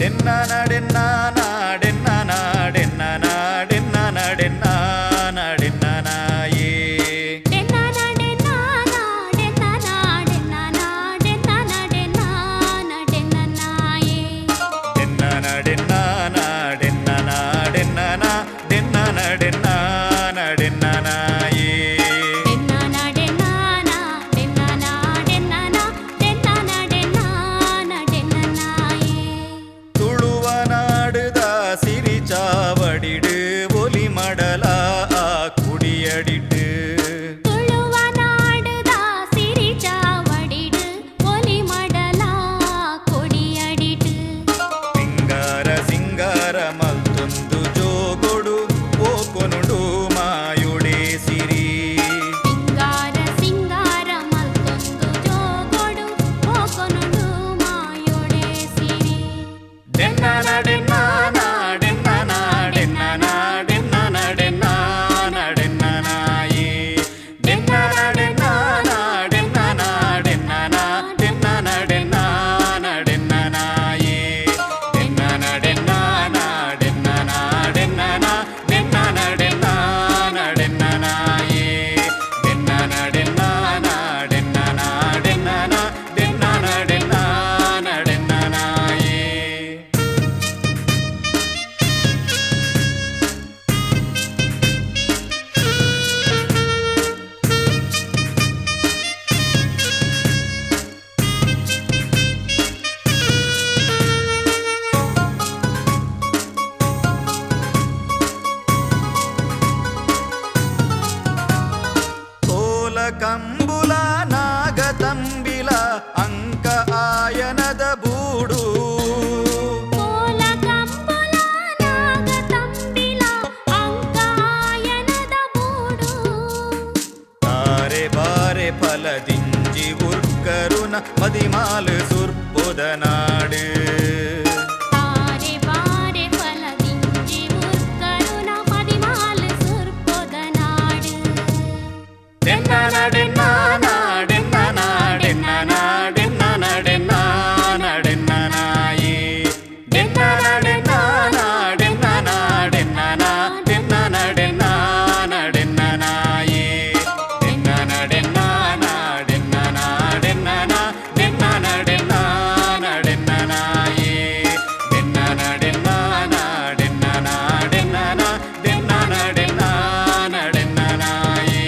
ಡೆನ್ನ ಡೆನ್ನ ಡೆನ್ನ ಡೆನ್ನ ಡೆನ್ನ ಡೆನ್ನನಾಯೇ. ಡೆನ್ನನ ಡೆನ್ನನ ಡೆನ್ನನ ಡೆನ್ನನ ಡೆನ್ನನ ಡೆನ್ನನ ಡೆನ್ನನಾಯೇ. ಡೆನ್ನನ ಡೆನ್ನನ ಡೆನ್ನನ ಡೆನ್ನನ ಡೆನ್ನನ ಡೆನ್ನನ ಡೆನ್ನನಾಯೇ. ಡೆನ್ನನ ಡೆನ್ನನ ಡೆನ್ನನ ಡೆನ್ನನ ಡೆನ್ನನ ಡೆನ್ನನ ಡೆನ್ನನಾಯೇ. ತುಳುವ ನಾಡುದ ಸಿರಿಚಾವಡಿಡು ಒಲಿ ಮಡಲ ಆ ಕುಡಿಯಡಿಟ್ಟು. ತುಳುವ ನಾಡುದ ಸಿರಿಚಾವಡಿಡು ಒಲಿ ಮಡಲ ಕೊಡಿಯಡಿಟು. ಸಿಂಗಾರ ಸಿಂಗಾರ ಮಲ್ತೊಂದು ಜೋಗೊಡು ಓಕೊನುಡು ಮಾಯುಡೆ ಸಿರಿ. ಸಿಂಗಾರ ಸಿಂಗಾರ ಮಲ್ತೊಂದು ಜೋಗೊಡು ಓಕೊನುಡು ಮಾಯೊಡೆ ಸಿರಿ. ಡೆನ್ನನ ಡೆನ್ನನ ಡೆನ್ನನ ಡೆನ್ನನ ಡೆನ್ನನ ಡೆನ್ನನ ಡೆನ್ನನಾಯೇ. ಡೆನ್ನನ ಡೆನ್ನನ ಡೆನ್ನನ ಡೆನ್ನನ ಡೆನ್ನನ ಡೆನ್ನನ ಡೆನ್ನನಾಯೇ. ಡೆನ್ನನ ಡೆನ್ನನ ಡೆನ್ನನ ಡೆನ್ನನ ಡೆನ್ನನ ಡೆನ್ನನ ಡೆನ್ನನಾಯೇ. ಡೆನ್ನನ ಡೆನ್ನನ ಡೆನ್ನನ ಡೆನ್ನನ ಡೆನ್ನನ ಡೆನ್ನನ ಡೆನ್ನನಾಯೇ. ಕೋಲ ಕಂಬುಲ ನಾಗತಂಬಿಲ ಅಂಕ ಆಯನದ ಬೂಡು. ಕೋಲ ಕಂಬುಲ ನಾಗ ತಂಬಿಲ ಅಂಕಾಯನದ ಬೂಡು. ತಾರೆ ಬಾರೆ ಫಲದಿಂಜಿ ಉರ್ಕರುನ ಮದಿಮಾಲು ಸುರ್ಪುದ ನಾಡು. ತಾರೆ ಬಾರೆ ಫಲದಿಂಜಿ ಉರ್ಕರುನ ಮದಿಮಾಲ್ ಸುರ್ಪೊದ ನಾಡು. ಡೆನ್ನನ ಡೆನ್ನನ ಡೆನ್ನನ ಡೆನ್ನನ ಡೆನ್ನನ ಡೆನ್ನನ ಡೆನ್ನನಾಯೇ. ಡೆನ್ನನ ಡೆನ್ನನ ಡೆನ್ನನ ಡೆನ್ನನ ಡೆನ್ನನ ಡೆನ್ನನ ಡೆನ್ನನಾಯೇ. ಡೆನ್ನನ ಡೆನ್ನನ ಡೆನ್ನನ ಡೆನ್ನನ ಡೆನ್ನನ ಡೆನ್ನನ ಡೆನ್ನನಾಯೇ. ಡೆನ್ನನ ಡೆನ್ನನ ಡೆನ್ನನ ಡೆನ್ನನ ಡೆನ್ನನ ಡೆನ್ನನ ಡೆನ್ನನಾಯೇ.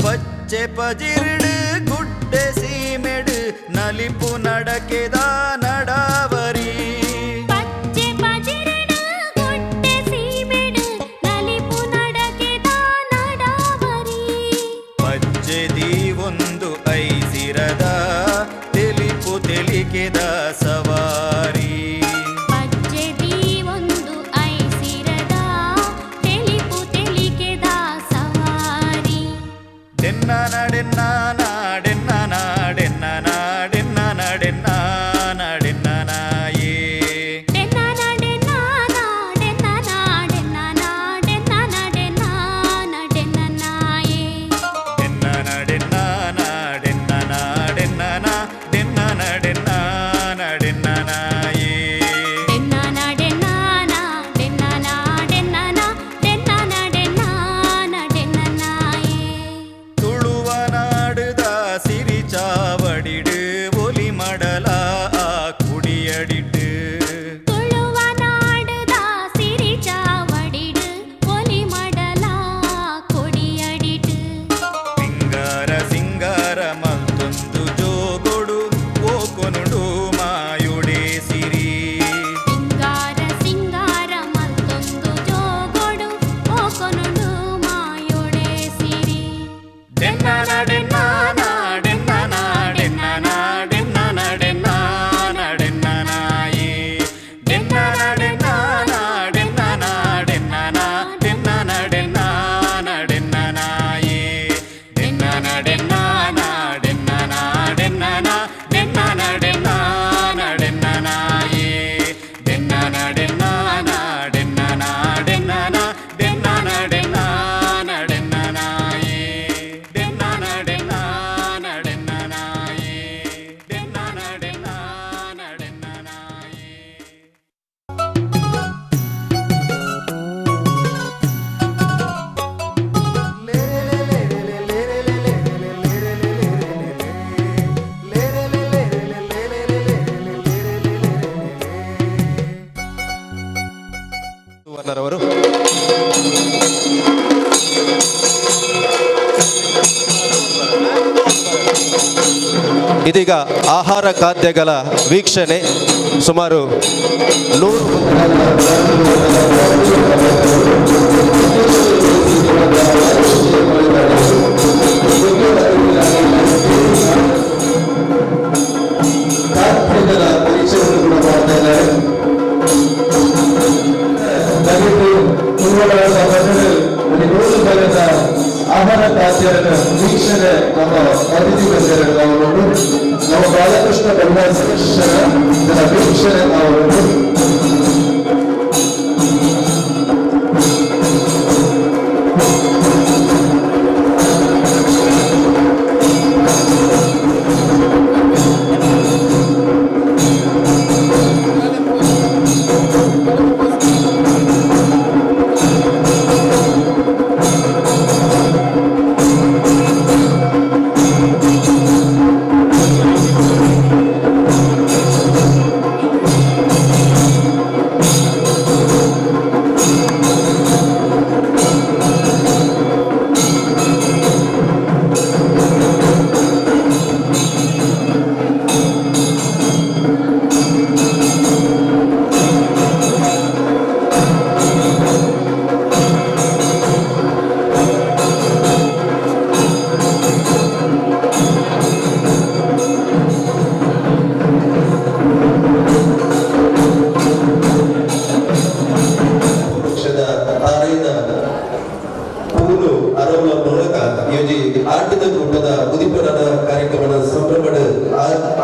ಪಚ್ಚೆ ಪಜಿರ್ಡು ಗುಡ್ಡೆ ಸೀಮೆಡು ನಲಿಪು ನಡಕೆದ ನಡಾವರಿ. ಪಚ್ಚೆ ಪಜಿರಡು ಗುಡ್ಡೆ ಸೀಮೆಡು ನಲಿಪು ನಡಕೆದ ನಡಾವರಿ. ಪಚ್ಚೆ ದೀವೊಂದು ಐಸಿರದ ತೆಲಿಪು ತೆಲಿಕೆದ ಸವಾರಿ. ಪಚ್ಚೆ ದೀವೊಂದು ಐಸಿರದ ತೆಲಿಪು ತೆಲಿಕೆದ ಸವಾರಿ. ಡೆನ್ನನ ಡೆನ್ನನ ಡೆನ್ನನ ಡೆನ್ನನ ಡೆನ್ನನ ಡೆನ್ನನ ಡೆನ್ನನಾಯೇ. ಇದೀಗ ಆಹಾರ ಖಾದ್ಯಗಳ ವೀಕ್ಷಣೆ. ಸುಮಾರು 100 ಖಾದ್ಯಗಳ ಪರಿಚಯವನ್ನು ಕೂಡ ಮಾಡ್ತಾ ಇದ್ದಾರೆ. ದಯವಿಟ್ಟು ಪೂರ್ವಗಳ ಸಭೆಗಳು ಅಲ್ಲಿ 100 ಬಗೆದ ಆಹಾರ ಖಾದ್ಯಗಳ ವೀಕ್ಷಣೆ ನಮ್ಮ ಅತಿಥಿ ಬಂದಿದ್ದಾರೆ. ನಾವು ನಮ್ಮ ಬಾಲಕೃಷ್ಣ ಬಳ್ಳಾರಿ ಸದಸ್ಯರ ಇದರ ವೀಕ್ಷಣೆ ನಾವು. ವೃಕ್ಷದ ತಾರೆಯ ಪೂಲು ಅರಳುವ ಮೂಲಕ ಯೋಜಿ ಆಟದ ಕೂಟದ ಉದಿಪನದ ಕಾರ್ಯಕ್ರಮದ ಸಂಭ್ರಮದ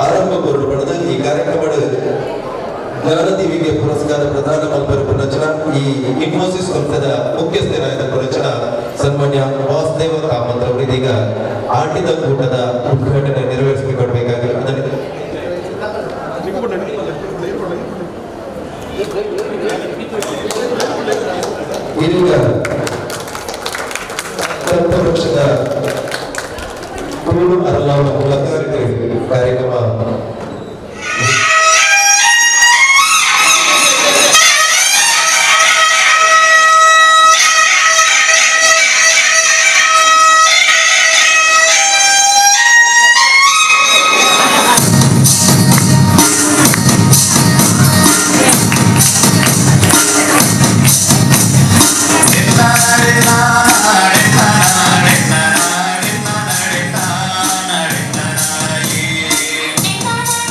ಆರಂಭ ಪಡೆದ ಈ ಕಾರ್ಯಕ್ರಮದ ಜ್ಞಾನದೀವಿಗೆ ಪುರಸ್ಕಾರ ಪ್ರದಾನ ಮಲ್ಪರ ರಚನಾ ಈ ಇನ್ಫೋಸಿಸ್ ಸಂಸ್ಥೆದ ಮುಖ್ಯಸ್ಥರಾದ ರಚನಾ ಸನ್ಮಾನ್ಯ ವಾಸುದೇವ ಕಾಮತ್ ಅವರು ಇದೀಗ ಆಟಿದ ಕೂಟದ ಉದ್ಘಾಟನೆ ನೆರವೇರಿಸಿಕೊಡ್ಬೇಕಾಗಿ ಅದನ್ನು ಇದೀಗ ಕಲ್ಪವೃಕ್ಷದ ಪೂಲು ಅರಳಾವ ಮೂಲಕ ಕಾರ್ಯಕ್ರಮ. ಡೆನ್ನಾನ.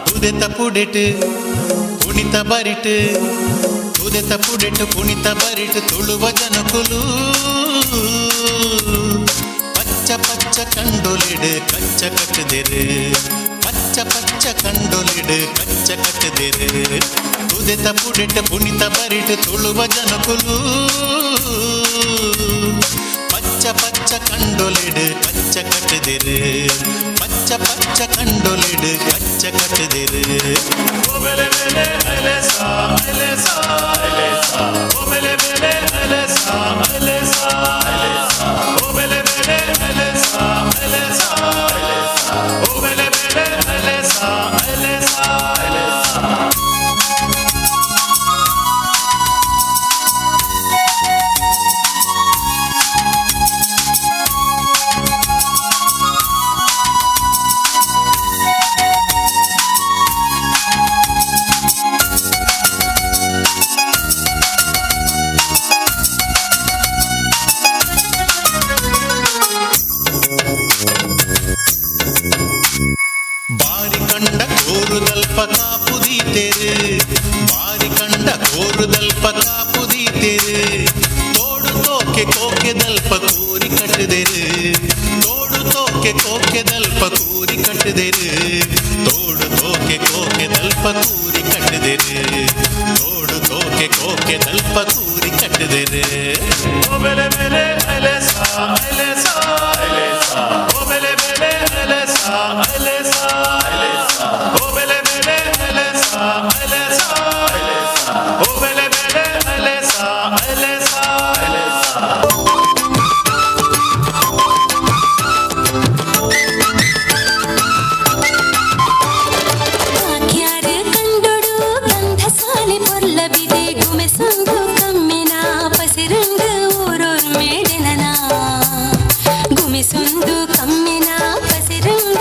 ತುದೆತ ಪುಡೆಟ್ ಕುಣಿತ ಬರಿಟ್, ತುದೆತ ಪುಡೆಟ್ ಕುಣಿತ ಬರಿಟ್ ತುಳುವ ಜನಕುಲು ಪಚ್ಚ ಪಚ್ಚ ಕಂಡೊಲಿಡು ಕಚ್ಚ ಕಟ್ಟುದೆರು, ಪಚ್ಚ ಪಚ್ಚ ಕಂಡೊಲಿಡು ಕಚ್ಚ ಕಟ್ಟುದೆರು. ತುದೆತ ಪುಡೆಟ್ ಕುಣಿತ ಬರಿಟ್ ತುಳುವ ಜನಕುಲು ಪಚ್ಚ ಪಚ್ಚ ಕಂಡೊಲಿಡು ಕಚ್ಚ ಕಟ್ಟುದೆರು, ಪಚ್ಚ ಪಚ್ಚ ಕಂಡೊಲಿಡು ಕಚ್ಚ ಕಟ್ಟುದೆರು. ಬಾರಿ ಕಂಡ ಕೋರುದಲ್ಪ ಕಾಪುದೀತೆರು, ಬಾರಿ ಕಂಡ ಕೋರುದಲ್ಪ ಕಾಪುದೀತೆರು. ತೋಡು ತೋಕೆ ಕೋಕೆದಲ್ಪ ಕೂರಿ ಕಟ್ಟುದೆರು, ತೋಡು ತೋಕೆ ಕೋಕೆದಲ್ಪ ಕೂರಿ ಕಟ್ಟುದೆರು, ತೋಡು ತೋಕೆ ಕೋಕೆದಲ್ಪ ಕೂರಿ ಕಟ್ಟುದೆರು, ತೋಡು ತೋಕೆ ಕೋಕೆದಲ್ಪ ಕೂರಿ ಕಟ್ಟುದೆರು. ವಾಕ್ಯಾರ ಕಂಡೊಡು ಗಂಧಸಾಲೆ ಪೊರ್ಲಬಿದೆ ಗುಮೆ ಸಂಗು ಕಮ್ಮಿನ ಪಸಿರಂಗ ಊರೊರ್ ಮೇಡೆನನ, ಗುಮೆ ಸುಂದು ಕಮ್ಮಿನ ಪಸಿರಂಗ.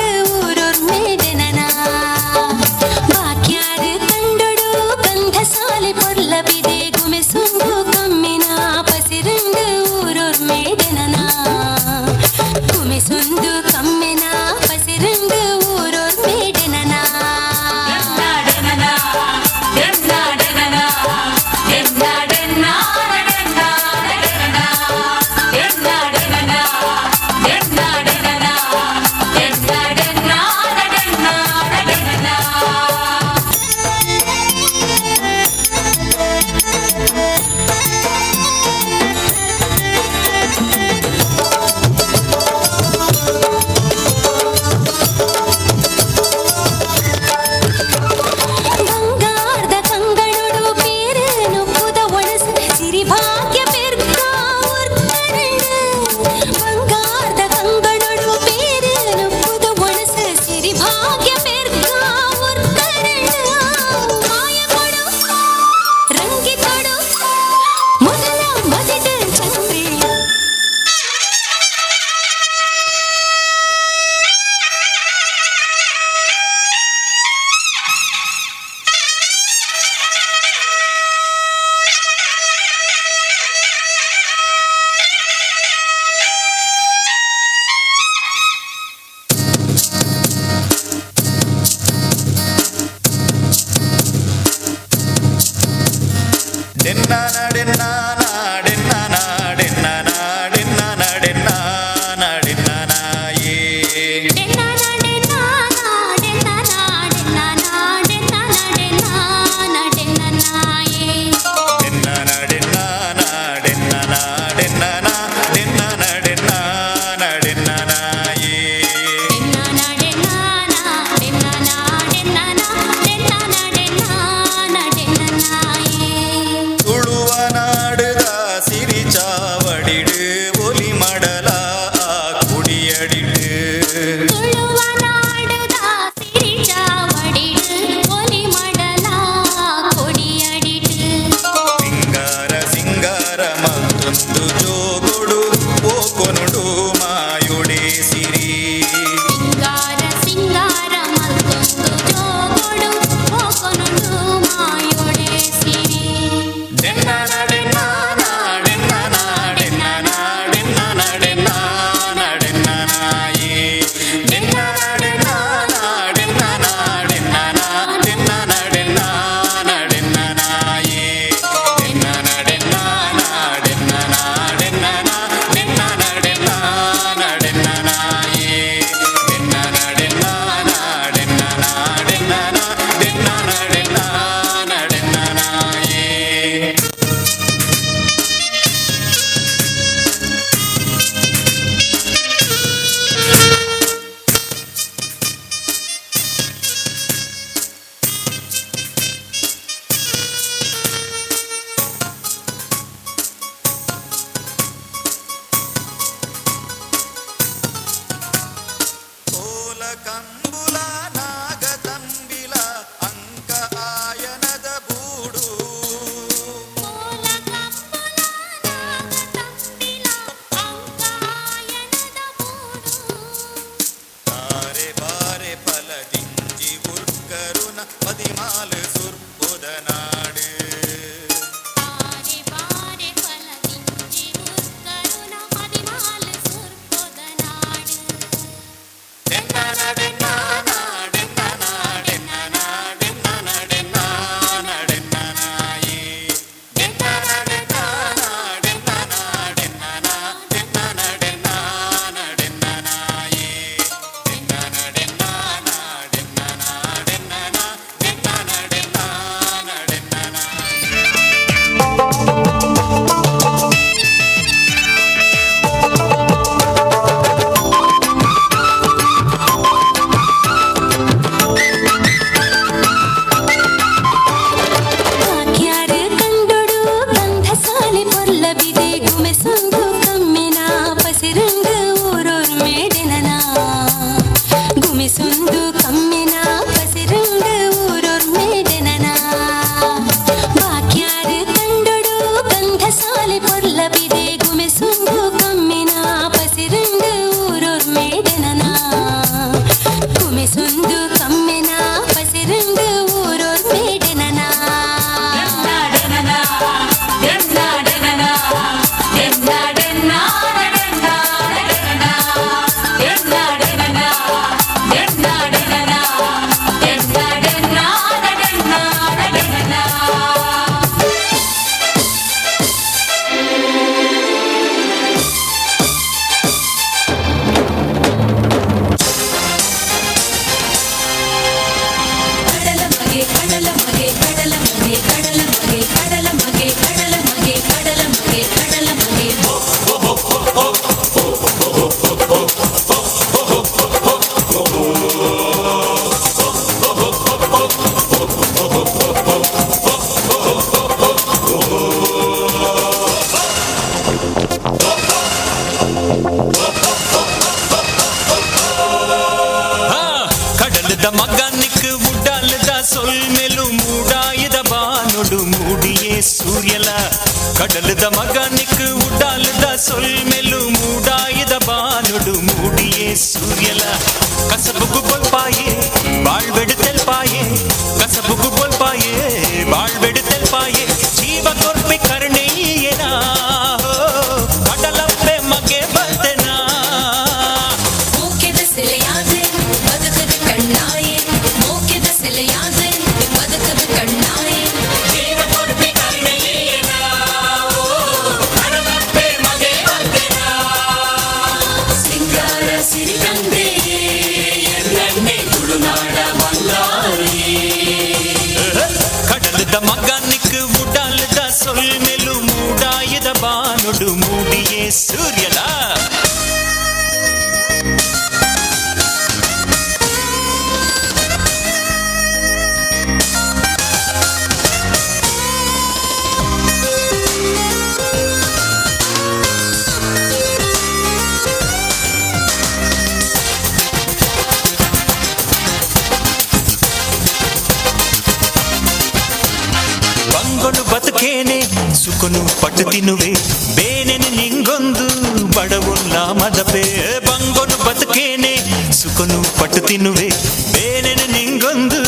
ಕಂಬುಲ ನಾಗ ತಂಬಿಲ ಅಂಕ ಆಯನದ ಬೂಡು. ಕೋಲ ಕಂಬುಲ ನಾಗ ತಂಬಿಲ ಅಂಕಾಯನದ ಬೂಡು. ತಾರೆ ಬಾರೆ ಫಲದಿಂಜಿ ಉರ್ಕರುನ ಪದಿಮಾಲು ಸುರ್ಪುದ ನಾಡು. ತಾರೆ ಬಾರೆ ಫಲದಿಂಜಿ ಉರ್ಕರುನ ಪದಿಮಾಲು ಸುರ್ಪೊದ ನಾಡು. ಕಾಕ್ಯಾರು ಕಂಡೊಡು ಗಂಧಸಾಲೆ ಪೊರ್ಲಬಿದೆ ಗುಮೆಸೊಂದು ಕಮ್ಮಿನ ಪಸಿರಂಗ ಊರೋರ್ ಮೇಡೆನನ ಗುಮೆಸೊಂದು ಕಮ್ಮಿನ ಪಸಿರಂಗ ಊರೋರ್ ಮೇಡೆನನ ಬಾಕ್ಯಾರು ಕಂಡೊಡು ಗಂಧಸಾಲೆ ಪೊರ್ಲಬಿದೆ ಗುಮೆಸೊಂದು ಕಮ್ಮಿನ ಪಸಿರಂಗ ಊರೋರ್ ಮೇಡೆನನ ಗುಮೆಸೊಂದು ಕಮ್ಮಿನ ಪಸಿರಂಗ ಊರೋರ್ ಮೇಡೆನನ. ಕಡಲ ಮಗೆ ಕಡಲ ಮಗೆ ಕಡಲ ಮಗೆ ಕಡಲ ಮಗೆ ಕಡಲ ಮಗೆ ಕಡಲ ಮಗೆ ಕಡಲ ಮಗೆ ಕಡಲ ಮಗೆ. ಕಡಲದ ಮಗನಿಕ್ ಉಡಾಲದ ಸೊಲ್ಮೆಲು ಮೂಡಾಯದ ಬಾನೊಡು ಮೂಡಿಯೇ ಸೂರ್ಯಲ. ಕಡಲದ ಮಗನಿಕ್ ಉಡಾಲದ ಸೊಲ್ಮೆಲು ಮೂಡಾಯದ ಬಾನೊಡು ಮೂಡಿಯೇ ಸೂರ್ಯಲ. ಕಸಬುಗು ಬೊಲ್ಪಾಯೆ ಬಾಳ್ವೆಡು ತೆಲ್ಪಾಯೆ, ಕಸಬುಗು ಬೊಲ್ಪಾಯೆ ಬಾಳ್ವೆಡು ತೆಲ್ಪಾಯೆ, ಜೀವ ಕೊರ್ಪಿ ಕರುಣೆಯೇನಾ ಕಡಲಪ್ಪೆ ಮಗೆ ಬಲ್ತೆನಾ. ಮೋಕ್ಯದ ಸಿಲೆಯಾದೆ ಬದುಕದ ಕಣ್ಣಾಯೆ, ಮೋಕ್ಯದ ಸಿಲೆಯಾದೆ ಬದುಕದ ಕಣ್ಣಾಯೆ. ಸಿಂಗಾರ ಸಿರಿಗಂದೆ ಎನ್ನನ್ನೇ ತುಳುನಾಡ ಬಂಗಾರೇ. ಕಡಲದ ಮಗನಿಕ್ ಉಡಾಲದ ಸೊಲ್ಮೆಲು ಮೂಡಾಯದ ಬಾನೊಡು ಮೂಡಿಯೇ ಸೂರ್ಯಲ. ಬಂಗೊನು ಬದುಕೇನೆ ಸುಖನು ಪಟ್ಟು ತಿನ್ನುವೆ, ಬೇನೆನೆ ನಿಂಗೊಂದು ಬಡವುಲ್ಲ ಮದಪೆ. ಬಂಗೊನು ಬದುಕೇನೆ ಸುಖನು ಪಟ್ಟು ತಿನ್ನುವೆ, ಬೇನೆನೆ ನಿಂಗೊಂದು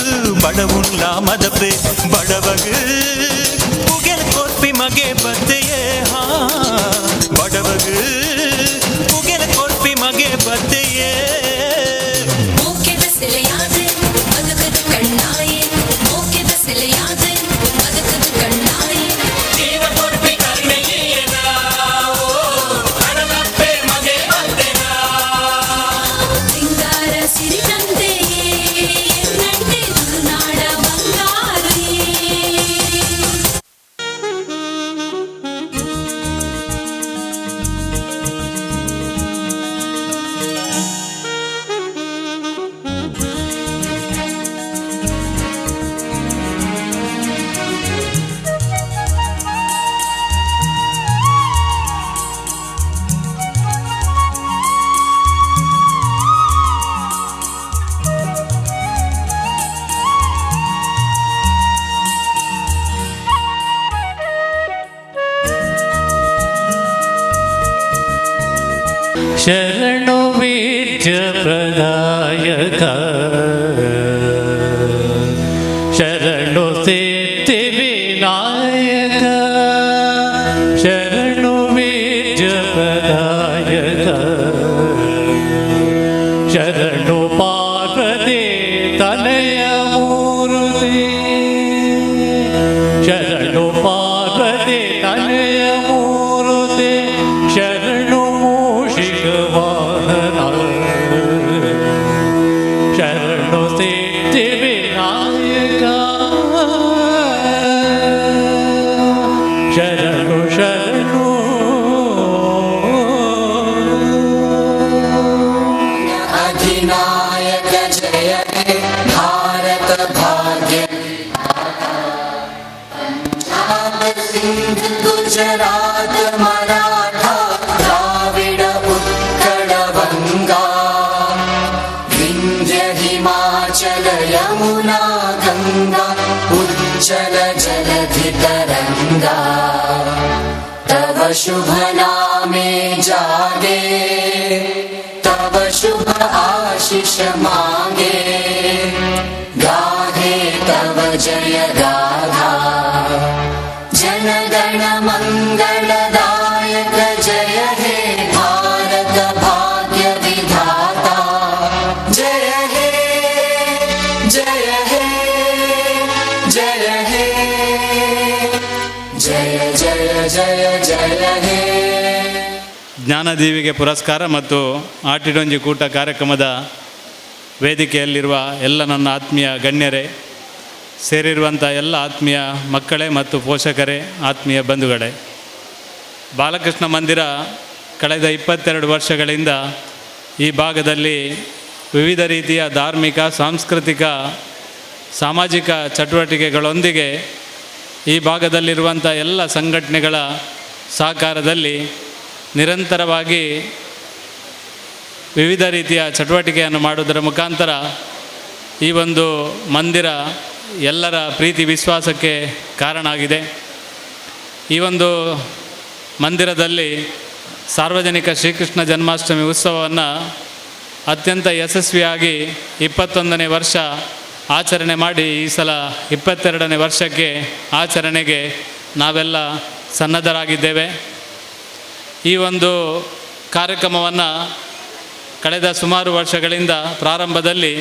ಬಡವುಲ್ಲ ಮದಪೆ. ಬಡವಗು ಪುಗೆಲ್ ಕೊರ್ಪಿ ಮಗೆ ಬತ್ತೆಯೇ, ಹಾ ಬಡವಗು ಪುಗೆಲ್ ಕೊರ್ಪಿ ಮಗೆ ಬತ್ತೆಯೇ. ಮೋಕ್ಯದ ಸಿಲೆಯಾದೆ ಬದುಕದ ಕಣ್ಣಾಯೆ, ಮೋಕ್ಯದ ಸಿಲೆಯಾದೆ ಬದುಕದ ಕಣ್ಣಾಯೆ. ಸಿಂಗಾರ ಸಿರಿಗಂದೆ ಎನ್ನಂತೆ ತುಳುನಾಡ ಬಂಗಾರೇ. ವಿದ್ಯಾಪ್ರದಾಯಕ ಶರಣು ಸಿದ್ಧಿ ವಿನಾಯಕ ಶರಣು ವಿದ್ಯಾಪ್ರದಾಯಕ ಶರಣು ಪಾರ್ವತಿ ತನಯ ಮೂರ್ತಿ ಶರಣು ಪಾರ್ವತಿ ತನಯ ಮೂರ್ತಿ ಶರಣು ಮೂಷಿಕ ವಾಹನ ಶರಣು ಸಿದ್ಧಿ ವಿನಾಯಕ ಶರಣು ಶರಣು. अधिनायक जय हे भारत भाग्य पंजाब सिंध गुजरात मराठा द्राविड उत्कल गंगा विंध्य हिमाचल यमुना गंगा उच्चल जलधि तरंगा तव शुभ नामे जागे तव शुभ आशीष मांगे गाहे तव जय गाथा जन गण मंगलदायक जय हे भारत भाग्य विधाता जय हे जय हे जय हे जय जय जय जय हे. ಜ್ಞಾನದೀವಿಗೆ ಪುರಸ್ಕಾರ ಮತ್ತು ಆಟಿಡೊಂಜಿ ಕೂಟ ಕಾರ್ಯಕ್ರಮದ ವೇದಿಕೆಯಲ್ಲಿರುವ ಎಲ್ಲ ನನ್ನ ಆತ್ಮೀಯ ಗಣ್ಯರೇ, ಸೇರಿರುವಂಥ ಎಲ್ಲ ಆತ್ಮೀಯ ಮಕ್ಕಳೇ ಮತ್ತು ಪೋಷಕರೇ, ಆತ್ಮೀಯ ಬಂಧುಗಳೇ, ಬಾಲಕೃಷ್ಣ ಮಂದಿರ ಕಳೆದ 22 ವರ್ಷಗಳಿಂದ ಈ ಭಾಗದಲ್ಲಿ ವಿವಿಧ ರೀತಿಯ ಧಾರ್ಮಿಕ, ಸಾಂಸ್ಕೃತಿಕ, ಸಾಮಾಜಿಕ ಚಟುವಟಿಕೆಗಳೊಂದಿಗೆ ಈ ಭಾಗದಲ್ಲಿರುವಂಥ ಎಲ್ಲ ಸಂಘಟನೆಗಳ ಸಹಕಾರದಲ್ಲಿ ನಿರಂತರವಾಗಿ ವಿವಿಧ ರೀತಿಯ ಚಟುವಟಿಕೆಯನ್ನು ಮಾಡುವುದರ ಮುಖಾಂತರ ಈ ಒಂದು ಮಂದಿರ ಎಲ್ಲರ ಪ್ರೀತಿ ವಿಶ್ವಾಸಕ್ಕೆ ಕಾರಣ ಆಗಿದೆ. ಈ ಒಂದು ಮಂದಿರದಲ್ಲಿ ಸಾರ್ವಜನಿಕ ಶ್ರೀಕೃಷ್ಣ ಜನ್ಮಾಷ್ಟಮಿ ಉತ್ಸವವನ್ನು ಅತ್ಯಂತ ಯಶಸ್ವಿಯಾಗಿ 21ನೇ ವರ್ಷ ಆಚರಣೆ ಮಾಡಿ, ಈ ಸಲ 22ನೇ ವರ್ಷಕ್ಕೆ ಆಚರಣೆಗೆ ನಾವೆಲ್ಲ ಸನ್ನದ್ಧರಾಗಿದ್ದೇವೆ. ಈ ಒಂದು ಕಾರ್ಯಕ್ರಮವನ್ನು ಕಳೆದ ಸುಮಾರು ವರ್ಷಗಳಿಂದ ಪ್ರಾರಂಭದಲ್ಲಿ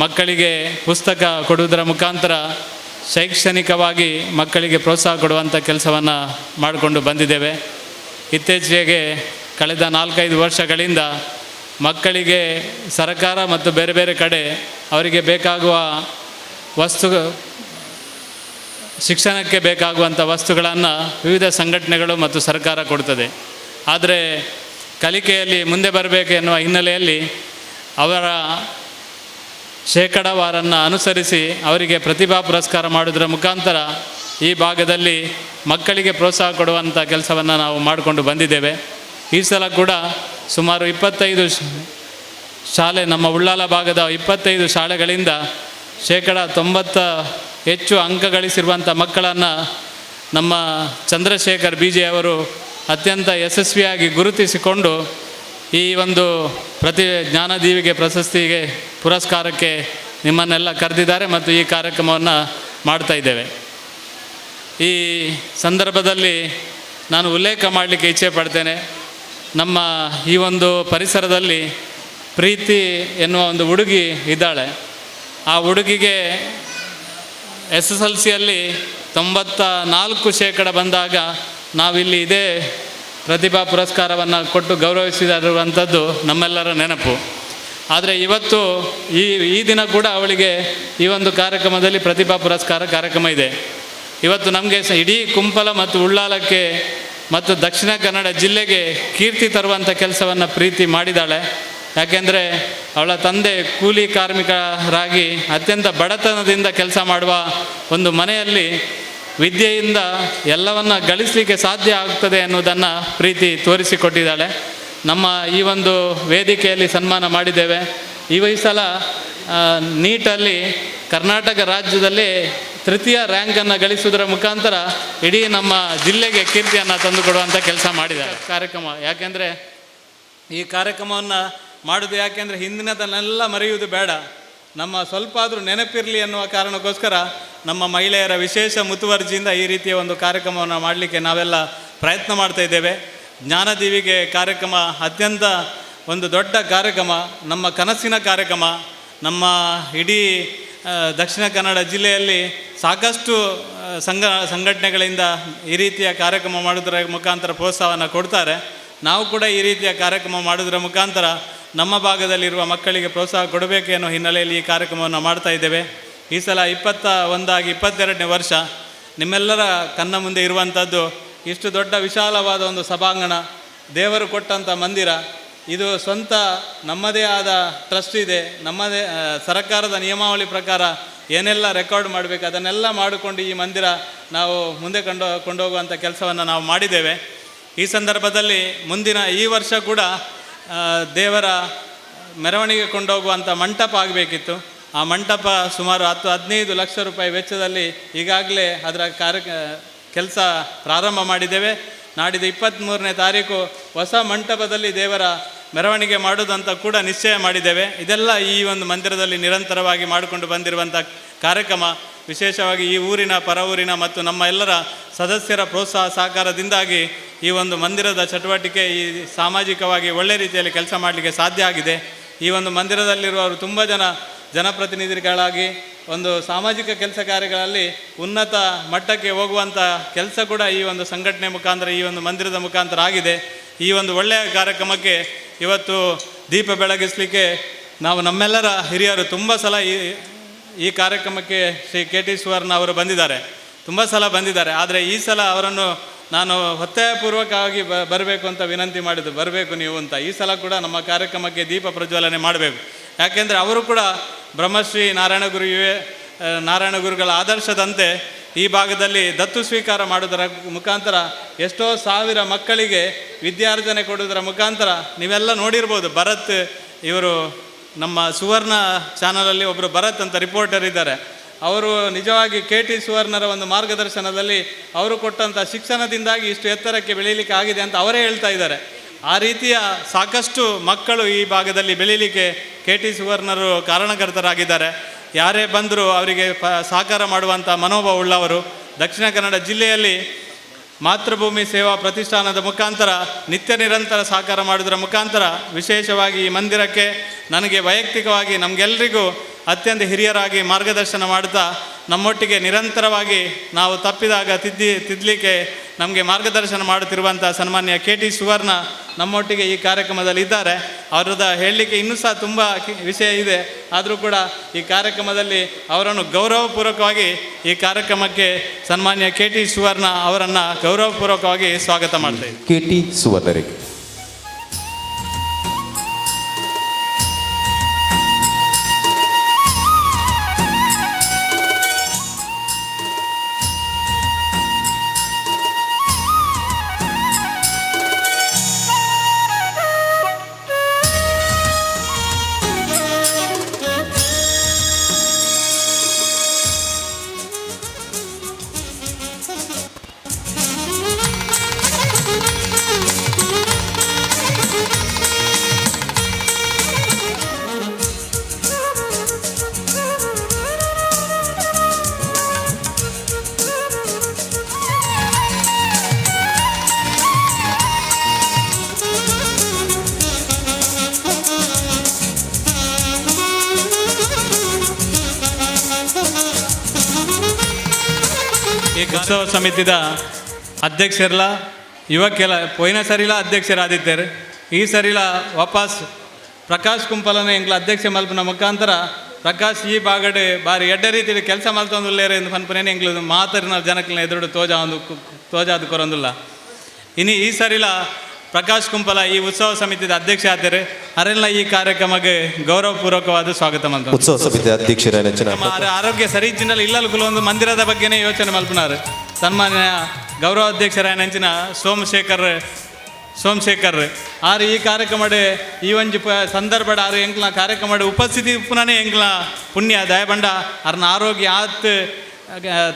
ಮಕ್ಕಳಿಗೆ ಪುಸ್ತಕ ಕೊಡುವುದರ ಮುಖಾಂತರ ಶೈಕ್ಷಣಿಕವಾಗಿ ಮಕ್ಕಳಿಗೆ ಪ್ರೋತ್ಸಾಹ ಕೊಡುವಂಥ ಕೆಲಸವನ್ನು ಮಾಡಿಕೊಂಡು ಬಂದಿದ್ದೇವೆ. ಇತ್ತೀಚೆಗೆ ಕಳೆದ ನಾಲ್ಕೈದು ವರ್ಷಗಳಿಂದ ಮಕ್ಕಳಿಗೆ ಸರ್ಕಾರ ಮತ್ತು ಬೇರೆ ಬೇರೆ ಕಡೆ ಅವರಿಗೆ ಬೇಕಾಗುವ ವಸ್ತು, ಶಿಕ್ಷಣಕ್ಕೆ ಬೇಕಾಗುವಂಥ ವಸ್ತುಗಳನ್ನು ವಿವಿಧ ಸಂಘಟನೆಗಳು ಮತ್ತು ಸರ್ಕಾರ ಕೊಡ್ತದೆ. ಆದರೆ ಕಲಿಕೆಯಲ್ಲಿ ಮುಂದೆ ಬರಬೇಕು ಎನ್ನುವ ಹಿನ್ನೆಲೆಯಲ್ಲಿ ಅವರ ಶೇಕಡವಾರನ್ನು ಅನುಸರಿಸಿ ಅವರಿಗೆ ಪ್ರತಿಭಾ ಪುರಸ್ಕಾರ ಮಾಡೋದರ ಮುಖಾಂತರ ಈ ಭಾಗದಲ್ಲಿ ಮಕ್ಕಳಿಗೆ ಪ್ರೋತ್ಸಾಹ ಕೊಡುವಂಥ ಕೆಲಸವನ್ನು ನಾವು ಮಾಡಿಕೊಂಡು ಬಂದಿದ್ದೇವೆ. ಈ ಸಲ ಕೂಡ ಸುಮಾರು 25 ಶಾಲೆ, ನಮ್ಮ ಉಳ್ಳಾಲ ಭಾಗದ 25 ಶಾಲೆಗಳಿಂದ 90% ಹೆಚ್ಚು ಅಂಕ ಗಳಿಸಿರುವಂಥ ಮಕ್ಕಳನ್ನು ನಮ್ಮ ಚಂದ್ರಶೇಖರ್ ಬಿ ಜೆ ಅವರು ಅತ್ಯಂತ ಯಶಸ್ವಿಯಾಗಿ ಗುರುತಿಸಿಕೊಂಡು ಈ ಒಂದು ಜ್ಞಾನದೀವಿಗೆ ಪ್ರಶಸ್ತಿಗೆ ಪುರಸ್ಕಾರಕ್ಕೆ ನಿಮ್ಮನ್ನೆಲ್ಲ ಕರೆದಿದ್ದಾರೆ ಮತ್ತು ಈ ಕಾರ್ಯಕ್ರಮವನ್ನು ಮಾಡ್ತಾ ಇದ್ದೇವೆ. ಈ ಸಂದರ್ಭದಲ್ಲಿ ನಾನು ಉಲ್ಲೇಖ ಮಾಡಲಿಕ್ಕೆ ಇಚ್ಛೆ ಪಡ್ತೇನೆ. ನಮ್ಮ ಈ ಒಂದು ಪರಿಸರದಲ್ಲಿ ಪ್ರೀತಿ ಎನ್ನುವ ಒಂದು ಹುಡುಗಿ ಇದ್ದಾಳೆ. ಆ ಹುಡುಗಿಗೆ ಎಸ್ಎಸ್ಎಲ್ಸಿಯಲ್ಲಿ 94% ಬಂದಾಗ ನಾವಿಲ್ಲಿ ಇದೇ ಪ್ರತಿಭಾ ಪುರಸ್ಕಾರವನ್ನು ಕೊಟ್ಟು ಗೌರವಿಸಿರುವಂಥದ್ದು ನಮ್ಮೆಲ್ಲರ ನೆನಪು. ಆದರೆ ಇವತ್ತು ಈ ಈ ದಿನ ಕೂಡ ಅವಳಿಗೆ ಈ ಒಂದು ಕಾರ್ಯಕ್ರಮದಲ್ಲಿ ಪ್ರತಿಭಾ ಪುರಸ್ಕಾರ ಕಾರ್ಯಕ್ರಮ ಇದೆ. ಇವತ್ತು ನಮಗೆ ಇಡೀ ಕುಂಪಲ ಮತ್ತು ಉಳ್ಳಾಲಕ್ಕೆ ಮತ್ತು ದಕ್ಷಿಣ ಕನ್ನಡ ಜಿಲ್ಲೆಗೆ ಕೀರ್ತಿ ತರುವಂಥ ಕೆಲಸವನ್ನು ಪ್ರೀತಿ ಮಾಡಿದ್ದಾಳೆ. ಯಾಕೆಂದರೆ ಅವಳ ತಂದೆ ಕೂಲಿ ಕಾರ್ಮಿಕರಾಗಿ ಅತ್ಯಂತ ಬಡತನದಿಂದ ಕೆಲಸ ಮಾಡುವ ಒಂದು ಮನೆಯಲ್ಲಿ ವಿದ್ಯೆಯಿಂದ ಎಲ್ಲವನ್ನ ಗಳಿಸಲಿಕ್ಕೆ ಸಾಧ್ಯ ಆಗ್ತದೆ ಅನ್ನೋದನ್ನು ಪ್ರೀತಿ ತೋರಿಸಿಕೊಟ್ಟಿದ್ದಾಳೆ. ನಮ್ಮ ಈ ಒಂದು ವೇದಿಕೆಯಲ್ಲಿ ಸನ್ಮಾನ ಮಾಡಿದ್ದೇವೆ. ಈ ಸಲ ನೀಟಲ್ಲಿ ಕರ್ನಾಟಕ ರಾಜ್ಯದಲ್ಲಿ ತೃತೀಯ ರ್ಯಾಂಕನ್ನು ಗಳಿಸುವುದರ ಮುಖಾಂತರ ಇಡೀ ನಮ್ಮ ಜಿಲ್ಲೆಗೆ ಕೀರ್ತಿಯನ್ನು ತಂದುಕೊಡುವಂಥ ಕೆಲಸ ಮಾಡಿದ್ದಾರೆ ಕಾರ್ಯಕ್ರಮ. ಯಾಕೆಂದರೆ ಈ ಕಾರ್ಯಕ್ರಮವನ್ನು ಮಾಡೋದು. ಯಾಕೆಂದರೆ ಹಿಂದಿನದನ್ನೆಲ್ಲ ಮರೆಯುವುದು ಬೇಡ, ನಮ್ಮ ಸ್ವಲ್ಪ ಆದರೂ ನೆನಪಿರಲಿ ಅನ್ನುವ ಕಾರಣಕ್ಕೋಸ್ಕರ ನಮ್ಮ ಮಹಿಳೆಯರ ವಿಶೇಷ ಮುತುವರ್ಜಿಯಿಂದ ಈ ರೀತಿಯ ಒಂದು ಕಾರ್ಯಕ್ರಮವನ್ನು ಮಾಡಲಿಕ್ಕೆ ನಾವೆಲ್ಲ ಪ್ರಯತ್ನ ಮಾಡ್ತಾ ಇದ್ದೇವೆ. ಜ್ಞಾನದೀವಿಗೆ ಕಾರ್ಯಕ್ರಮ ಅತ್ಯಂತ ಒಂದು ದೊಡ್ಡ ಕಾರ್ಯಕ್ರಮ, ನಮ್ಮ ಕನಸಿನ ಕಾರ್ಯಕ್ರಮ. ನಮ್ಮ ಇಡೀ ದಕ್ಷಿಣ ಕನ್ನಡ ಜಿಲ್ಲೆಯಲ್ಲಿ ಸಾಕಷ್ಟು ಸಂಘಟನೆಗಳಿಂದ ಈ ರೀತಿಯ ಕಾರ್ಯಕ್ರಮ ಮಾಡೋದರ ಮುಖಾಂತರ ಪ್ರೋತ್ಸಾಹವನ್ನು ಕೊಡ್ತಾರೆ. ನಾವು ಕೂಡ ಈ ರೀತಿಯ ಕಾರ್ಯಕ್ರಮ ಮಾಡೋದರ ಮುಖಾಂತರ ನಮ್ಮ ಭಾಗದಲ್ಲಿರುವ ಮಕ್ಕಳಿಗೆ ಪ್ರೋತ್ಸಾಹ ಕೊಡಬೇಕು ಅನ್ನೋ ಹಿನ್ನೆಲೆಯಲ್ಲಿ ಈ ಕಾರ್ಯಕ್ರಮವನ್ನು ಮಾಡ್ತಾ ಇದ್ದೇವೆ. ಈ ಸಲ 21 22ನೇ ವರ್ಷ. ನಿಮ್ಮೆಲ್ಲರ ಕಣ್ಣ ಮುಂದೆ ಇರುವಂಥದ್ದು ಇಷ್ಟು ದೊಡ್ಡ ವಿಶಾಲವಾದ ಒಂದು ಸಭಾಂಗಣ, ದೇವರು ಕೊಟ್ಟಂಥ ಮಂದಿರ. ಇದು ಸ್ವಂತ ನಮ್ಮದೇ ಆದ ಟ್ರಸ್ಟ್ ಇದೆ, ನಮ್ಮದೇ ಸರ್ಕಾರದ ನಿಯಮಾವಳಿ ಪ್ರಕಾರ ಏನೆಲ್ಲ ರೆಕಾರ್ಡ್ ಮಾಡಬೇಕು ಅದನ್ನೆಲ್ಲ ಮಾಡಿಕೊಂಡು ಈ ಮಂದಿರ ನಾವು ಮುಂದೆ ಕೊಂಡೋಗುವಂಥ ಕೆಲಸವನ್ನು ನಾವು ಮಾಡಿದ್ದೇವೆ. ಈ ಸಂದರ್ಭದಲ್ಲಿ ಮುಂದಿನ ಈ ವರ್ಷ ಕೂಡ ದೇವರ ಮೆರವಣಿಗೆ ಕೊಂಡೋಗುವಂಥ ಮಂಟಪ ಆಗಬೇಕಿತ್ತು. ಆ ಮಂಟಪ ಸುಮಾರು 10-15 ಲಕ್ಷ ರೂಪಾಯಿ ವೆಚ್ಚದಲ್ಲಿ ಈಗಾಗಲೇ ಅದರ ಕೆಲಸ ಪ್ರಾರಂಭ ಮಾಡಿದ್ದೇವೆ. ನಾಡಿದ್ದು 23ನೇ ತಾರೀಕು ಹೊಸ ಮಂಟಪದಲ್ಲಿ ದೇವರ ಮೆರವಣಿಗೆ ಮಾಡೋದಂತ ಕೂಡ ನಿಶ್ಚಯ ಮಾಡಿದ್ದೇವೆ. ಇದೆಲ್ಲ ಈ ಒಂದು ಮಂದಿರದಲ್ಲಿ ನಿರಂತರವಾಗಿ ಮಾಡಿಕೊಂಡು ಬಂದಿರುವಂಥ ಕಾರ್ಯಕ್ರಮ. ವಿಶೇಷವಾಗಿ ಈ ಊರಿನ, ಪರ ಊರಿನ ಮತ್ತು ನಮ್ಮ ಎಲ್ಲರ ಸದಸ್ಯರ ಪ್ರೋತ್ಸಾಹ ಸಹಕಾರದಿಂದಾಗಿ ಈ ಒಂದು ಮಂದಿರದ ಚಟುವಟಿಕೆ ಈ ಸಾಮಾಜಿಕವಾಗಿ ಒಳ್ಳೆ ರೀತಿಯಲ್ಲಿ ಕೆಲಸ ಮಾಡಲಿಕ್ಕೆ ಸಾಧ್ಯ ಆಗಿದೆ. ಈ ಒಂದು ಮಂದಿರದಲ್ಲಿರುವವರು ತುಂಬ ಜನ ಜನಪ್ರತಿನಿಧಿಗಳಾಗಿ ಒಂದು ಸಾಮಾಜಿಕ ಕೆಲಸ ಕಾರ್ಯಗಳಲ್ಲಿ ಉನ್ನತ ಮಟ್ಟಕ್ಕೆ ಹೋಗುವಂಥ ಕೆಲಸ ಕೂಡ ಈ ಒಂದು ಸಂಘಟನೆ ಮುಖಾಂತರ, ಈ ಒಂದು ಮಂದಿರದ ಮುಖಾಂತರ ಆಗಿದೆ. ಈ ಒಂದು ಒಳ್ಳೆಯ ಕಾರ್ಯಕ್ರಮಕ್ಕೆ ಇವತ್ತು ದೀಪ ಬೆಳಗಿಸಲಿಕ್ಕೆ ನಾವು ನಮ್ಮೆಲ್ಲರ ಹಿರಿಯರು ತುಂಬ ಸಲ ಈ ಕಾರ್ಯಕ್ರಮಕ್ಕೆ ಶ್ರೀ ಕೆ ಟಿ ಸುವರ್ಣ ಅವರು ಬಂದಿದ್ದಾರೆ, ತುಂಬ ಸಲ ಬಂದಿದ್ದಾರೆ. ಆದರೆ ಈ ಸಲ ಅವರನ್ನು ನಾನು ಒತ್ತಾಯಪೂರ್ವಕವಾಗಿ ಬರಬೇಕು ಅಂತ ವಿನಂತಿ ಮಾಡಿದ್ದು, ಬರಬೇಕು ನೀವು ಅಂತ. ಈ ಸಲ ಕೂಡ ನಮ್ಮ ಕಾರ್ಯಕ್ರಮಕ್ಕೆ ದೀಪ ಪ್ರಜ್ವಲನೆ ಮಾಡಬೇಕು. ಯಾಕೆಂದರೆ ಅವರು ಕೂಡ ಬ್ರಹ್ಮಶ್ರೀ ನಾರಾಯಣಗುರು ನಾರಾಯಣಗುರುಗಳ ಆದರ್ಶದಂತೆ ಈ ಭಾಗದಲ್ಲಿ ದತ್ತು ಸ್ವೀಕಾರ ಮಾಡೋದರ ಮುಖಾಂತರ ಎಷ್ಟೋ ಸಾವಿರ ಮಕ್ಕಳಿಗೆ ವಿದ್ಯಾರ್ಜನೆ ಕೊಡೋದರ ಮುಖಾಂತರ ನೀವೆಲ್ಲ ನೋಡಿರ್ಬೋದು. ಭರತ್ ಇವರು ನಮ್ಮ ಸುವರ್ಣ ಚಾನಲಲ್ಲಿ ಒಬ್ಬರು ಭರತ್ ಅಂತ ರಿಪೋರ್ಟರ್ ಇದ್ದಾರೆ. ಅವರು ನಿಜವಾಗಿ ಕೆ ಟಿ ಸುವರ್ಣರ ಒಂದು ಮಾರ್ಗದರ್ಶನದಲ್ಲಿ ಅವರು ಕೊಟ್ಟಂಥ ಶಿಕ್ಷಣದಿಂದಾಗಿ ಇಷ್ಟು ಎತ್ತರಕ್ಕೆ ಬೆಳೀಲಿಕ್ಕೆ ಆಗಿದೆ ಅಂತ ಅವರೇ ಹೇಳ್ತಾ ಇದ್ದಾರೆ. ಆ ರೀತಿಯ ಸಾಕಷ್ಟು ಮಕ್ಕಳು ಈ ಭಾಗದಲ್ಲಿ ಬೆಳೀಲಿಕ್ಕೆ ಕೆ ಟಿ ಸುವರ್ಣರು ಕಾರಣಕರ್ತರಾಗಿದ್ದಾರೆ. ಯಾರೇ ಬಂದರೂ ಅವರಿಗೆ ಸಹಕಾರ ಮಾಡುವಂಥ ಮನೋಭಾವ ಉಳ್ಳವರು. ದಕ್ಷಿಣ ಕನ್ನಡ ಜಿಲ್ಲೆಯಲ್ಲಿ ಮಾತೃಭೂಮಿ ಸೇವಾ ಪ್ರತಿಷ್ಠಾನದ ಮುಖಾಂತರ ನಿತ್ಯ ನಿರಂತರ ಸಹಕಾರ ಮಾಡೋದರ ಮುಖಾಂತರ ವಿಶೇಷವಾಗಿ ಈ ಮಂದಿರಕ್ಕೆ ನನಗೆ ವೈಯಕ್ತಿಕವಾಗಿ ನಮಗೆಲ್ಲರಿಗೂ ಅತ್ಯಂತ ಹಿರಿಯರಾಗಿ ಮಾರ್ಗದರ್ಶನ ಮಾಡ್ತಾ ನಮ್ಮೊಟ್ಟಿಗೆ ನಿರಂತರವಾಗಿ ನಾವು ತಪ್ಪಿದಾಗ ತಿದ್ದಲಿಕ್ಕೆ ನಮಗೆ ಮಾರ್ಗದರ್ಶನ ಮಾಡುತ್ತಿರುವಂಥ ಸನ್ಮಾನ್ಯ ಕೆ ಟಿ ಸುವರ್ಣ ನಮ್ಮೊಟ್ಟಿಗೆ ಈ ಕಾರ್ಯಕ್ರಮದಲ್ಲಿ ಇದ್ದಾರೆ. ಅವರದ ಹೇಳಲಿಕ್ಕೆ ಇನ್ನೂ ಸಹ ತುಂಬ ವಿಷಯ ಇದೆ. ಆದರೂ ಕೂಡ ಈ ಕಾರ್ಯಕ್ರಮದಲ್ಲಿ ಅವರನ್ನು ಗೌರವಪೂರ್ವಕವಾಗಿ ಈ ಕಾರ್ಯಕ್ರಮಕ್ಕೆ ಸನ್ಮಾನ್ಯ ಕೆ ಟಿ ಸುವರ್ಣ ಅವರನ್ನು ಗೌರವಪೂರ್ವಕವಾಗಿ ಸ್ವಾಗತ ಮಾಡ್ತಾ ಇದ್ದೀನಿ. ಕೆ ಟಿ ಸುವರ್ಣರಿಗೆ. ಈ ಉತ್ಸವ ಸಮಿತಿದ ಅಧ್ಯಕ್ಷರ್ಲ ಯುವಕೆಲ ಪೋಯಿನ ಸರಿಲ ಅಧ್ಯಕ್ಷರಾದಿತ್ತಾರೆ. ಈ ಸರಿಲ ವಾಪಸ್ ಪ್ರಕಾಶ್ ಕುಂಪಲನ ಎಂಕ್ಲ ಅಧ್ಯಕ್ಷ ಮಲ್ಪನ ಮುಖಾಂತರ ಪ್ರಕಾಶ್ ಈ ಬಾಗಡೆ ಬಾರಿ ಎಡ್ಡೆ ರೀತಿಯಲ್ಲಿ ಕೆಲಸ ಮಲ್ತೊಂದುಲ್ಲೇರು ಎಂದು ಪನ್ಪುನೇನೆ ಎಂಕ್ಲು ಮಾತರಿನ ಜನಕ್ಲೆನ ಎದುರುಡು ತೋಜ ಒಂದು ತೋಜಾದು ಕೊರೊಂದುಲ್ಲ. ಇನಿ ಈ ಸರಿಲ ಪ್ರಕಾಶ್ ಕುಂಪಲ ಈ ಉತ್ಸವ ಸಮಿತಿದ ಅಧ್ಯಕ್ಷ ಆತಾರೆ. ಅರೆಲ್ಲ ಈ ಕಾರ್ಯಕ್ರಮಕ್ಕೆ ಗೌರವಪೂರ್ವಕವಾದ ಸ್ವಾಗತ ಮಲ್ತ ಉತ್ಸವ ಸಮಿತಿ ಅಧ್ಯಕ್ಷರ ನೆಚ್ಚಿನ ನಮ್ಮ ಆರೋಗ್ಯ ಸರಿ ಇಜ್ಜಿಂಡಲ ಇಲ್ಲಲ್ ಒಂದು ಮಂದಿರದ ಬಗ್ಗೆನೇ ಯೋಚನೆ ಮಲ್ಪುನಾರು. ಸನ್ಮಾನ್ಯ ಗೌರವ ಅಧ್ಯಕ್ಷರಾಯನಂಚಿನ ಸೋಮಶೇಖರ್ ಆರು ಈ ಕಾರ್ಯಕ್ರಮಡ್ ಈ ಒಂಜಿ ಸಂದರ್ಭಡ್ ಆರು ಎಂಕ್ಲ ಕಾರ್ಯಕ್ರಮಡ್ ಉಪಸ್ಥಿತಿ ಉಪ್ಪುನೇ ಎಂಕ್ಲ ಪುಣ್ಯ ದಯಬಂಡ ಅರ್ನ ಆರೋಗ್ಯ ಆತ್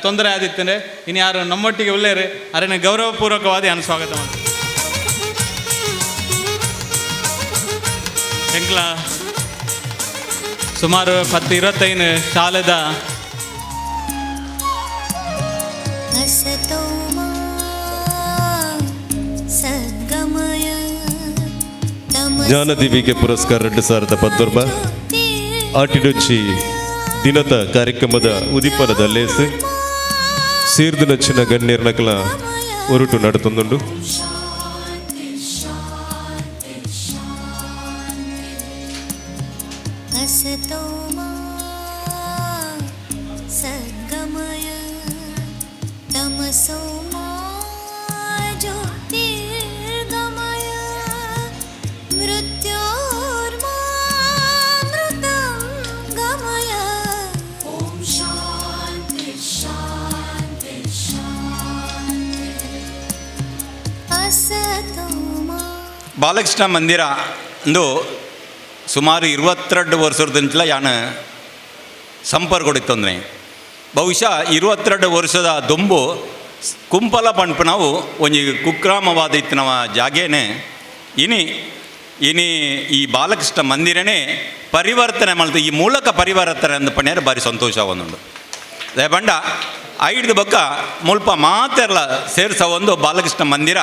ತೊಂದರೆ ಆದಿತ್ತಂದ್ರೆ ಇನ್ನು ಯಾರು ನಮ್ಮೊಟ್ಟಿಗೆ ಉಳ್ಳೇರು ಅರನ್ನ ಗೌರವಪೂರ್ವಕವಾದ ಅನು ಸ್ವಾಗತ ಮಾಡ್ತೀನಿ. ಎಂಕ್ಲ ಸುಮಾರು 10 25 ಶಾಲೆದ असतो मा सद्गमय तमसो ಜ್ಞಾನದೀಪಿಕೆ ಪುರಸ್ಕಾರ 2019 ಆಟಿಡೊಂಚಿ ದಿನದ ಕಾರ್ಯಕ್ರಮದ ಉದಿಪನದ ಲೇಸ್ ಸೇರ್ದು ನಚ್ಚಿನ ಗಣ್ಯರ್ನಕಲ ಒರುಟು ನಡತೊಂದುಂಡು. असतो मा सद्गमय तमसो मा ज्योतिर्गमय मृत्योर्मा मृतं गमय। ॐ शान्ति शान्ति शान्ति। असतो मा ಬಾಲಕೃಷ್ಣ ಮಂದಿರ ಒಂದು ಸುಮಾರು 22 ವರ್ಷದಿಂದಲ ಯಾನು ಸಂಪರ್ಕ ಕೊಡಿತ್ತಂದ್ರೆ ಬಹುಶಃ 22 ವರ್ಷದ ದೊಂಬು ಕುಂಪಲ ಪಂಪ್ ನಾವು ಒಂಜಿ ಕುಗ್ರಾಮವಾದ ಇತ್ತು ನಮ್ಮ ಜಾಗೇನೆ. ಇನಿ ಇನಿ ಈ ಬಾಲಕೃಷ್ಣ ಮಂದಿರನೇ ಪರಿವರ್ತನೆ ಮಲ್ತು ಈ ಮೂಲಕ ಪರಿವರ್ತನೆ ಅಂದ ಪಣ್ಯಾರ ಭಾರಿ ಸಂತೋಷ ಒಂದುಂಡು. ಬಂಡ ಐಡ್ದು ಬೊಕ್ಕ ಮುಲ್ಪ ಮಾತೆರ್ಲ ಸೇರ್ಸ ಒಂದು ಬಾಲಕೃಷ್ಣ ಮಂದಿರ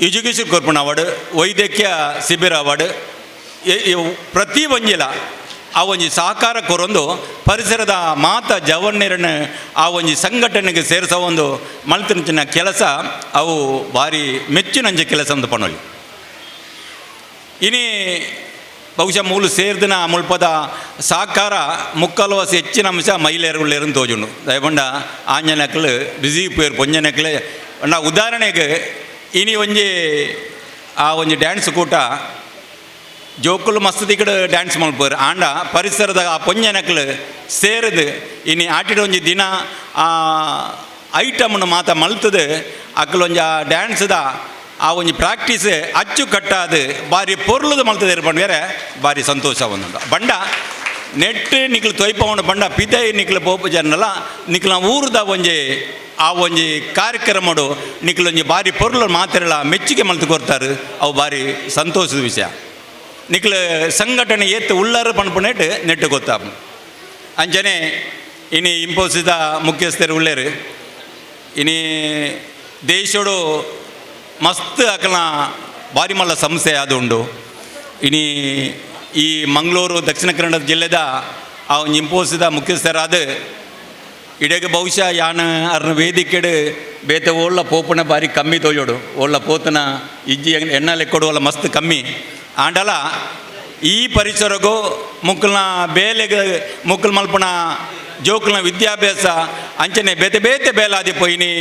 ಎಜುಕೇಷನ್ ಕೊರ್ಪುಣ ಅವಾರ್ಡ್, ವೈದ್ಯಕೀಯ ಶಿಬಿರ ಅವಾರ್ಡ್, ಪ್ರತಿ ಒಂಜಿಲ ಆ ಒಂಜಿ ಸಹಕಾರ ಕೊರೊಂದು ಪರಿಸರದ ಮಾತ ಜವನ್ಯರನ್ನು ಆ ಒಂಜಿ ಸಂಘಟನೆಗೆ ಸೇರಿಸೋ ಒಂದು ಮಲ್ತಿನ ಕೆಲಸ ಅವು ಭಾರಿ ಮೆಚ್ಚಿನಂಚ ಕೆಲಸ ಅಂತ ಪಣೋಲಿ. ಇನಿ ಬಹುಶಃ ಮೂಲು ಸೇರ್ದಿನ ಮುಲ್ಪದ ಸಹಕಾರ ಮುಕ್ಕಲ್ವಾಸ ಹೆಚ್ಚಿನ ಅಂಶ ಮಹಿಳೆಯರು ತೋಜುಂಡು. ದಯಬಂಡ ಆಂಜನಕ್ಲು ಬಿಸಿ ಪೇರು ಪೊಂಜನಕ್ಲೆ ನಾ ಉದಾಹರಣೆಗೆ ಇನಿ ಒಂಜಿ ಆ ಒಂಜಿ ಡ್ಯಾನ್ಸ್ ಕೂಟ ಜೋಕುಲು ಮಸ್ತ್ ತಿಕ್ಕಡು ಡ್ಯಾನ್ಸ್ ಮಲ್ಪುವೆರ್, ಆಂಡ ಪರಿಸರದ ಆ ಪೊಂಜನಕ್ಲು ಸೇರಿದು ಇನಿ ಆಟಿಡ ಒಂಜಿ ದಿನ ಆ ಐಟಮ್ನು ಮಾತ ಮಲ್ತದು ಅಕ್ಲು ಒಂಜಿ ಆ ಡ್ಯಾನ್ಸ್ದ ಆ ಒಂಜಿ ಪ್ರಾಕ್ಟೀಸ್ ಅಚ್ಚು ಕಟ್ಟಾದು ಬಾರಿ ಪೊರ್ಲುದು ಮಲ್ತದ ಪಂಡ್ ಬಾರಿ ಸಂತೋಷ ಒಂದುಂಡು. ಬಂಡ ನೆಟ್ ನಿಕ್ಲು ತೊಯ್ಪವನು ಬಂಡ ಪಿದೈ ನಿಕ್ಲು ಪೋಪು ಜನಲ ನಿಕ್ಲ ಊರ್ದ ಒಂಜಿ ಆ ಒಂಜಿ ಕಾರ್ಯಕ್ರಮಡು ನಿಕ್ಲು ಒಂಜಿ ಬಾರಿ ಪೊರ್ಲು ಮಾತೆರಲ ಮೆಚ್ಚುಗೆ ಮಲ್ತು ಕೊರ್ತಾರೆ, ಅವು ಬಾರಿ ಸಂತೋಷದ ವಿಷಯ. ನಿಕ್ಲು ಸಂಘಟನೆ ಏತ್ ಉಳ್ಳಾರು ಪನ್ಪುನೆಟ್ ನೆಟ್ಟು ಗೊತ್ತಾಪು. ಅಂಚನೆ ಇನಿ ಇಂಪೋಸಿದ ಮುಖ್ಯಸ್ಥರು ಉಳ್ಳೇರು ಇನಿ ದೇಶಡು ಮಸ್ತ್ ಅಕಲ ಬಾರಿ ಮಲ್ಲ ಸಂಸ್ಥೆ ಅದು ಉಂಡು. ಇನಿ ಈ ಮಂಗಳೂರು ದಕ್ಷಿಣ ಕನ್ನಡ ಜಿಲ್ಲೆದ ಆ ಒಂಜಿ ಇಂಪೋಸಿದ ಮುಖ್ಯಸ್ಥರಾದ ಇಡೀ ಬಹುಶಃ ಯಾನ ಅರ್ನ ವೇದಿಕೆಡು ಬೇತೆ ಓಳ್ಳ ಪೋಪುನ ಬಾರಿ ಕಮ್ಮಿ ತೋಜೋಡು, ಓಳ್ಳ ಪೋತನ ಇಜ್ಜಿ ಎಣ್ಣ ಲೆಕ್ಕೊಡು ಓಲ ಮಸ್ತ್ ಕಮ್ಮಿ. ಆಂಡಲ ಈ ಪರಿಸರಗೂ ಮುಕ್ಕಲ್ನ ಬೇಲೆಗೆ ಮುಕ್ಕಲ್ ಮಲ್ಪನ ಜೋಕುಲ್ನ ವಿದ್ಯಾಭ್ಯಾಸ ಅಂಚನೆ ಬೇತೆ ಬೇತೆ ಬೇಲಾದಿ ಪೋಯಿನಿ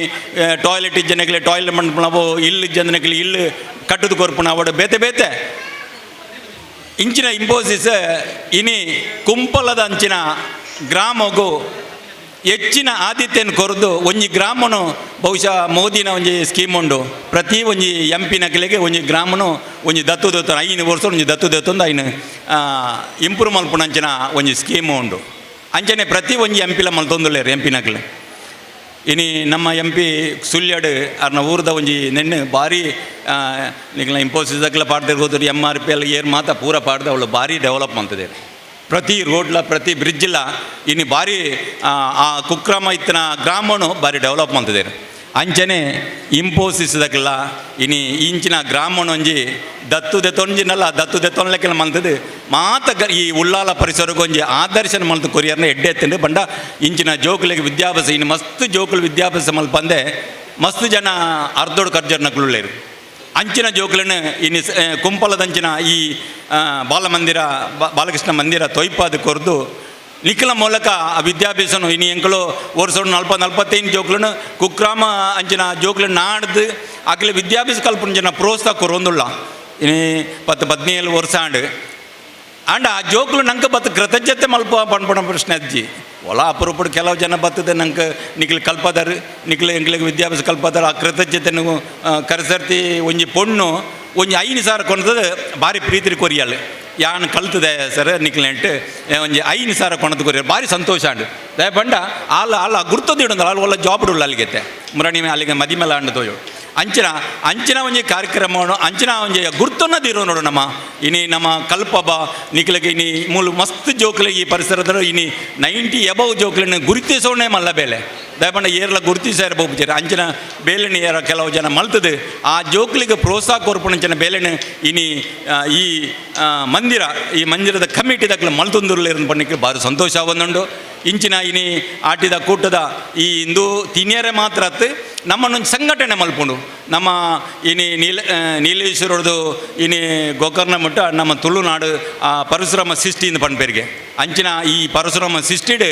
ಟಾಯ್ಲೆಟ್ ಇಜ್ಜನಕ್ಲೆ ಟಾಯ್ಲೆಟ್ ಮನ್ಪುನವು, ಇಲ್ಲು ಇಜ್ಜನಕ್ಲೆ ಇಲ್ಲು ಕಟ್ಟುದು ಕೊರ್ಪುನ ಅವಡು ಬೇತೆ ಬೇತೆ ಇಂಚಿನ ಇಂಪೋಸಿಸ್ ಇನಿ ಕುಂಪಲದ ಅಂಚಿನ ಗ್ರಾಮಗೂ ಹೆಚ್ಚಿನ ಆದಿತ್ಯನ ಕೊರದು ಒಂಜಿ ಗ್ರಾಮನು ಬಹುಶಃ ಮೋದಿನ ಒಂಜಿ ಸ್ಕೀಮ್ ಉಂಡು. ಪ್ರತಿ ಒಂಜಿ ಎಂ ಪಿ ನಕಲಿಗೆ ಒಂಜಿ ಗ್ರಾಮನು ಒಂಜಿ ದತ್ತು ದತ್ತು 5 ವರ್ಷ ಒಂಜಿ ದತ್ತು ದತ್ತೊಂದು ಐನು ಇಂಪ್ರೂವ್ ಮಲ್ಪುನ ಅಂಚಿನ ಒಂಜಿ ಸ್ಕೀಮ್ ಉಂಡು. ಅಂಚನೆ ಪ್ರತಿ ಒಂಜಿ ಎಂ ಪಿಲ ಮಲ್ತೊಂದುಲ್ಲೇರು ಎಂ ಪಿ ನಕಲೆ. ಇನಿ ನಮ್ಮ ಎಂ ಪಿ ಸುಳ್ಯಾಡು ಅರ್ನ ಊರ್ದ ಒಂಜಿ ನೆನ್ನೆ ಭಾರಿ ನಿಕ್ಲ ಇಂಪೋಸಿಸ್ ಪಾಡ್ದಿರ್ಬೋದು ಎಮ್ ಆರ್ ಪಿ ಎಲ್ ಏರ್ ಮಾತ ಪೂರ ಪಾಡ್ದು ಅವಳು ಭಾರಿ ಡೆವಲಪ್ ಮಾಡ್ತದೆ. ಪ್ರತಿ ರೋಡ್ಲ ಪ್ರತಿ ಬ್ರಿಡ್ಜ್ಲ ಇನ್ನು ಭಾರಿ ಆ ಕುಕ್ರಮ ಇತ್ತಿನ ಗ್ರಾಮನು ಭಾರಿ ಡೆವಲಪ್ ಮಾಡ್ತಿದ್ದಾರೆ. ಅಂಚನೆ ಇಂಪೋಸಿಸ್ದಕ್ಲ ಇನಿ ಇಂಚಿನ ಗ್ರಾಮನೊಂಜಿ ದತ್ತು ದೆತ್ತೊಂಜಿನಲ್ಲ ದತ್ತು ದೆತ್ತೊನ್ಲೆಕ್ಕೆಲ್ಲ ಮಲ್ತದೆ ಮಾತ ಈ ಉಳ್ಳಾಲ ಪರಿಸರಕ್ಕೊಂಜಿ ಆದರ್ಶನ ಮಲ್ತು ಕೊರಿಯರ್ನ ಎಡ್ಡೆ ಎತ್ತಂಡು ಬಂಡ ಇಂಚಿನ ಜೋಕುಲಿಗೆ ವಿದ್ಯಾಭ್ಯಾಸ ಇನ್ನು ಮಸ್ತ್ ಜೋಕುಲು ವಿದ್ಯಾಭ್ಯಾಸ ಮಲ್ಪಂದೆ ಮಸ್ತ್ ಜನ ಅರ್ಧೋಡು ಕರ್ಜರ್ನಕ್ಳುಳ್ಳೇರು. ಅಂಚಿನ ಜೋಕುలను ಇನ್ನು ಕುಂಪಲದಂಚಿನ ಈ ಬಾಲಮಂದಿರ ಬಾಲಕೃಷ್ಣ ಮಂದಿರ ತೊಯ್ಪಾದ ಕೊರ್ದು ನಿಖಲ ಮೂಲಕ ಆ ವಿದ್ಯಾಭ್ಯಾಸನು ಇನಿ ಎಂಕಲು ವರ್ಷ 40 45 ಜೋಕ್లను ಕುಕ್ರಾಮ ಅಂಚಿನ ಜೋಕ್లను ನಾಡ್ದು ಅಖಿಲ ವಿದ್ಯಾಭ್ಯಾಸ ಕಲ್ಪನ ಪ್ರೋತ್ಸಾಹ ಕೊರೊಂದುಳ್ಳ ಇನಿ 10 17 ವರ್ಷ ಆಂಡ್ ಆಂಡ ಆ ಜೋಕ್ಲು ನಂಗೆ ಬತ್ತು ಕೃತಜ್ಞತೆ ಮಲ್ಪ ಪನ್ಪುಣ ಪ್ರಶ್ನೆ ಅಜ್ಜಿ ಒಲ ಅಪರೂಪಡು ಕೆಲವು ಜನ ಬರ್ತದೆ ನಂಗೆ ನಿಕ್ಲು ಕಲ್ಪದಾರು ನಿಕ್ಲು ಎಂಕ್ಲಿಗೆ ವಿದ್ಯಾಭ್ಯಾಸ ಕಲ್ಪದಾರ ಆ ಕೃತಜ್ಞತೆ ಕರೆಸರ್ತಿ ಒಂಜಿ ಪೊಣ್ಣು ಒಂಜಿ 5 ಸಾವಿರ ಕೊನತದ ಭಾರಿ ಪ್ರೀತಿ ಕೊರಿಯಲ್ ಯಾನ್ ಕಲ್ತದೆ ಸರ್ ನಿಕ್ಲೆಂಟ್ ಒಂಜಿ 5 ಸಾವಿರ ಕೊಣದ ಕೊರಿಯಲ್ ಭಾರಿ ಸಂತೋಷ ಅಂಡು ದಯ ಬಂಡ ಆಲ ಆಲ ಗುರ್ತದಿಡೊಂದು ಆಲ್ ಒಲ್ಲ ಜಾಬ್ ಉಳ್ಳ ಅಲ್ಲಿಗೆತ್ತೆ ಮುರಣಿ ಅಲ್ಲಿಗೆ ಮದಿಮೆಲ ಅಂಡು ತೋಜು. ಅಂಚಿನ ಅಂಚಿನ ಒಂಜಿ ಕಾರ್ಯಕ್ರಮ ಅಂಚಿನ ಒಂಜಿ ಗುರ್ತನ್ನ ದಿರೋ ನೋಡು. ನಮ್ಮ ಇನಿ ನಮ್ಮ ಕಲ್ಪಬ ನಿಕ್ಲೆಗ್ ಇನಿ ಮೂಲು ಮಸ್ತ್ ಜೋಕ್ಲೆ ಈ ಪರಿಸರದ ಇನಿ 90 ಎಬವ್ ಜೋಕ್ಲೆನ್ ಗುರುತಿಸೋಣೆ ಮಲ್ಲ ಬೇಲೆ. ದಯಪಂಡ ಏರ್ಲ ಗುರುತಿಸಾರ ಬೋಪುಜೆರ್. ಅಂಚಿನ ಬೇಲೆನ್ ಏರ ಕೆಲವು ಜನ ಮಲ್ತದು ಆ ಜೋಕ್ಲಿಗೆ ಪ್ರೋತ್ಸಾಹ ಕೊರ್ಪುನಂಚಿನ ಬೇಲೆನ್ ಇನಿ ಈ ಮಂದಿರ ಈ ಮಂದಿರದ ಕಮಿಟಿ ದಕ್ಲು ಮಲ್ತೊಂದುರ್ಲೆರ್ ಪನ್ನಿಕ್ ಬಾರಿ ಸಂತೋಷ ಆವೊಂದುಂಡು. ಇಂಚಿನ ಇನಿ ಆಟಿದ ಕೂಟದ ಈ ಇಂದು ತಿನಿಯರೆ ಮಾತ್ರ ಅತ್ತು ನಮ್ಮನ್ನೊಂದು ಸಂಘಟನೆ ಮಲ್ಪುಂಡು. ನಮ್ಮ ಇನಿ ನೀಲೇಶ್ವರದು ಇನಿ ಗೋಕರ್ಣ ಮಟ್ಟ ನಮ್ಮ ತುಳುನಾಡು ಆ ಪರಶುರಾಮ ಸೃಷ್ಟಿಯಿಂದ ಪನ್ಪೇರಿಗೆ. ಅಂಚಿನ ಈ ಪರಶುರಾಮ ಸೃಷ್ಟಿಡ್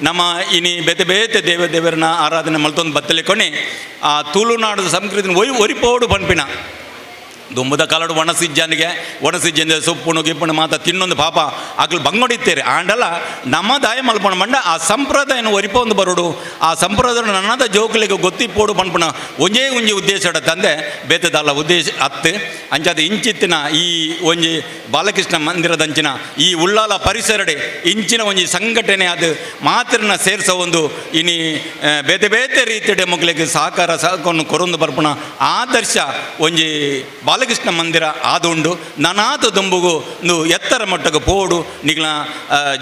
ನಮ್ಮ ಇನಿ ಬೇತೆ ಬೇತೆ ದೇವ ದೇವರನ್ನ ಆರಾಧನೆ ಮಲ್ತೊಂದು ಬತ್ತಲೆ ಕೊನೆ ಆ ತುಳುನಾಡು ಸಂಸ್ಕೃತಿ ಒರಿಪೋಡು ಪನ್ಪಿನ ದುಂಬುದ ಕಾಲಡು ಒಣಸಿಜ್ಜನಿಗೆ ಒಣಸಿಜ್ಜಂದೆ ಸೊಪ್ಪುಣು ಗಿಪ್ಪುಣು ಮಾತ ತಿನ್ನೊಂದು ಪಾಪ ಅಕ್ಲು ಬಂಗೊಡಿತ್ತೇರಿ. ಆಂಡಲ ನಮ್ಮ ದಾಯ ಮಲ್ಪಣ ಮಂಡ ಆ ಸಂಪ್ರದಾಯನ ಒರಿಪೊಂದು ಬರೋಡು, ಆ ಸಂಪ್ರದಾಯ ನನ್ನದ ಜೋಕುಲಿಗೆ ಗೊತ್ತಿಪ್ಪೋಡು ಪನ್ಪುಣ ಒಂಜೇ ಒಂಜಿ ಉದ್ದೇಶ ತಂದೆ ಬೇತೆದಲ್ಲ ಉದ್ದೇಶ ಅತ್ತು. ಅಂಚಾದ ಇಂಚಿತ್ತಿನ ಈ ಒಂಜಿ ಬಾಲಕೃಷ್ಣ ಮಂದಿರದಂಚಿನ ಈ ಉಳ್ಳಾಲ ಪರಿಸರಡೆ ಇಂಚಿನ ಒಂಜಿ ಸಂಘಟನೆ ಅದು ಮಾತ್ರನ ಸೇರ್ಸ ಒಂದು ಇನಿ ಬೇತೆ ಬೇತೆ ರೀತಿಯ ಮಕ್ಕಳಿಗೆ ಸಹಕಾರ ಸಹಕವನ್ನು ಕೊರೊಂದು ಬರ್ಪುಣ ಆದರ್ಶ ಒಂಜಿ ಬಾಲಕೃಷ್ಣ ಮಂದಿರ ಆದುಂಡು. ನನಾತ ದುಂಬುಗು ಒಂದು ಎತ್ತರ ಮಟ್ಟಕ್ಕೆ ಪೋಡು ನಿಕ್ಲ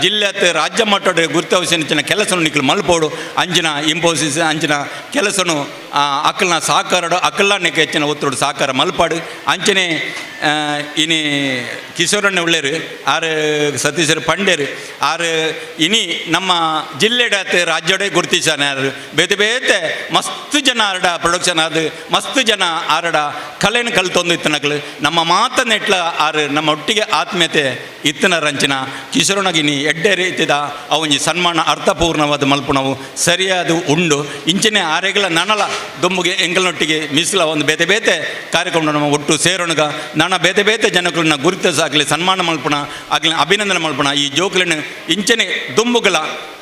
ಜಿಲ್ಲೆ ರಾಜ್ಯ ಮಟ್ಟದ ಗುರುತವಸಿನ ಕೆಲಸನು ನಿಕ್ಲು ಮಲ್ಪೋಡು. ಅಂಚಿನ ಇಂಪೋಸಿಸ್ ಅಂಚಿನ ಕೆಲಸನು ಅಕ್ಕಲ್ನ ಸಹಕಾರ ಅಕ್ಕಲ್ನ ನಿಕ್ಕ ಹೆಚ್ಚಿನ ಒತ್ತಡು ಸಹಕಾರ ಮಲ್ಪಾಡು. ಅಂಚನೆ ಇನಿ ಕಿಶೋರಣ್ಣ ಉಳ್ಳೇರು ಆರು ಸತೀಶರು ಪಂಡೇರು ಆರು ಇನಿ ನಮ್ಮ ಜಿಲ್ಲೆಡಾತ್ ರಾಜ್ಯಡೆ ಗುರುತಿಸಾನೆ. ಆರು ಬೇತೆ ಬೇತೆ ಮಸ್ತ್ ಜನ ಆರಡ ಪ್ರೊಡಕ್ಷನ್ ಅದು ಮಸ್ತ್ ಜನ ಆರಡ ಕಲೆನ ಕಲ್ತೊಂದು ಇತ್ತನಕ್ಲು ನಮ್ಮ ಮಾತ ನೆಟ್ಲ ಆರು ನಮ್ಮ ಒಟ್ಟಿಗೆ ಆತ್ಮೀಯತೆ ಇತ್ತನ ರಂಚನ ಕಿಶೋರಣ್ಣಗಿನಿ ಎಡ್ಡೆ ರೀತಿದ ಅವೊಂಜಿ ಸನ್ಮಾನ ಅರ್ಥಪೂರ್ಣವಾದ ಮಲ್ಪುಣವು ಸರಿಯಾದ ಉಂಡು. ಇಂಚಿನ ಆರೆಗಳ ನನಲ ದೊಂಬುಗೆ ಎಂಕಲ್ನೊಟ್ಟಿಗೆ ಮೀಸಲ ಒಂದು ಬೇತೆ ಬೇತೆ ಕಾರ್ಯಕ್ರಮ ನಮ್ಮ ಒಟ್ಟು ಸೇರೋಣಗ ನನ ಬೇತೆ ಬೇತೆ ಜನಗಳನ್ನ ಗುರುತಿಸಾಗಲಿ ಸನ್ಮಾನ ಮಲ್ಪುಣ ಆಗಲಿ ಅಭಿನಂದನೆ ಮಲ್ಪುಣ ಈ ಜೋಕ್ಲೆನ್ ಇಂಚನೆ ದುಂಬುಗಳ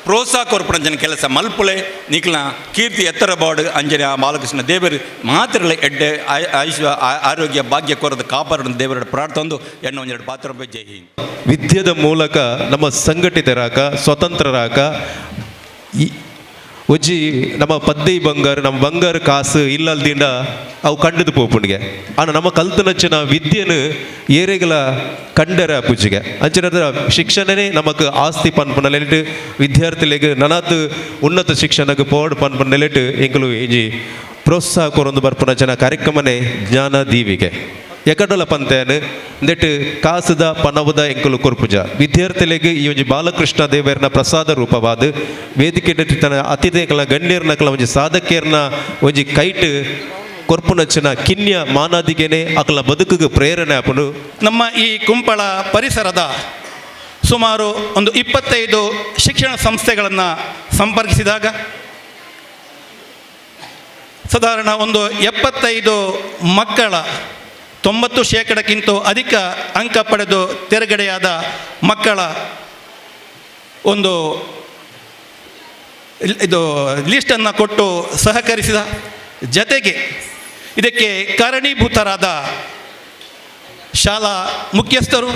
ಪ್ರೋತ್ಸಾಹ ಕೊರ್ಪುಣ ಜನ ಕೆಲಸ ಮಲ್ಪುಲೆ ನಿಕ್ಲ ಕೀರ್ತಿ ಎತ್ತರ ಬಾಡು. ಅಂಜನೆ ಆ ಬಾಲಕೃಷ್ಣ ದೇವರು ಮಾತ್ರಲ ಎಡ್ಡೆ ಆಯುಷ್ಯ ಆರೋಗ್ಯ ಭಾಗ್ಯ ಕೊರದ ಕಾಪಾಡ ದೇವರ ಪ್ರಾರ್ಥೊಂದು ಎಣ್ಣೆ ಒಂದೆರಡು ಪಾತ್ರ. ಜೈ ಹಿಂದ್. ವಿದ್ಯೆದ ಮೂಲಕ ನಮ್ಮ ಸಂಘಟಿತರಾಕ ಸ್ವತಂತ್ರರಾಕ ಈ ಒಂಜಿ ನಮ್ಮ ಪದ್ದೈ ಬಂಗಾರ ನಮ್ಮ ಬಂಗಾರ ಕಾಸು ಇಲ್ಲಲ್ದಿಂಡ ಅವು ಕಂಡದು ಪೋಪುಂಡಿಗೆ. ಆನ ನಮ್ಮ ಕಲ್ತನಂಚಿನ ವಿದ್ಯೆನು ಏರೆಗಳ ಕಂಡರ ಪೂಜೆಗೆ ಅಂಚಿನ ಶಿಕ್ಷಣನೇ ನಮಕ್ ಆಸ್ತಿ ಪನ್ಪುನ ನೆಲೆಟ್ ವಿದ್ಯಾರ್ಥಿಲೆಗ್ ನನಾತ್ ಉನ್ನತ ಶಿಕ್ಷಣಕ್ಕೆ ಪೋಡ್ ಪನ್ಪುನ ನೆಲೆಟ್ ಎಂಕುಲು ಇಂಜಿ ಪ್ರೋತ್ಸಾಹ ಕೊರೊಂದು ಬರ್ಪುನ ಜನ ಕಾರ್ಯಕ್ರಮನೇ ಜ್ಞಾನ ದೀವಿಗೆ. ಎಕಡಲ ಪಂತೇನು ನೆಟ್ ಕಾಸುದ ಪನವುದ ಎಂಕುಲು ಕೊರ್ಪುಜ ವಿದ್ಯಾರ್ಥಿಲೆಗ್ ಈ ಒಂಜಿ ಬಾಲಕೃಷ್ಣ ದೇವರನ ಪ್ರಸಾದ ರೂಪವಾದ ವೇದಿಕೆ ತನ್ನ ಅತಿಥಿಗಳ ಗಣ್ಯರ್ನಕಲ ಒಂಜಿ ಸಾಧಕಿಯರ್ನ ಒಂಜಿ ಕೈಟ್ ಕೊರ್ಪುನಚ್ಚಿನ ಕಿನ್ಯ ಮಾನಾದಿಗೆನೆ ಅಕಲ ಬದುಕುಗೆ ಪ್ರೇರಣೆ ಆಪುಂಡು. ನಮ್ಮ ಈ ಕುಂಪಳ ಪರಿಸರದ ಸುಮಾರು ಒಂದು 25 ಶಿಕ್ಷಣ ಸಂಸ್ಥೆಗಳನ್ನು ಸಂಪರ್ಕಿಸಿದಾಗ ಸಾಧಾರಣ ಒಂದು 75 ಮಕ್ಕಳ 90%ಕ್ಕಿಂತ ಅಧಿಕ ಅಂಕ ಪಡೆದು ತೇರ್ಗಡೆಯಾದ ಮಕ್ಕಳ ಒಂದು ಇದು ಲಿಸ್ಟನ್ನು ಕೊಟ್ಟು ಸಹಕರಿಸಿದ ಜತೆಗೆ ಇದಕ್ಕೆ ಕಾರಣೀಭೂತರಾದ ಶಾಲಾ ಮುಖ್ಯಸ್ಥರು,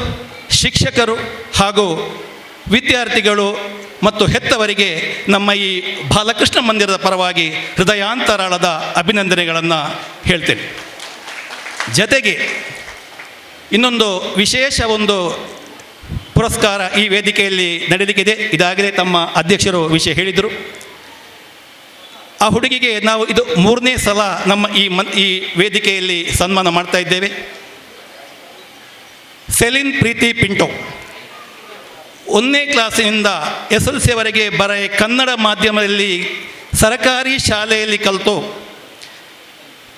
ಶಿಕ್ಷಕರು ಹಾಗೂ ವಿದ್ಯಾರ್ಥಿಗಳು ಮತ್ತು ಹೆತ್ತವರಿಗೆ ನಮ್ಮ ಈ ಬಾಲಕೃಷ್ಣ ಮಂದಿರದ ಪರವಾಗಿ ಹೃದಯಾಂತರಾಳದ ಅಭಿನಂದನೆಗಳನ್ನು ಹೇಳ್ತೇನೆ. ಜತೆಗೆ ಇನ್ನೊಂದು ವಿಶೇಷ ಒಂದು ಪುರಸ್ಕಾರ ಈ ವೇದಿಕೆಯಲ್ಲಿ ನಡೆಯಲಿಕ್ಕಿದೆ. ಇದಾಗಲೇ ತಮ್ಮ ಅಧ್ಯಕ್ಷರು ವಿಷಯ ಹೇಳಿದರು. ಆ ಹುಡುಗಿಗೆ ನಾವು ಇದು 3ನೇ ಸಲ ನಮ್ಮ ಈ ವೇದಿಕೆಯಲ್ಲಿ ಸನ್ಮಾನ ಮಾಡ್ತಾ ಇದ್ದೇವೆ. ಸೆಲಿನ್ ಪ್ರೀತಿ ಪಿಂಟೋ 1ನೇ ಕ್ಲಾಸಿನಿಂದ SLCವರೆಗೆ ಬರೀ ಕನ್ನಡ ಮಾಧ್ಯಮದಲ್ಲಿ ಸರಕಾರಿ ಶಾಲೆಯಲ್ಲಿ ಕಲಿತು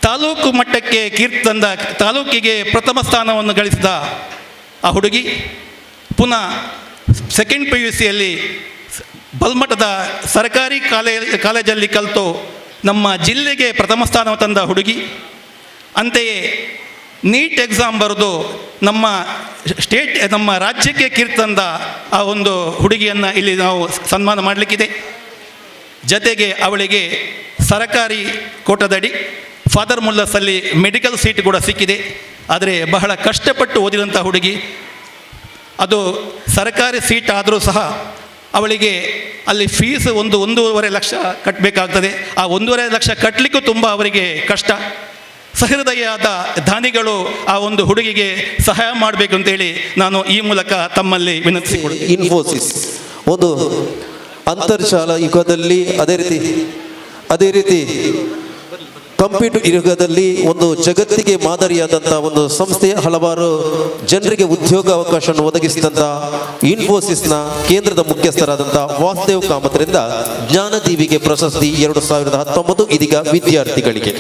ತಾಲೂಕು ಮಟ್ಟಕ್ಕೆ ಕೀರ್ತಿ ತಂದ, ತಾಲೂಕಿಗೆ ಪ್ರಥಮ ಸ್ಥಾನವನ್ನು ಗಳಿಸಿದ ಆ ಹುಡುಗಿ ಪುನಃ ಸೆಕೆಂಡ್ PUCಯಲ್ಲಿ ಬಲ್ಮಠದ ಸರ್ಕಾರಿ ಕಾಲೇಜಲ್ಲಿ ಕಲಿತು ನಮ್ಮ ಜಿಲ್ಲೆಗೆ ಪ್ರಥಮ ಸ್ಥಾನ ತಂದ ಹುಡುಗಿ. ಅಂತೆಯೇ ನೀಟ್ ಎಕ್ಸಾಮ್ ಬರೆದು ನಮ್ಮ ಸ್ಟೇಟ್, ನಮ್ಮ ರಾಜ್ಯಕ್ಕೆ ಕೀರ್ತಿ ತಂದ ಆ ಒಂದು ಹುಡುಗಿಯನ್ನು ಇಲ್ಲಿ ನಾವು ಸನ್ಮಾನ ಮಾಡಲಿಕ್ಕಿದೆ. ಜತೆಗೆ ಅವಳಿಗೆ ಸರಕಾರಿ ಕೋಟದಡಿ ಫಾದರ್ ಮುಲ್ಲಸಲ್ಲಿ ಮೆಡಿಕಲ್ ಸೀಟ್ ಕೂಡ ಸಿಕ್ಕಿದೆ. ಆದರೆ ಬಹಳ ಕಷ್ಟಪಟ್ಟು ಓದಿದಂಥ ಹುಡುಗಿ, ಅದು ಸರಕಾರಿ ಸೀಟ್ ಆದರೂ ಸಹ ಅವಳಿಗೆ ಅಲ್ಲಿ ಫೀಸ್ 1.5 ಲಕ್ಷ ಕಟ್ಟಬೇಕಾಗ್ತದೆ. ಆ 1.5 ಲಕ್ಷ ಕಟ್ಟಲಿಕ್ಕೂ ತುಂಬ ಅವರಿಗೆ ಕಷ್ಟ. ಸಹೃದಯಾದ ದಾನಿಗಳು ಆ ಒಂದು ಹುಡುಗಿಗೆ ಸಹಾಯ ಮಾಡಬೇಕು ಅಂತೇಳಿ ನಾನು ಈ ಮೂಲಕ ತಮ್ಮಲ್ಲಿ ವಿನಂತಿಸಿಕೊಳ್ಳುತ್ತೇನೆ. ಇನ್ಫೋಸಿಸ್ ಒಂದು ಅಂತರ್ಜಾಲ ಯುಗದಲ್ಲಿ, ಅದೇ ರೀತಿ ಕಂಪ್ಯೂಟರ್ ಯುಗದಲ್ಲಿ ಒಂದು ಜಗತ್ತಿಗೆ ಮಾದರಿಯಾದಂಥ ಒಂದು ಸಂಸ್ಥೆ, ಹಲವಾರು ಜನರಿಗೆ ಉದ್ಯೋಗ ಅವಕಾಶವನ್ನು ಒದಗಿಸಿದಂಥ ಇನ್ಫೋಸಿಸ್ನ ಕೇಂದ್ರದ ಮುಖ್ಯಸ್ಥರಾದಂಥ ವಾಸುದೇವ್ ಕಾಮತ್ರಿಂದ ಜ್ಞಾನದೀವಿಗೆ ಪ್ರಶಸ್ತಿ 2019 ಇದೀಗ ವಿದ್ಯಾರ್ಥಿಗಳಿಗೆ.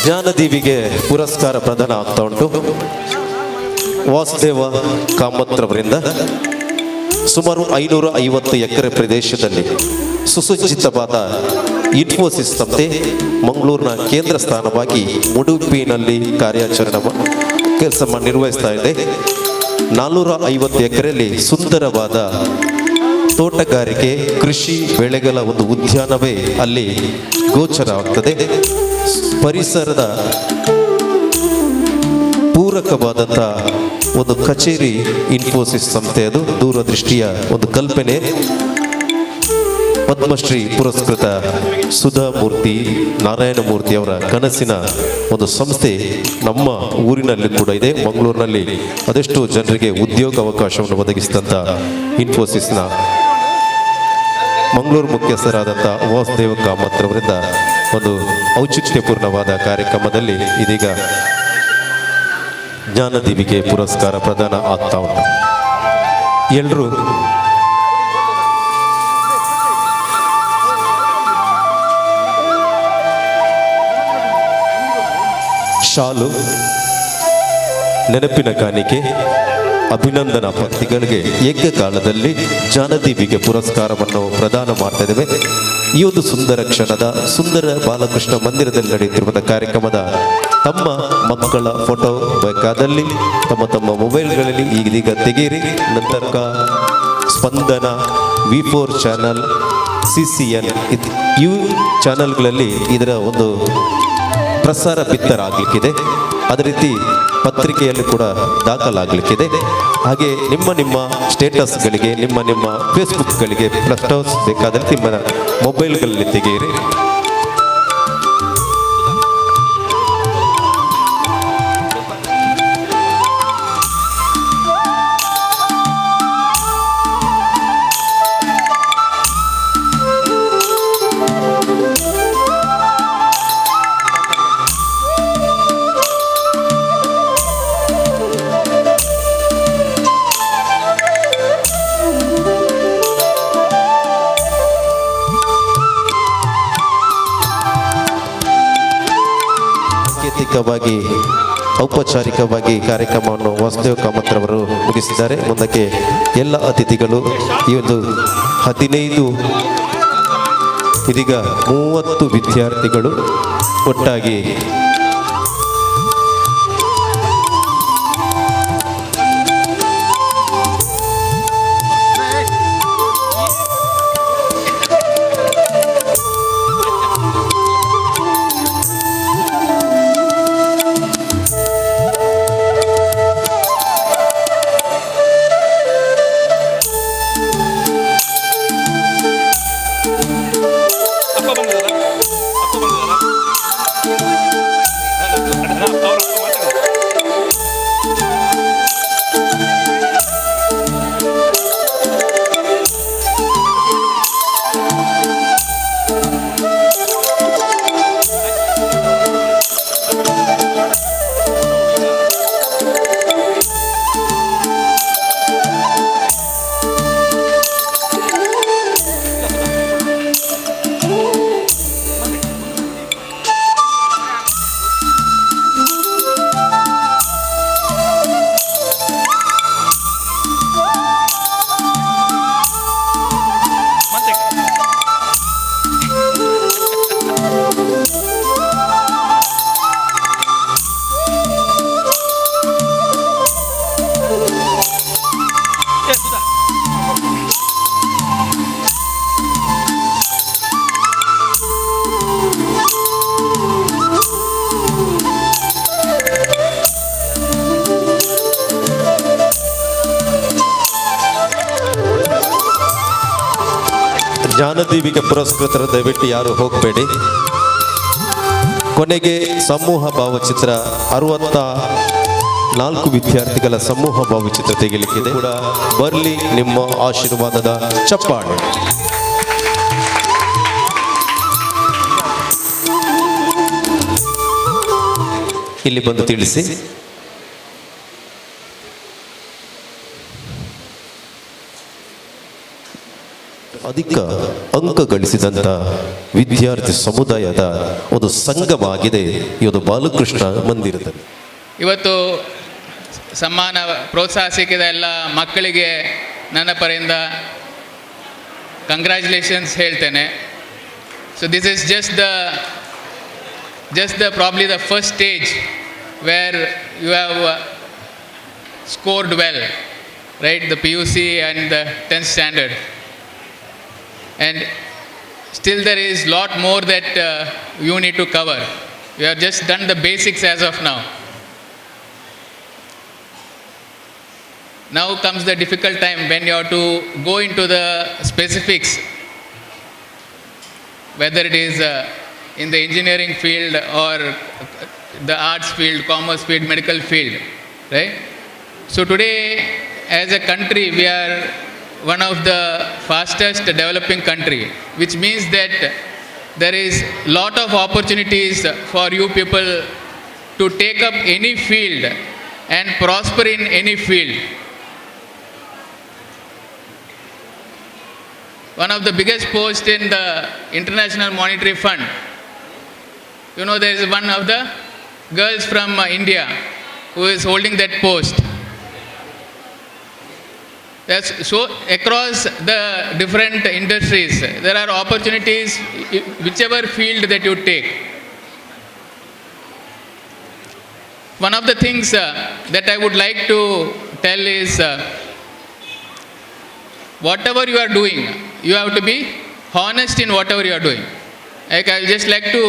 ಜ್ಞಾನದೀವಿಗೆ ಪುರಸ್ಕಾರ ಪ್ರದಾನ ಆಗ್ತಾ ಉಂಟು ವಾಸುದೇವ ಕಾಮತ್ರವರಿಂದ. ಸುಮಾರು 550 ಎಕರೆ ಪ್ರದೇಶದಲ್ಲಿ ಸುಸಜ್ಜಿತವಾದ ಇನ್ಫೋಸಿಸ್ ಸಂಸ್ಥೆ ಮಂಗಳೂರಿನ ಕೇಂದ್ರ ಸ್ಥಾನವಾಗಿ ಉಡುಪಿನಲ್ಲಿ ಕಾರ್ಯಾಚರಣೆ ಕೆಲಸ ನಿರ್ವಹಿಸ್ತಾ ಇದೆ. 450 ಎಕರೆಯಲ್ಲಿ ಸುಂದರವಾದ ತೋಟಗಾರಿಕೆ, ಕೃಷಿ ಬೆಳೆಗಳ ಒಂದು ಉದ್ಯಾನವೇ ಅಲ್ಲಿ ಗೋಚರವಾಗ್ತದೆ. ಪರಿಸರದ ಪೂರಕವಾದಂಥ ಒಂದು ಕಚೇರಿ ಇನ್ಫೋಸಿಸ್ ಸಂಸ್ಥೆಯದು. ದೂರದೃಷ್ಟಿಯ ಒಂದು ಕಲ್ಪನೆ. ಪದ್ಮಶ್ರೀ ಪುರಸ್ಕೃತ ಸುಧಾಮೂರ್ತಿ ನಾರಾಯಣಮೂರ್ತಿ ಅವರ ಕನಸಿನ ಒಂದು ಸಂಸ್ಥೆ ನಮ್ಮ ಊರಿನಲ್ಲಿ ಕೂಡ ಇದೆ. ಮಂಗಳೂರಿನಲ್ಲಿ ಅದೆಷ್ಟು ಜನರಿಗೆ ಉದ್ಯೋಗ ಅವಕಾಶವನ್ನು ಒದಗಿಸಿದಂಥ ಇನ್ಫೋಸಿಸ್ನ ಮಂಗಳೂರು ಮುಖ್ಯಸ್ಥರಾದಂಥ ವಾಸುದೇವ ಕಾಮತ್ ರವರಿಂದ ಒಂದು ಔಚಿತ್ಯಪೂರ್ಣವಾದ ಕಾರ್ಯಕ್ರಮದಲ್ಲಿ ಇದೀಗ ಜ್ಞಾನದೀವಿಗೆ ಪುರಸ್ಕಾರ ಪ್ರದಾನ ಆಗ್ತಾ ಉಂಟು. ಎಲ್ಲರೂ ಶಾಲು, ನೆನಪಿನ ಕಾಣಿಕೆ, ಅಭಿನಂದನಾ ಪತ್ರಿಕೆಗಳಿಗೆ ಏಕಕಾಲದಲ್ಲಿ ಜ್ಞಾನದೀವಿಗೆ ಪುರಸ್ಕಾರವನ್ನು ಪ್ರದಾನ ಮಾಡ್ತಾ ಇದ್ದೇವೆ. ಈ ಒಂದು ಸುಂದರ ಕ್ಷಣದ ಸುಂದರ ಬಾಲಕೃಷ್ಣ ಮಂದಿರದಲ್ಲಿ ನಡೆಯುತ್ತಿರುವಂಥ ಕಾರ್ಯಕ್ರಮದ ತಮ್ಮ ಮಕ್ಕಳ ಫೋಟೋ ಬೇಕಾದಲ್ಲಿ ತಮ್ಮ ತಮ್ಮ ಮೊಬೈಲ್ಗಳಲ್ಲಿ ಈಗೀಗ ತೆಗೆಯಿರಿ. ನಂತರ ಸ್ಪಂದನ, V4 channel, CCN ಇವು ಚಾನಲ್ಗಳಲ್ಲಿ ಇದರ ಒಂದು ಪ್ರಸಾರ ಬಿತ್ತರಾಗಲಿಕ್ಕಿದೆ. ಅದೇ ರೀತಿ ಪತ್ರಿಕೆಯಲ್ಲಿ ಕೂಡ ದಾಖಲಾಗಲಿಕ್ಕಿದೆ. ಹಾಗೆ ನಿಮ್ಮ ನಿಮ್ಮ ಸ್ಟೇಟಸ್ಗಳಿಗೆ, ನಿಮ್ಮ ನಿಮ್ಮ ಫೇಸ್ಬುಕ್ಗಳಿಗೆ ಪ್ಲಸ್ಟರ್ಸ್ ಬೇಕಾದರೆ ನಿಮ್ಮ ಮೊಬೈಲ್ಗಳಲ್ಲಿ ತೆಗೆಯಿರಿ. ಸಾಂಕೇತಿಕವಾಗಿ ಔಪಚಾರಿಕವಾಗಿ ಕಾರ್ಯಕ್ರಮವನ್ನು ವಾಸುದೇವ್ ಕಾಮತ್ರವರು ಮುಗಿಸಿದ್ದಾರೆ. ಮುಂದಕ್ಕೆ ಎಲ್ಲ ಅತಿಥಿಗಳು ಈ ಒಂದು 15, ಇದೀಗ 30 ವಿದ್ಯಾರ್ಥಿಗಳು ಒಟ್ಟಾಗಿ ಜ್ಞಾನದೀಪಿಕೆ ಪುರಸ್ಕೃತರ ದಯವಿಟ್ಟು ಯಾರು ಹೋಗಬೇಡಿ. ಕೊನೆಗೆ ಸಮೂಹ ಭಾವಚಿತ್ರ, 64 ವಿದ್ಯಾರ್ಥಿಗಳ ಸಮೂಹ ಭಾವಚಿತ್ರ ತೆಗೆಯಲಿಕ್ಕಿದೆ ಕೂಡ. ಬರಲಿ ನಿಮ್ಮ ಆಶೀರ್ವಾದದ ಚಪ್ಪಾಳೆ. ಇಲ್ಲಿ ಬಂದು ತಿಳಿಸಿ. ಅಧಿಕ ಅಂಕ ಗಳಿಸಿದಂಥ ವಿದ್ಯಾರ್ಥಿ ಸಮುದಾಯದ ಒಂದು ಸಂಘವಾಗಿದೆ ಈ ಒಂದು ಬಾಲಕೃಷ್ಣ ಮಂದಿರದಲ್ಲಿ. ಇವತ್ತು ಸಮ್ಮಾನ ಪ್ರೋತ್ಸಾಹ ಸಿಕ್ಕಿದ ಎಲ್ಲ ಮಕ್ಕಳಿಗೆ ನನ್ನ ಪರೆಯಿಂದ ಕಂಗ್ರ್ಯಾಚುಲೇಷನ್ಸ್ ಹೇಳ್ತೇನೆ. So this is just the probably the first stage where you have scored well, right? The PUC and the 10th standard. And still there is lot more that you need to cover. You have just done the basics as of now. Now comes the difficult time when you have to go into the specifics, whether it is in the engineering field or the arts field, commerce field, medical field, right? So today, as a country, we are one of the fastest developing country, which means that there is lot of opportunities for you people to take up any field and prosper in any field. One of the biggest posts in the International Monetary Fund, there is one of the girls from India who is holding that post. That's so across the different industries, there are opportunities, whichever field that you take. One of the things that I would like to tell is, whatever you are doing, you have to be honest in whatever you are doing. Like, I would just like to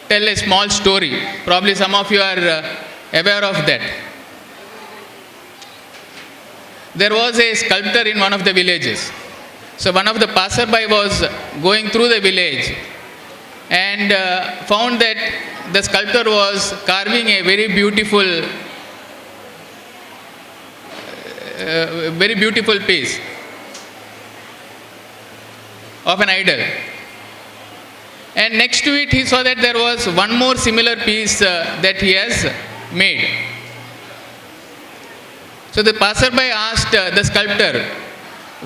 tell a small story. Probably some of you are aware of that. There was a sculptor in one of the villages. So one of the passerby was going through the village and found that the sculptor was carving a very beautiful piece of an idol. And next to it, he saw that there was one more similar piece that he has made. So the passerby asked the sculptor,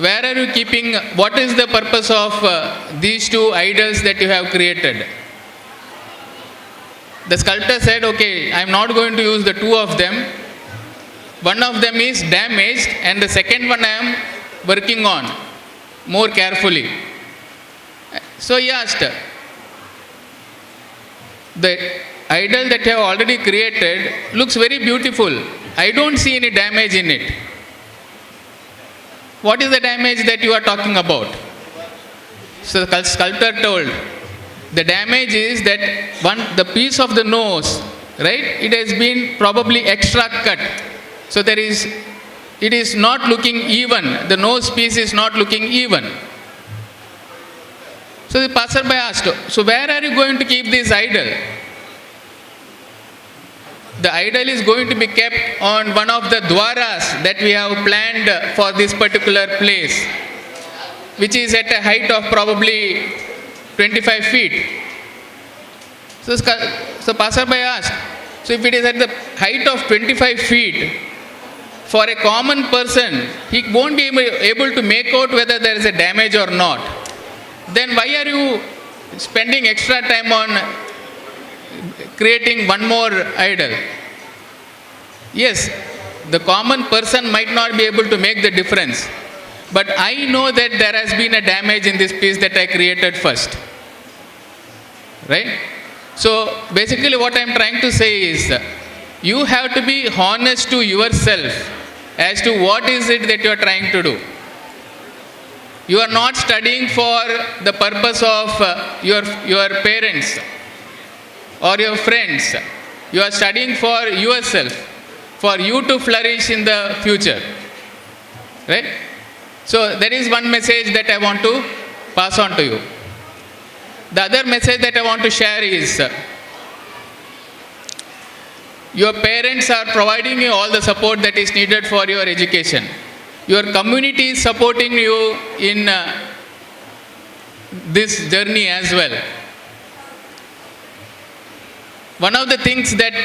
"Where are you keeping, what is the purpose of these two idols that you have created?" The sculptor said, "Okay, I am not going to use the two of them. One of them is damaged and the second one I am working on more carefully." So he asked, "The idol that you have already created looks very beautiful. I don't see any damage in it. What is the damage that you are talking about?" So the sculptor told, "The damage is that one, the piece of the nose, right, it has been probably extra cut. So it is not looking even. The nose piece is not looking even." So the passerby asked, "So where are you going to keep this idol?" "The idol is going to be kept on one of the dwaras that we have planned for this particular place, which is at a height of probably 25 feet." So passerby asked, "So if it is at the height of 25 feet, for a common person, he won't be able to make out whether there is a damage or not. Then why are you spending extra time on creating one more idol?" "Yes, the common person might not be able to make the difference, but I know that there has been a damage in this piece that I created first." Right? So basically what I am trying to say is, you have to be honest to yourself as to what is it that you are trying to do. You are not studying for the purpose of your parents or your friends. You are studying for yourself, for you to flourish in the future. Right? So there is one message that I want to pass on to you. The other message that I want to share is, your parents are providing you all the support that is needed for your education. Your community is supporting you in this journey as well. One of the things that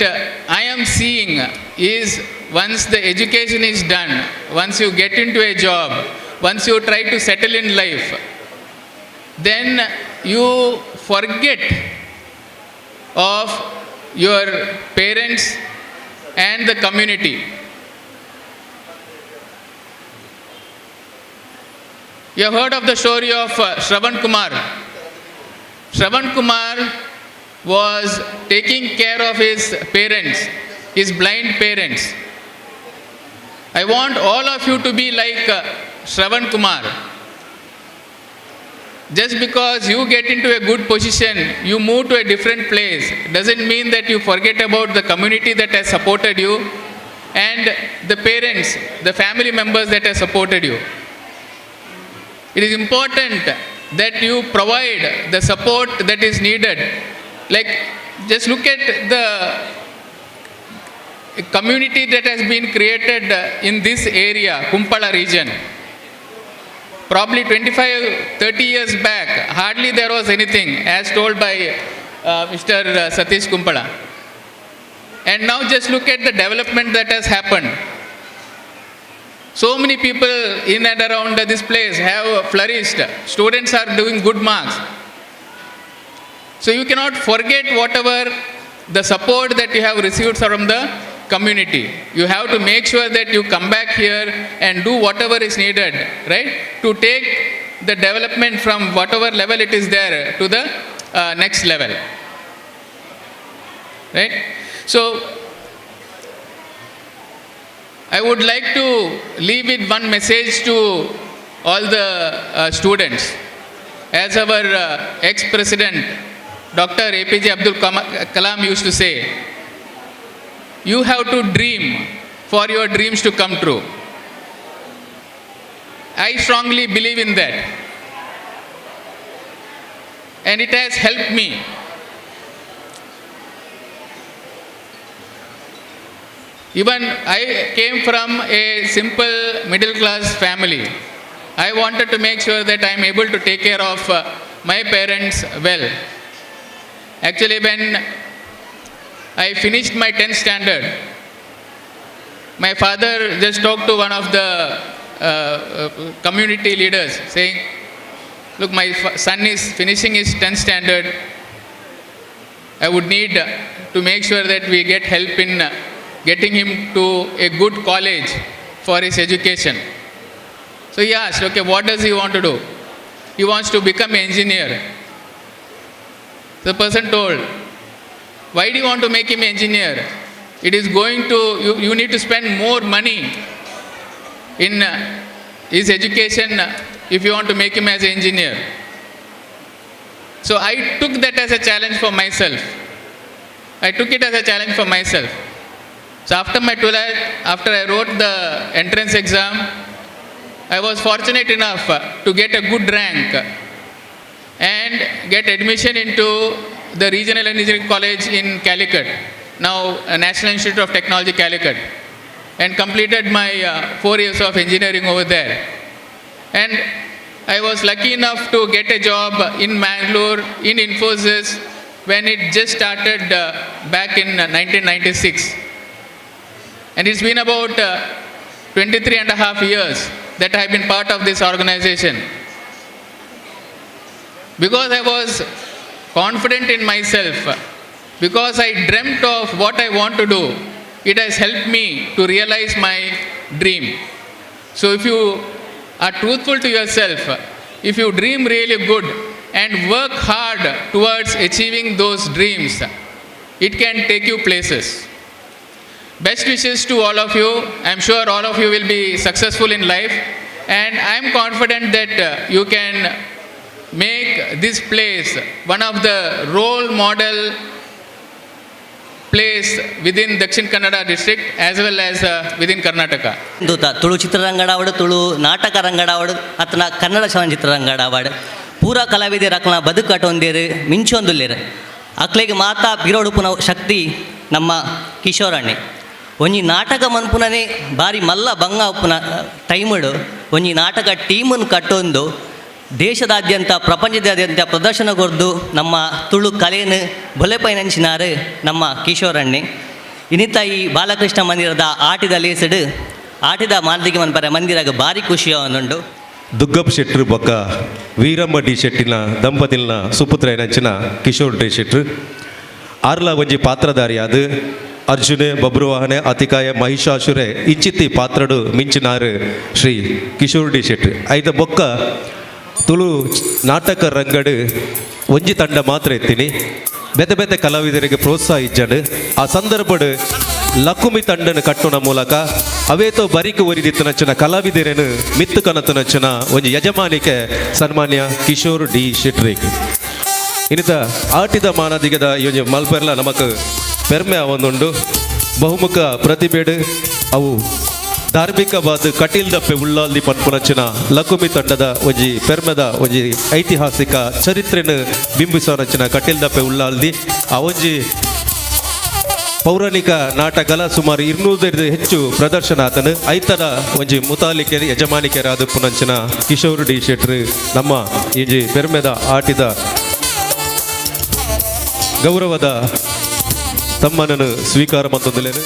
I am seeing is, once the education is done, once you get into a job, once you try to settle in life, then you forget of your parents and the community. You have heard of the story of Shravan Kumar. Shravan Kumar was taking care of his parents, his blind parents. I want all of you to be like Shravan Kumar. Just because you get into a good position, you move to a different place, doesn't mean that you forget about the community that has supported you and the parents, the family members that have supported you. It is important that you provide the support that is needed. Just look at the community that has been created in this area, Kumpala region. Probably 25, 30 years back, hardly there was anything, as told by Mr. Satish Kumpala. And now just look at the development that has happened. So many people in and around this place have flourished. Students are doing good marks. So you cannot forget whatever the support that you have received from the community. You have to make sure that you come back here and do whatever is needed, right? To take the development from whatever level it is there to the next level. Right? So I would like to leave with one message to all the students. As our ex-president, Dr. APJ Abdul Kalam used to say, "You have to dream for your dreams to come true." I strongly believe in that. And it has helped me. Even I came from a simple middle class family. I wanted to make sure that I am able to take care of my parents well. Actually, when I finished my 10th standard, my father just talked to one of the community leaders saying, "Look, my son is finishing his 10th standard. I would need to make sure that we get help in getting him to a good college for his education. So he asked, okay, what does he want to do? He wants to become an engineer. The person told, why do you want to make him engineer? It is going to, you need to spend more money in his education if you want to make him as an engineer. So I took that as a challenge for myself. I took it as a challenge for myself. So after my 12th, after I wrote the entrance exam, I was fortunate enough to get a good rank and get admission into the Regional Engineering College in Calicut, now National Institute of Technology, Calicut, and completed my 4 years of engineering over there. And I was lucky enough to get a job in Mangalore in Infosys when it just started back in 1996. And it's been about 23 and a half years that I have been part of this organization. Because I was confident in myself, because I dreamt of what I want to do, it has helped me to realize my dream. So if you are truthful to yourself, if you dream really good and work hard towards achieving those dreams, it can take you places. Best wishes to all of you. I'm sure all of you will be successful in life, and I'm confident that you can make this place one of the role model place within Dakshin Kannada district as well as within Karnataka. ದೂತ ತುಳು ಚಿತ್ರರಂಗಡ ಆವಡ್, ತುಳು ನಾಟಕ ರಂಗಡ ಆವಡ್, ಅತ್ತನ ಕನ್ನಡ ಚಲನಚಿತ್ರರಂಗಡ ಆವಡ್, ಪೂರ ಕಲಾವಿದರ ಅಕ್ಲನ ಬದುಕಟೊಂದೇರು ಮಿಂಚೊಂದುಲ್ಲೇರು. ಅಕ್ಲೆಗ್ ಮಾತಾ ಬಿರೋಡುಪುನ ಶಕ್ತಿ ನಮ್ಮ ಕಿಶೋರಣ್ಣೆ. ಒಂಜಿ ನಾಟಕ ಮನ್ಪುನನೇ ಬಾರಿ ಮಲ್ಲ ಬಂಗ ಉಪ್ಪುನ ಟೈಮುಡು ಒಂಜಿ ನಾಟಕ ಟೀಮನ್ನು ಕಟ್ಟೊಂದು ದೇಶದಾದ್ಯಂತ ಪ್ರಪಂಚದಾದ್ಯಂತ ಪ್ರದರ್ಶನ ಕೊರ್ದು ನಮ್ಮ ತುಳು ಕಲೆಯನ್ನು ಬೊಲೆಪೈನಂಚಿನಾರು ನಮ್ಮ ಕಿಶೋರಣ್ಣೆ. ಇನ್ನಿತ ಈ ಬಾಲಕೃಷ್ಣ ಮಂದಿರದ ಆಟಿದ ಲೇಸಡು ಆಟಿದ ಮಾಲ್ದಿಗೆ ಮನ್ಪರೆ ಮಂದಿರಾಗ ಭಾರಿ ಖುಷಿ ಉಂಡು. ದುಗ್ಗಪ್ಪ ಶೆಟ್ರು ಬೊಕ್ಕ ವೀರಮ್ಮ ಡಿ ಶೆಟ್ಟಿನ ದಂಪತಿಲ್ನ ಸುಪುತ್ರ ಏನಂಚಿನ ಕಿಶೋರ್ ಡಿ ಶೆಟ್ರು ಆರ್ಲ ಒಂಜಿ ಪಾತ್ರಧಾರಿಯಾದ ಅರ್ಜುನೆ, ಬಬ್ರುವಾಹನೆ, ಅತಿಕಾಯ, ಮಹಿಷಾಸುರೆ ಇಂಚಿತ್ತಿ ಪಾತ್ರಡು ಮಿಂಚಿನಾರು ಶ್ರೀ ಕಿಶೋರ್ ಡಿ ಶೆಟ್ರು. ಐತ ಬೊಕ್ಕ ತುಳು ನಾಟಕ ರಂಗಡು ಒಂಜಿ ತಂಡ ಮಾತ್ರ ಎತ್ತೀನಿ ಬೇತೆ ಬೇತೆ ಕಲಾವಿದರಿಗೆ ಪ್ರೋತ್ಸಾಹ ಇಜ್ಜಂಡು. ಆ ಸಂದರ್ಭಡ್ ಲಕುಮಿ ತಂಡನ ಕಟ್ಟುನ ಮೂಲಕ ಅವೇತೋ ಬರಿಕು ಒರಿದಿತ್ತು ನಚ್ಚನ ಕಲಾವಿದರೇನು ಮಿತ್ತು ಕನತು ನಚ್ಚನ ಒಂಜಿ ಯಜಮಾನಿಕೆ ಸನ್ಮಾನ್ಯ ಕಿಶೋರ್ ಡಿ ಶೆಟ್ರಿಕ್. ಇನ್ನಿತ ಆಟಿದ ಮಾನದಿಗದ ಈ ಒಂಜಿ ಮಲ್ಪೆರ್ಲ ನಮಕ್ ಪೆರ್ಮೆ ಅವೊಂದುಂಡು. ಬಹುಮುಖ ಪ್ರತಿಭೆಡು ಅವು ಧಾರ್ಮಿಕವಾದ ಕಟೀಲ್ ದಪ್ಪೆ ಉಳ್ಳಾಲ್ದಿ ಪನ್ಪುನಂಚಿನ ಲಕುಮಿ ತಂಡದ ಒಂಜಿ ಪೆರ್ಮೆದ ಒಂಜಿ ಐತಿಹಾಸಿಕ ಚರಿತ್ರೆನು ಬಿಂಬಿಸೋನಂಚಿನ ಕಟೀಲ್ ದಪ್ಪೆ ಉಳ್ಳಾಲ್ದಿ ಆ ಒಂಜಿ ಪೌರಾಣಿಕ ನಾಟಕಲ ಸುಮಾರು 200 ಹೆಚ್ಚು ಪ್ರದರ್ಶನ ಆತನು. ಐತರ ಒಂಜಿ ಮುತಾಲಿಕೆ ಯಜಮಾನಿಕೆರಾದ ಪುನಂಚಿನ ಕಿಶೋರ್ ಡಿ ಶೆಟ್ರು ನಮ್ಮ ಇಂಜಿ ಪೆರ್ಮೆದ ಆಟಿದ ಗೌರವದ ತಮ್ಮನನ್ನು ಸ್ವೀಕಾರ ಮಂತೊಂದುಲ್ಲೆರ್.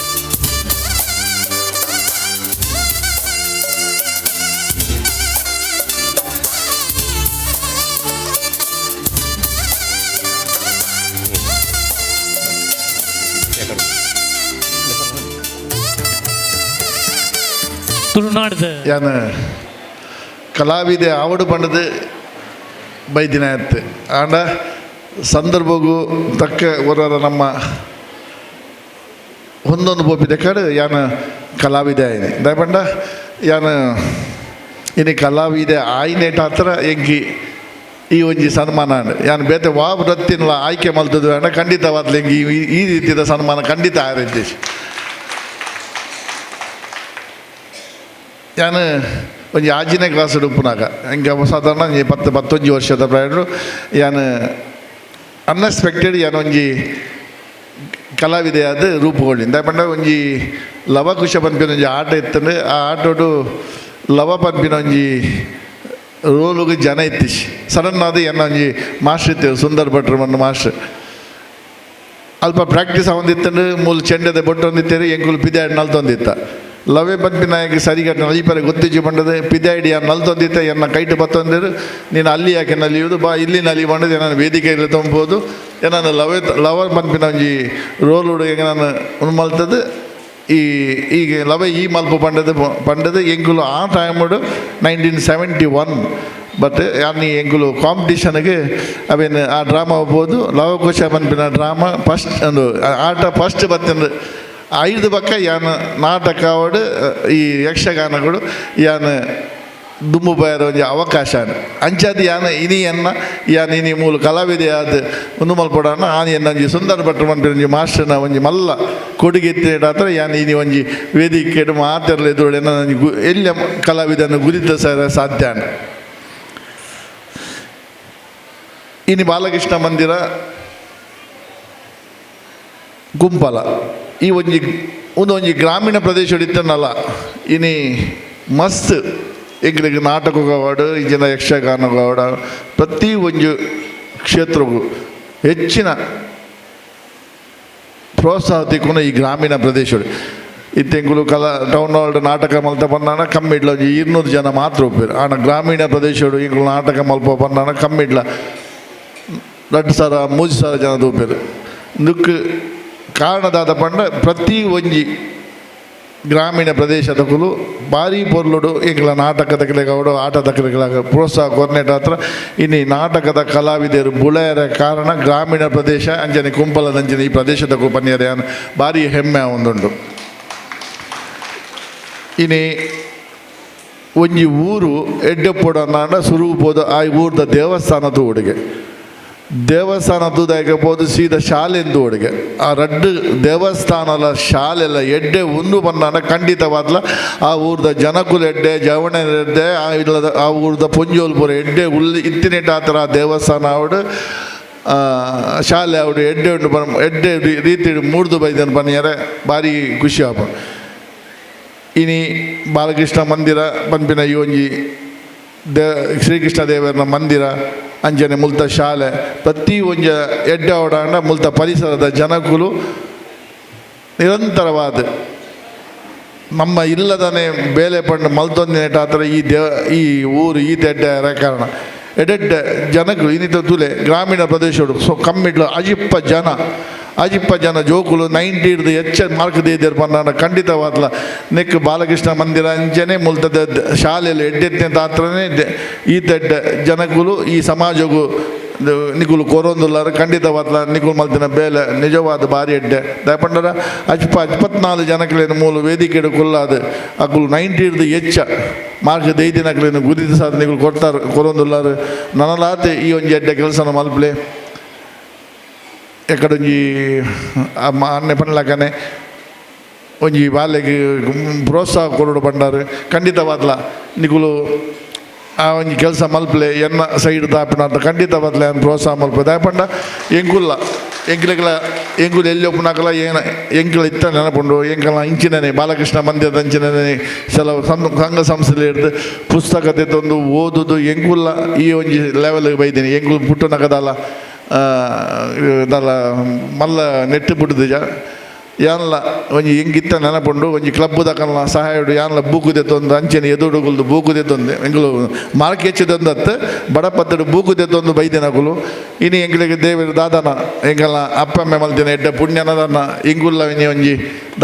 ತುಳುನಾಡ್ದ ಯಾನ ಕಲಾವಿದೆ ಆವಡು ಪಂಡದು ಬೈದಿನ ಆಯ್ತು. ಆಂಡ ಸಂದರ್ಭಗೂ ತಕ್ಕ ಹೊರರ ನಮ್ಮ ಒಂದೊಂದು ಬೋಪಿದೆ ಕಾಡು ಯಾನ ಕಲಾವಿದೆ ಆಯ್ನಿ ದಯಪಂಡ ಯಾನ ಇನಿ ಕಲಾವಿದೆ ಆಯ್ನೇಟ ಹತ್ರ ಎಂಕಿ ಈ ಒಂಜಿ ಸನ್ಮಾನ ಅಂಡ್ ಯಾನ್ ಬೇತೆ ವಾ ವೃತ್ತಿನ ಆಯ್ಕೆ ಮಲ್ತದ್ದು ಅಂಡ ಖಂಡಿತವಾದ್ಲ ಎಂಕಿ ಈ ಈ ರೀತಿಯ ಸನ್ಮಾನ ಖಂಡಿತ ಆರೈತೆ. ಯಾನ್ ಒಂಜಿ ಆಜಿನೇ ಕ್ಲಾಸ್ ಉಪ್ಪುನಾಗ ಎಂಕೆ ಸಾಧಾರಣ ಒಂಜಿ ಪತ್ತು ಪತ್ತೊಂಜಿ ವರ್ಷದ ಪ್ರಾಯಡು ಯಾನ್ ಅನ್ಎಕ್ಸ್ಪೆಕ್ಟೆಡ್ ಯಾನ್ ಒಂಜಿ ಕಲಾವಿದೆಯಾದ ರೂಪುಗೊಳ್ಳಿ. ದಾಯೆ ಒಂಜಿ ಲವಕುಶ ಪನ್ಪಿನ ಒಂಜಿ ಆಟ ಇತ್ತಂದ್ರೆ ಆ ಆಟೋಡು ಲವ ಪನ್ಪಿನ ಒಂಜಿ ರೋಲುಗು ಜನ ಇತ್ತಿಶ್. ಸಡನ್ ಆದ್ ಎನ್ನ ಒಂಜಿ ಮಾಸ್ಟರ್ ಇತ್ತೇವೆ, ಸುಂದರ್ ಭಟ್ರು ಮಣ್ಣು ಮಾಸ್ಟರ್. ಅಲ್ಪ ಪ್ರಾಕ್ಟೀಸ್ ಆವೊಂದಿತ್ತಂದ್ರೆ ಮೂಲು ಚೆಂಡದ ಬೊಟ್ಟು ಒಂದಿತ್ತೇರಿ ಎಂಕುಲು ಪಿದಾಡಿ ನಲ್ತೊಂದಿತ್ತ. ಲವೆ ಪನ್ಪಿನಾಯಗ್ ಸರಿಗಟ್ಟ ನಲಿಪರೆ ಗೊತ್ತಿಜ್ಜಿ ಪಂಡದೆ ಪಿದಾಡಿ ಯಾನ್ ನಲ್ತೊಂದಿತ್ತ. ಎನ್ನ ಕೈಟ್ ಬತ್ತೊಂದಿರು, ನೀನು ಅಲ್ಲಿ ಯಾಕೆ ನಲಿಯುವುದು, ಬಾ ಇಲ್ಲಿ ನಲಿ ಪಂಡದೆ ನನ್ನ ವೇದಿಕೆಯಲ್ಲಿ ತುಂಬೋದು. ಏನಾನ ಲವೆ ಲವರ್ ಪನ್ಪಿನ ಒಂಜಿ ರೋಲ್ ಎಂಗ ನಾನು ಉಂದು ಮಲ್ತದ್ದು ಈ ಈಗ ಲವೆ ಈ ಮಲ್ಪ ಪಂಡದು ಪಂಡದು ಎಂಕುಲು ಆ ಟೈಮುಡು 1971 ಬಟ್ ಯಾನಿ ಎಂಕುಲು ಕಾಂಪಿಟಿಷನ್ಗೆ ಅವೇನು ಆ ಡ್ರಾಮಾ ಹೋಗ್ಬೋದು ಲವಕುಶ ಪನ್ಪಿನ ಡ್ರಾಮಾ ಫಸ್ಟ್ ಒಂದು ಆಟ ಫಸ್ಟ್ ಬತ್ತಂದು 5 ಪಕ್ಕ ಯಾನ್ ನಾಟಕ ಅವಡು ಈ ಯಕ್ಷಗಾನಗಳು ಯಾನ್ ದುಂಬು ಬಾಯರ ಒಂಜಿ ಅವಕಾಶ ಅಂಚಾದ ಯಾನ್ ಇನಿ ಎನ್ನ ಯಾನ್ ಇನಿ ಮೂಲು ಕಲಾವಿದೆ ಆದ್ ಉಂದು ಮಲ್ಪೊಡಾನ ಆನಿ ಎನ್ನ ಒಂಜಿ ಸುಂದರ ಭಟ್ರು ಪನ್ಪಿನ ಒಂಜಿ ಮಾಸ್ಟರ್ನ ಒಂಜಿ ಮಲ್ಲ ಕೊಡುಗೆ ಇತ್ತಿನಾತ್ರ ಯಾನ್ ಇನಿ ಒಂಜಿ ವೇದಿಕೆಡ್ ಮಾತೆರ್ಲ ಎದುರುಡು ಎನ್ನ ಒಂಜಿ ಎಲ್ಯ ಕಲಾವಿದನ ಗುರಿತ ಸಾಧ್ಯ. ಇನಿ ಬಾಲಕೃಷ್ಣ ಮಂದಿರ ಗುಂಪಲ ಈ ಒಂಜಿ ಒಂದೊಂಜಿ ಗ್ರಾಮೀಣ ಪ್ರದೇಶ ಇತ್ತನಲ್ಲ ಇನಿ ಮಸ್ತ್ ಎಂಕ್ಲೆಗ್ ನಾಟಕವಾಡು ಇಂಚಿನ ಯಕ್ಷಗಾನವಾಡು ಪ್ರತಿ ಒಂಜಿ ಕ್ಷೇತ್ರಗೂ ಹೆಚ್ಚಿನ ಪ್ರೋತ್ಸಾಹ ತಿಕ್ಕುನ ಈ ಗ್ರಾಮೀಣ ಪ್ರದೇಶಡು. ಇತ್ತೆಂಕುಲು ಕಲಾ ಟೌನ್ ಹಾಲ್ ನಾಟಕ ಮಲ್ತ ಪನ್ನಾನ ಕಮ್ಮಿಡ್ಲ ಒಂಜಿ 200 ಜನ ಮಾತ್ರ ಒಪ್ಪೇರು. ಆಂಡ ಗ್ರಾಮೀಣ ಪ್ರದೇಶಡು ಎಂಕುಲು ನಾಟಕ ಮಲ್ಪ ಪನ್ನಾನ ಕಮ್ಮಿಡ್ಲ 2000 3000 ಜನ ತೂಪೇರು. ನುಕ್ಕು ಕಾರಣದಾದ ಪಂಡ ಪ್ರತಿ ಒಂಜಿ ಗ್ರಾಮೀಣ ಪ್ರದೇಶದಕುಲು ಭಾರಿ ಪೊರ್ಲುಡು ಎಂಕ್ಲ ನಾಟಕದ ಕಲೆಗವಡು ಆಟದ ಕಲೆಗಳ ಪ್ರೋತ್ಸಾಹ ಕೊರ್ನೆಟ್ ಹತ್ರ ಇನ್ನು ನಾಟಕದ ಕಲಾವಿದರು ಬುಳೆಯರ ಕಾರಣ ಗ್ರಾಮೀಣ ಪ್ರದೇಶ ಅಂಜನೆ ಕುಂಪಲದಂಜನೆ ಈ ಪ್ರದೇಶದ ಪನ್ನಿಯರ ಭಾರಿ ಹೆಮ್ಮೆ ಒಂದುಂಡು. ಇನಿ ಒಂಜಿ ಊರು ಎಡ್ಡೆಪ್ಪೊಡು ಸುರು ಪೋದು ಆ ಊರ್ದ ದೇವಸ್ಥಾನದ ಉಡುಗೆ ದೇವಸ್ಥಾನ ತೂದಾಯಕ ಪೋದು ಸೀದಾ ಶಾಲೆಂದು ಉಡುಗೆ ಆ ರಡ್ಡು ದೇವಸ್ಥಾನಲ ಶಾಲೆಲ್ಲ ಎಡ್ಡೆ ಉಂದು ಬಂದಾನ ಖಂಡಿತವಾದ್ಲ ಆ ಊರ್ದ ಜನಕುಲು ಎಡ್ಡೆ ಜವಣ ಎಡ್ಡೆ ಆ ಇಲ್ಲದ ಆ ಊರ್ದ ಪೊಂಜೋಲು ಪೂರ ಎಡ್ಡೆ ಉಳ್ಳಿ ಇತ್ತಿನೆಟ್ಟ ಆ ಥರ ದೇವಸ್ಥಾನ ಅವಡು ಶಾಲೆ ಅವಡು ಎಡ್ಡೆ ಉಂಡು ಬನ್ ಎಡ್ಡೆ ರೀತಿ ಮೂಡ್ದು ಬೈದನ್ ಪನ್ನಿಯರೆ ಭಾರಿ ಖುಷಿ ಆಪ. ಇನಿ ಬಾಲಕೃಷ್ಣ ಮಂದಿರ ಪನ್ಪಿನ ಈ ಒಂಜಿ ಶ್ರೀಕೃಷ್ಣ ದೇವರನ ಮಂದಿರ ಅಂಚನೆ ಮುಲ್ತ ಶಾಲೆ ಪ್ರತಿ ಒಂಜ ಎಡ್ಡೆ ಓಡಾಂಡ ಮುಲ್ತ ಪರಿಸರದ ಜನಕುಲು ನಿರಂತರವಾದ ನಮ್ಮ ಇಲ್ಲದನೆ ಬೇಲೆ ಪಂಡು ಮಲ್ತೊಂದಿನ ಆತರ ಈ ಈ ಊರು ಈ ಎಡ್ಡೆ ಕಾರಣ ಎಡೆಡ್ಡೆ ಜನಕುಲು ಇನ್ನಿತ ತುಲೆ ಗ್ರಾಮೀಣ ಪ್ರದೇಶಡು ಸೊ ಕಮ್ಮಿಡ್ಲು ಅಜಿಪ್ಪ ಜನ ಜೋಕುಲು 90 ಹಿಡ್ದು ಹೆಚ್ಚ ಮಾರ್ಕ್ ದೇದಿರ್ ಪನ್ನಾಡ ಖಂಡಿತವಾದ್ಲ ನೆಕ್ ಬಾಲಕೃಷ್ಣ ಮಂದಿರ ಅಂಚನೆ ಮುಲ್ತದ ಶಾಲೆಯಲ್ಲಿ ಎಡ್ಡೆತ್ತಿನ ತಾತ್ರನೇ ಈ ತೆಡ್ಡ ಜನಕುಲು ಈ ಸಮಾಜಗೂ ನಿಕುಲು ಕೊರೊಂದುಲ್ಲಾರ ಖಂಡಿತವಾದ್ಲ ನಿಕುಲು ಮಲ್ತಿನ ಬೇಲೆ ನಿಜವಾದ ಭಾರಿ ಎಡ್ಡೆ ದಯಪಂಡರ ಅಜ್ಪ 24 ಜನಕ್ಲೇನು ಮೂಲು ವೇದಿಕೆಡು ಕುಲ್ಲಾದ ಅಕುಲು 90 ಹಿಡ್ದು ಹೆಚ್ಚ ಮಾರ್ಕ್ ದೈದಿನಕ್ಲೇನು ಗುರಿತ ಸಾಧ ನಿಕುಲು ಕೊಡ್ತಾರೆ ಕೊರೊಂದುಲ್ಲಾರು ನನಲಾತೆ ಈ ಒಂಜಿ ಎಡ್ಡೆ ಕೆಲಸನ ಮಲ್ಪ್ಲೆ ಎಕಡೊಂಜಿ ಅನ್ನೆ ಪನ್ಲಕನೆ ಒಂಜಿ ಬಾಲೆಗ್ ಪ್ರೋತ್ಸಾಹ ಕೊರೊಡು ಪಂಡಾರು ಖಂಡಿತವಾದ್ಲ ನಿಕುಲು ಆ ಒಂಜಿ ಕೆಲಸ ಮಲ್ಪ್ಲೆ ಎನ್ನ ಸೈಡ್ ದಾಪಿನ ಅಂತ ಖಂಡಿತವಾದ್ಲ ಏನು ಪ್ರೋತ್ಸಾಹ ಮಲ್ಪೆ ದಾಯಪಂಡ ಎಂಕುಲ್ಲ ಎಂಕ್ಲೆಗ್ಲ ಎಂಕುಲು ಎಲ್ಲಿ ಒಪ್ಪುನಾಕಲ ಏನ ಎಂಕುಲ ಇತ್ತ ನೆನಪುಂಡು ಎಂಕಲ ಇಂಚಿನನೆ ಬಾಲಕೃಷ್ಣ ಮಂದಿರದ ಅಂಚಿನನೆ ಕೆಲವು ಸಂಘ ಸಂಸ್ಥೆ ಹಿಡ್ದು ಪುಸ್ತಕ ತೆತ್ತೊಂದು ಓದುದು ಎಂಕುಲ್ಲ ಈ ಒಂಜಿ ಲೆವೆಲ್ಗೆ ಬೈದೀನಿ ಎಂಕುಲು ಪುಟ್ಟುನಕದಲ್ಲ ದಾಲ ಮಲ್ಲ ನೆಟ್ಟು ಬಿಡುದಿಜ ಯಾನ್ಲ ಒಂಜಿ ಎಂಗಿತ್ತ ನೆನಪುಂಡು ಒಂಜಿ ಕ್ಲಬ್ ದಕಲ್ನ ಸಹಾಯಡು ಯಾನ್ಲ ಬೂಕು ದೆತ್ತೊಂದು ಅಂಚನೆ ಎದುರುಗುಲ್ದು ಬೂಕು ದೆತ್ತೊಂದು ಎಂಕುಲು ಮಾರ್ಕ್ ಹೆಚ್ಚಿದೊಂದತ್ತು ಬಡಪತ್ತಡು ಬೂಕು ದೆತ್ತೊಂದು ಬೈದಿನಕುಲು ಇನಿ ಎಂಕ್ಲೆಗ್ ದೇವರು ದಾದನ ಎಂಕಲ್ನ ಅಪ್ಪಮ್ಮೆ ಮಲ್ತಿನ ಎಡ್ಡೆ ಪುಣ್ಯನದನ್ನ ಎಂಗುಲ್ಲ ಒಂಜಿ ಒಂಜಿ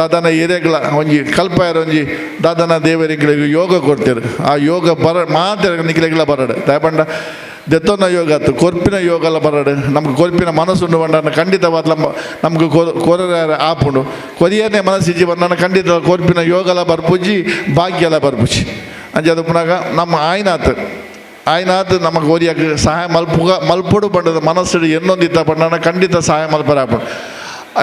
ದಾದನ ಎರೆಗ್ಲ ಒಂಜಿ ಕಲ್ಪಾಯರ ಒಂಜಿ ದಾದನ ದೇವರು ಎಂಕ್ಲೆಗ್ ಯೋಗ ಕೊಡ್ತೀರು ಆ ಯೋಗ ಬರ ಮಾತ್ರ ನಿಕ್ಲೆಗ್ಲ ಬರಡು ದಾಯಪಂಡ ದೆತ್ತೊನ್ನ ಯೋಗ ಆತು ಕೊರ್ಪಿನ ಯೋಗಲ ಬರಡು ನಮ್ಗೆ ಕೊರ್ಪಿನ ಮನಸ್ಸುಂಡು ಬಂಡನ ಖಂಡಿತವಾದ ನಮ್ಗೆ ಕೊರರ ಆಪುಂಡು ಕೊರಿಯನೇ ಮನಸ್ಸಿಜ್ಜಿ ಬಂಡನ ಖಂಡಿತ ಕೊರ್ಪಿನ ಯೋಗಲ ಬರ್ಪುಜಿ ಭಾಗ್ಯಲ ಬರ್ಪುಜಿ ಅಂಚ ಅದು ಪುನಗ ನಮ್ಮ ಆಯ್ನಾತ್ ಆಯ್ನಾತ್ ನಮಗೆ ಕೊರಿಯಕ್ಕೆ ಸಹಾಯ ಮಲ್ಪುಗ ಮಲ್ಪುಡು ಬಂಡದ ಮನಸ್ಸು ಎನ್ನೊಂದಿತ್ತ ಬಂಡನ ಖಂಡಿತ ಸಹಾಯ ಮಲ್ಪರ ಆಪುಂಡು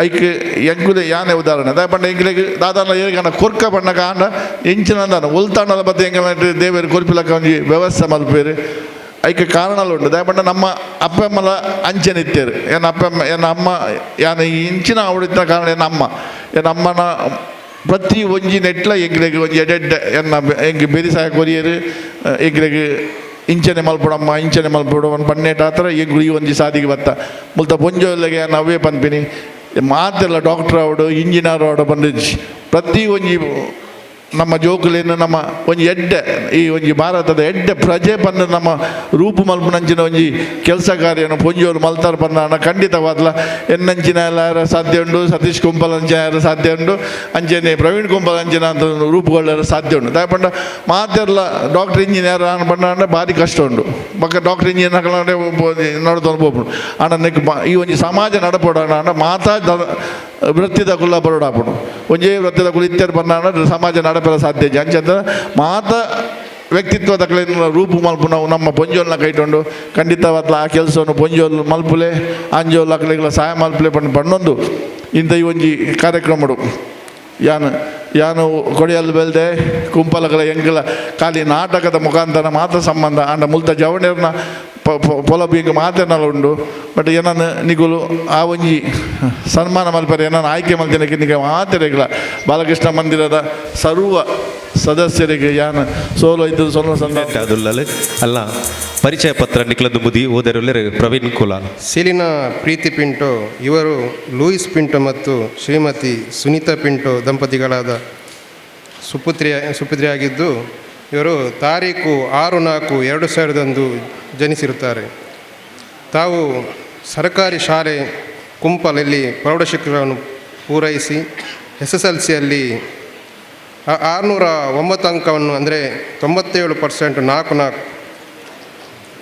ಐಕ್ ಎಂಕುಲೆ ಯಾನೆ ಉದಾಹರಣೆ ದಾಯ ಪಂಡ ಎಂಕ್ಲೆಗ್ ದಾದಾನ ಏರ್ಗಂಡ ಕೊರ್ಕ ಬಣ್ಣಗ ಆಂಡ ಎಂಚಿನ ದಾನ ಉಲ್ತಾಂಡದ ಬತ್ತೆ ಎಂಕಲ್ನ ದೇವರು ಕೊರ್ಪಿಲಕ್ಕ ಒಂಜಿ ವ್ಯವಸ್ಥೆ ಮಲ್ಪೇರು ಐಕ್ ಕಾರಣಲ ಉಂಡು ದಾಯ ಪಂಡ ನಮ್ಮ ಅಪ್ಪಮ್ಮಲ ಅಂಚನೆ ಇತ್ತೇರು ಎನ್ನ ಅಪ್ಪಮ್ಮ ಎನ್ನ ಅಮ್ಮ ಯಾನ ಇಂಚಿನ ಅವಳಿತ್ತ ಕಾರಣ ಎನ್ನ ಅಮ್ಮ ಎನ್ನ ಅಮ್ಮನ ಪ್ರತಿ ಒಂಜಿ ನೆಟ್ಲ ಎಂಕ್ಲೆಗ್ ಒಂಜಿ ಎಡೆಡ್ಡೆ ಎನ್ನ ಎಂಕ್ ಬೆರಿಸಾಯ ಕೊರಿಯರು ಎಂಕ್ಲೆಗ್ ಇಂಚನೆ ಮಲ್ಪಡಮ್ಮ ಇಂಚನೆ ಮಲ್ಪಡು ಒಂದು ಪನ್ನೇಟ ಆತರ ಎಂಕುಲು ಈ ಒಂಜಿ ಸಾದಿಗೆ ಬತ್ತ ಮುಲ್ತ ಪೊಂಜೋಲೆಗೆ ಅವೇ ಪನ್ಪಿನಿ ಮಾತೆಲ್ಲ ಡಾಕ್ಟ್ರ್ ಆವಡು ಇಂಜಿನಿಯರ್ ಆವಡು ಬಂದಿಜ್ಜಿ ಪ್ರತಿ ಒಂಜಿ ನಮ್ಮ ಜೋಕುಲೇನು ನಮ್ಮ ಒಂಜಿ ಎಡ್ಡೆ ಈ ಒಂಜಿ ಭಾರತದ ಎಡ್ಡೆ ಪ್ರಜೆ ಪಂಡ ನಮ್ಮ ರೂಪು ಮಲ್ಪುನಂಚಿನ ಒಂಜಿ ಕೆಲಸ ಕಾರ್ಯನು ಪೊಂಜೋಲು ಮಲ್ತಾರ ಪಂಡ ಖಂಡಿತವಾದ್ಲ ಎನ್ನಂಚಿನ ಎಲ್ಲ ಸಾಧ್ಯ ಉಂಡು, ಸತೀಶ್ ಕುಂಪಲ್ ಅಂಚಿನ ಸಾಧ್ಯ ಉಂಡು, ಅಂಚನೆ ಪ್ರವೀಣ್ ಕುಂಪಲ್ ಅಂಚಿನ ಅಂತ ರೂಪುಗೊಳ್ಳರ ಸಾಧ್ಯ ಉಂಡು. ದಾಯ ಪಂಡ ಮಾತೆರ್ಲ ಡಾಕ್ಟರ್ ಇಂಜಿನಿಯರ್ ಪಂಡ ಭಾರಿ ಕಷ್ಟ ಉಂಡು. ಬೊಕ್ಕ ಡಾಕ್ಟರ್ ಇಂಜಿನಿಯರ್ ನಡ್ತೊಂದು ಪೋಪುಂಡು. ಆಂಡ ನೆಕ್ ಈ ಒಂಜಿ ಸಮಾಜ ನಡಪೋಡ ಆಂಡ ಮಾತಾ ವೃತ್ತಿದ ಕುಲ್ಲ ಬರೋಡಾಪುಂಡು. ಒಂಜೇ ವೃತ್ತಿದ ಕುಲ ಇತ್ತೆರ್ ಪಂಡ ಸಮಾಜ ನಡಪೆರ ಸಾಧ್ಯ ಅಂಚ ಮಾತ ವ್ಯಕ್ತಿತ್ವದ ರೂಪು ಮಲ್ಪುನವು ನಮ್ಮ ಪೊಂಜೋಲ್ನ ಕೈಟುಂಡು. ಖಂಡಿತವಾದ್ಲ ಆ ಕೆಲಸವನ್ನು ಪೊಂಜೋಲ್ ಮಲ್ಪುಲೆ ಆಂಜೋಲ್ ಅಕ್ಲೆಗ್ಲ ಸಹಾಯ ಮಲ್ಪುಲೆ ಪಂಡ್ ಪಣ್ಣೊಂದು ಇಂಥ ಈ ಒಂಜಿ ಕಾರ್ಯಕ್ರಮಡು ಯಾನು ಯಾನು ಕೊಡಿಯಲ್ ಬೆಲ್ದೆ ಕುಂಪಲಗಳ ಎಂಕಲ ಖಾಲಿ ನಾಟಕದ ಮುಖಾಂತರ ಮಾತ್ರ ಸಂಬಂಧ ಆಂಡ ಮುಲ್ತ ಜವಣೇರ್ನ ಪೊಲಬು ಹಿಂಗೆ ಮಾತೇನಲ್ಲ ಉಂಡು. ಬಟ್ ಏನನ್ನು ನಿಗುಲು ಆ ಒಂಜಿ ಸನ್ಮಾನ ಮಲ್ಪರೆ ಏನನ್ನು ಆಯ್ಕೆ ಮಲ್ತಿನಕ್ಕೆ ನಿಗ ಮಾತೆರೆಗ್ಲ ಬಾಲಕೃಷ್ಣ ಮಂದಿರದ ಸರ್ವ ಸದಸ್ಯರಿಗೆ ಯಾನು ಸೋಲೋ ಇದ್ದು ಸೋಲೋ ಸಂದ ಅದುಲ್ಲಲೆ ಅಲ್ಲ ಪರಿಚಯ ಪತ್ರ ನಿಕ್ಲದ್ದು ಮುದಿ ಓದರುಲ್ಲೆರ್ ಪ್ರವೀಣ್ ಕುಲಾಲ್. ಸೆಲಿನಾ ಪ್ರೀತಿ ಪಿಂಟೋ ಇವರು ಲೂಯಿಸ್ ಪಿಂಟೋ ಮತ್ತು ಶ್ರೀಮತಿ ಸುನೀತಾ ಪಿಂಟೋ ದಂಪತಿಗಳಾದ ಸುಪುತ್ರಿಯಾಗಿದ್ದು ಇವರು ತಾರೀಕು 6/4/2000 ಜನಿಸಿರುತ್ತಾರೆ. ತಾವು ಸರ್ಕಾರಿ ಶಾಲೆ ಕುಂಪಲಲ್ಲಿ ಪ್ರೌಢಶಿಕ್ಷಣವನ್ನು ಪೂರೈಸಿ SSLCಯಲ್ಲಿ 609 ಅಂಕವನ್ನು ಅಂದರೆ 97.44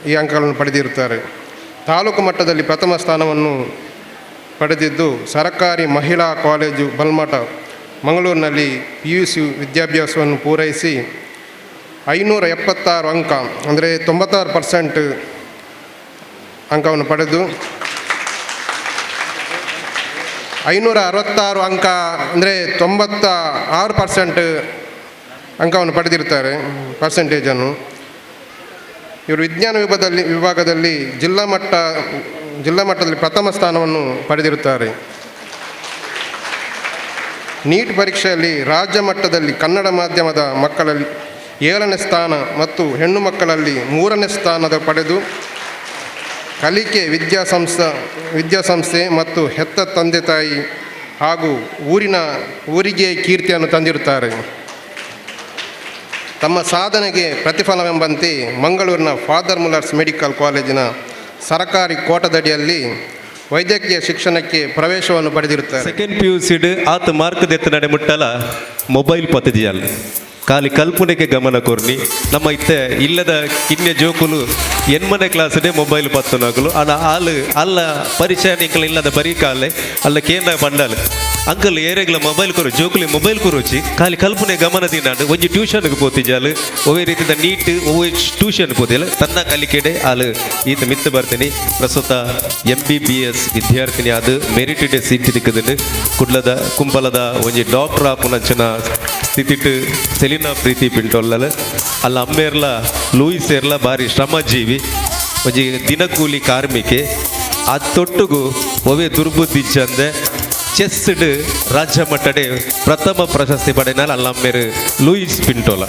ಈ ಅಂಕಗಳನ್ನು ಪಡೆದಿರುತ್ತಾರೆ. ತಾಲೂಕು ಮಟ್ಟದಲ್ಲಿ ಪ್ರಥಮ ಸ್ಥಾನವನ್ನು ಪಡೆದಿದ್ದು ಸರ್ಕಾರಿ ಮಹಿಳಾ ಕಾಲೇಜು ಬಲ್ಮಠ ಮಂಗಳೂರಿನಲ್ಲಿ PUC ವಿದ್ಯಾಭ್ಯಾಸವನ್ನು ಪೂರೈಸಿ 576 ಅಂಕ ಅಂದರೆ 96% ಅಂಕವನ್ನು ಪಡೆದು 566 ಅಂಕ ಅಂದರೆ 96% ಅಂಕವನ್ನು ಪಡೆದಿರ್ತಾರೆ ಪರ್ಸೆಂಟೇಜನ್ನು. ಇವರು ವಿಜ್ಞಾನ ವಿಭಾಗದಲ್ಲಿ ಜಿಲ್ಲಾ ಮಟ್ಟದಲ್ಲಿ ಪ್ರಥಮ ಸ್ಥಾನವನ್ನು ಪಡೆದಿರುತ್ತಾರೆ. ನೀಟ್ ಪರೀಕ್ಷೆಯಲ್ಲಿ ರಾಜ್ಯ ಮಟ್ಟದಲ್ಲಿ ಕನ್ನಡ ಮಾಧ್ಯಮದ ಮಕ್ಕಳಲ್ಲಿ 7ನೇ ಸ್ಥಾನ ಮತ್ತು ಹೆಣ್ಣು ಮಕ್ಕಳಲ್ಲಿ 3ನೇ ಸ್ಥಾನದ ಪಡೆದು ಕಲಿಕೆ ವಿದ್ಯಾಸಂಸ್ಥೆ ಮತ್ತು ಹೆತ್ತ ತಂದೆ ತಾಯಿ ಹಾಗೂ ಊರಿಗೆ ಕೀರ್ತಿಯನ್ನು ತಂದಿರುತ್ತಾರೆ. ತಮ್ಮ ಸಾಧನೆಗೆ ಪ್ರತಿಫಲವೆಂಬಂತೆ ಮಂಗಳೂರಿನ ಫಾದರ್ ಮುಲ್ಲರ್ಸ್ ಮೆಡಿಕಲ್ ಕಾಲೇಜಿನ ಸರ್ಕಾರಿ ಕೋಟದಡಿಯಲ್ಲಿ ವೈದ್ಯಕೀಯ ಶಿಕ್ಷಣಕ್ಕೆ ಪ್ರವೇಶವನ್ನು ಪಡೆದಿರುತ್ತಾರೆ. ಸೆಕೆಂಡ್ PUC ಆತ ಮಾರ್ಕ್ ದೆತ್ತ ನಡೆ ಮುಟ್ಟಲ ಮೊಬೈಲ್ ಪತ್ತದಿಯಲ್ಲ ಖಾಲಿ ಕಲ್ಪನೆಗೆ ಗಮನ ಕೊರ್ನಿ. ನಮ್ಮ ಇತ್ತೆ ಇಲ್ಲದ ಕಿನ್ಯ ಜೋಕುಲು 8ನೇ ಕ್ಲಾಸ್ಡೆ ಮೊಬೈಲ್ ಪತ್ತುನಕುಲು ಅಲ್ಲ ಆಲ್ ಅಲ್ಲ ಪರಿಚಯ ನಿಕ್ಕಲು ಇಲ್ಲದ ಬರೀ ಕಾಲೆ ಅಲ್ಲ ಕೇಂದ್ರ ಬಂಡಲ್ ಅಂಕಲ್ ಏರೆಗ್ಲ ಮೊಬೈಲ್ ಕೊರು ಜೋಕುಲಿ ಮೊಬೈಲ್ ಕೊರುಚಿ ಖಾಲಿ ಕಲ್ಪನೆ ಗಮನ ದಿನಾಡು ಒಂಜಿ ಟ್ಯೂಷನ್ಗೆ ಪೋತಿಜಾಲು ಒವೇ ರೀತಿದ ನೀಟ್ ಒವೇ ಟ್ಯೂಷನ್ ಪೋತಿಲ್ಲ ತನ್ನ ಕಲಿಕೆಡೆ ಆಲ್ ಈತ ಮಿತ್ತು ಬರ್ತೀನಿ. ಪ್ರಸ್ತುತ MBBS ವಿದ್ಯಾರ್ಥಿನಿ ಅದು ಮೆರಿಟ್ ಡೇ ಸೀಟ್ ತಿಕ್ಕದನ್ನು ಕುಡ್ಲದ ಕುಂಬಲದ ಒಂಜಿ ಡಾಕ್ಟರ್ ಆಪುನಂಚಿನ ಸ್ಥಿತಿಟ್ಟು ಸೆಲಿನಾ ಪ್ರೀತಿ ಪಿಂಟೊಲ್ಲಲ್ ಅಲ್ಲ ಅಮ್ಮೇರ್ಲ ಲೂಯಿಸ್ ಏರ್ಲ ಭಾರಿ ಶ್ರಮಜೀವಿ ಒಂಜಿ ದಿನಕೂಲಿ ಕಾರ್ಮಿಕೆ ಆ ತೊಟ್ಟುಗು ಒವೇ ದುರ್ಬುದ್ಧಿ ಚಂದೆ ಚೆಸ್ಡ್ ರಾಜ್ಯ ಮಟ್ಟಡೆ ಪ್ರಥಮ ಪ್ರಶಸ್ತಿ ಪಡೆನಾಲ್ ಅಲ್ಲ ಅಮ್ಮೇರು ಲೂಯಿಸ್ ಪಿಂಟೋಲ.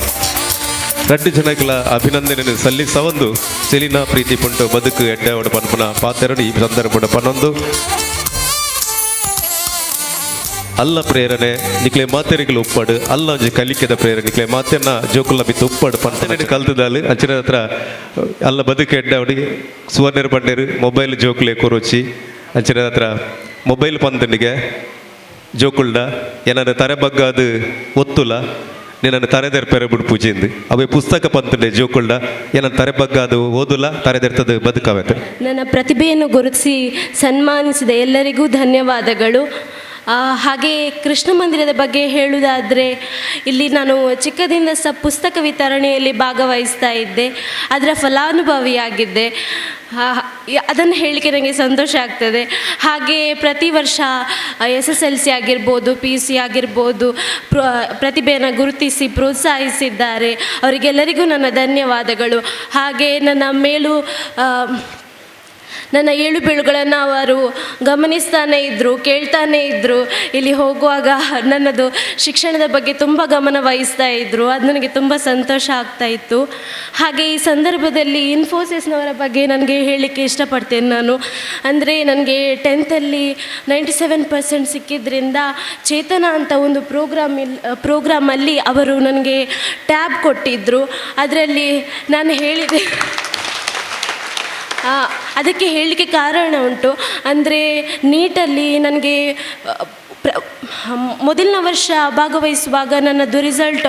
ರಡ್ಡು ಜನಗಳ ಅಭಿನಂದನೆ ಸಲ್ಲಿಸವಂದು ಸೆಲಿನಾ ಪ್ರೀತಿ ಪಿಂಟೋ ಬದುಕು ಎಡ್ಡೆ ಪನ್ಪುನ ಪಾತೆರಡು ಈ ಸಂದರ್ಭದ ಪನ್ನೊಂದು ಅಲ್ಲ ಪ್ರೇರಣೆ ನಿಕ್ಲೆ ಮಾತೆರಿಗಳು ಉಪ್ಪಾಡು ಅಲ್ಲ ಒಂಜಿ ಕಲಿಕೆದ ಪ್ರೇರಣೆ ನಿಕ್ಲೆ ಮಾತೆನ್ನ ಜೋಕುಲ ಬಿತ್ತು ಉಪ್ಪಾಡು ಪಂತನೆ ಕಲ್ತದಾಲು ಅಂಚಿನ ಹತ್ರ ಅಲ್ಲ ಬದುಕು ಎಡ್ಡೆ ಅವಡಿ ಸುವರ್ಣರು ಬಂಡೇರು ಮೊಬೈಲ್ ಜೋಕುಲೆ ಕೊರೋಚಿ ಅಂಚಿನ ಹತ್ರ ಮೊಬೈಲ್ ಪಂತನಿಗೆ ಜೋಕುಲ್ಡ ಏನಾರು ತರೆ ಬಗ್ಗಾದು ಒತ್ತುಲ ನಿನ್ನನ್ನು ತರೆದೆರ್ಪೆರೆ ಬಿಡು ಪೂಜೆಂದು ಅವೇ ಪುಸ್ತಕ ಪಂತಂಡೆ ಜೋಕುಲ್ಡ ಏನನ್ನು ತರೆ ಬಗ್ಗಾದು ಓದುಲ ತರೆದೆರ್ತದ ಬದುಕಾವತ್ತೆ. ನನ್ನ ಪ್ರತಿಭೆಯನ್ನು ಗುರುತಿಸಿ ಸನ್ಮಾನಿಸಿದ ಎಲ್ಲರಿಗೂ ಧನ್ಯವಾದಗಳು. ಹಾಗೆ ಕೃಷ್ಣ ಮಂದಿರದ ಬಗ್ಗೆ ಹೇಳುವುದಾದರೆ ಇಲ್ಲಿ ನಾನು ಚಿಕ್ಕದಿಂದ ಸಹ ಪುಸ್ತಕ ವಿತರಣೆಯಲ್ಲಿ ಭಾಗವಹಿಸ್ತಾ ಇದ್ದೆ, ಅದರ ಫಲಾನುಭವಿಯಾಗಿದ್ದೆ. ಅದನ್ನು ಹೇಳಲಿಕ್ಕೆ ನನಗೆ ಸಂತೋಷ ಆಗ್ತದೆ. ಹಾಗೆ ಪ್ರತಿ ವರ್ಷ SSLC ಆಗಿರ್ಬೋದು, PUC ಆಗಿರ್ಬೋದು, ಪ್ರತಿಭೆಯನ್ನು ಗುರುತಿಸಿ ಪ್ರೋತ್ಸಾಹಿಸಿದ್ದಾರೆ. ಅವರಿಗೆಲ್ಲರಿಗೂ ನನ್ನ ಧನ್ಯವಾದಗಳು. ಹಾಗೆ ನನ್ನ ಮೇಲು ನನ್ನ ಏಳು ಬೀಳುಗಳನ್ನು ಅವರು ಗಮನಿಸ್ತಾನೆ ಇದ್ದರು, ಕೇಳ್ತಾನೆ ಇದ್ದರು. ಇಲ್ಲಿ ಹೋಗುವಾಗ ನನ್ನದು ಶಿಕ್ಷಣದ ಬಗ್ಗೆ ತುಂಬ ಗಮನ ವಹಿಸ್ತಾ ಇದ್ದರು. ಅದು ನನಗೆ ತುಂಬ ಸಂತೋಷ ಆಗ್ತಾ ಇತ್ತು. ಹಾಗೆ ಈ ಸಂದರ್ಭದಲ್ಲಿ ಇನ್ಫೋಸಿಸ್ನವರ ಬಗ್ಗೆ ನನಗೆ ಹೇಳಲಿಕ್ಕೆ ಇಷ್ಟಪಡ್ತೇನೆ ನಾನು. ಅಂದರೆ ನನಗೆ ಟೆಂತಲ್ಲಿ 97% ಸಿಕ್ಕಿದ್ರಿಂದ ಚೇತನ ಅಂತ ಒಂದು ಪ್ರೋಗ್ರಾಮಲ್ಲಿ ಅವರು ನನಗೆ ಟ್ಯಾಬ್ ಕೊಟ್ಟಿದ್ದರು. ಅದರಲ್ಲಿ ನಾನು ಹೇಳಿದೆ, ಅದಕ್ಕೆ ಹೇಳಲಿಕ್ಕೆ ಕಾರಣ ಉಂಟು. ಅಂದರೆ ನೀಟಲ್ಲಿ ನನಗೆ ಮೊದಲನೇ ವರ್ಷ ಭಾಗವಹಿಸುವಾಗ ನನ್ನದು ರಿಸಲ್ಟ್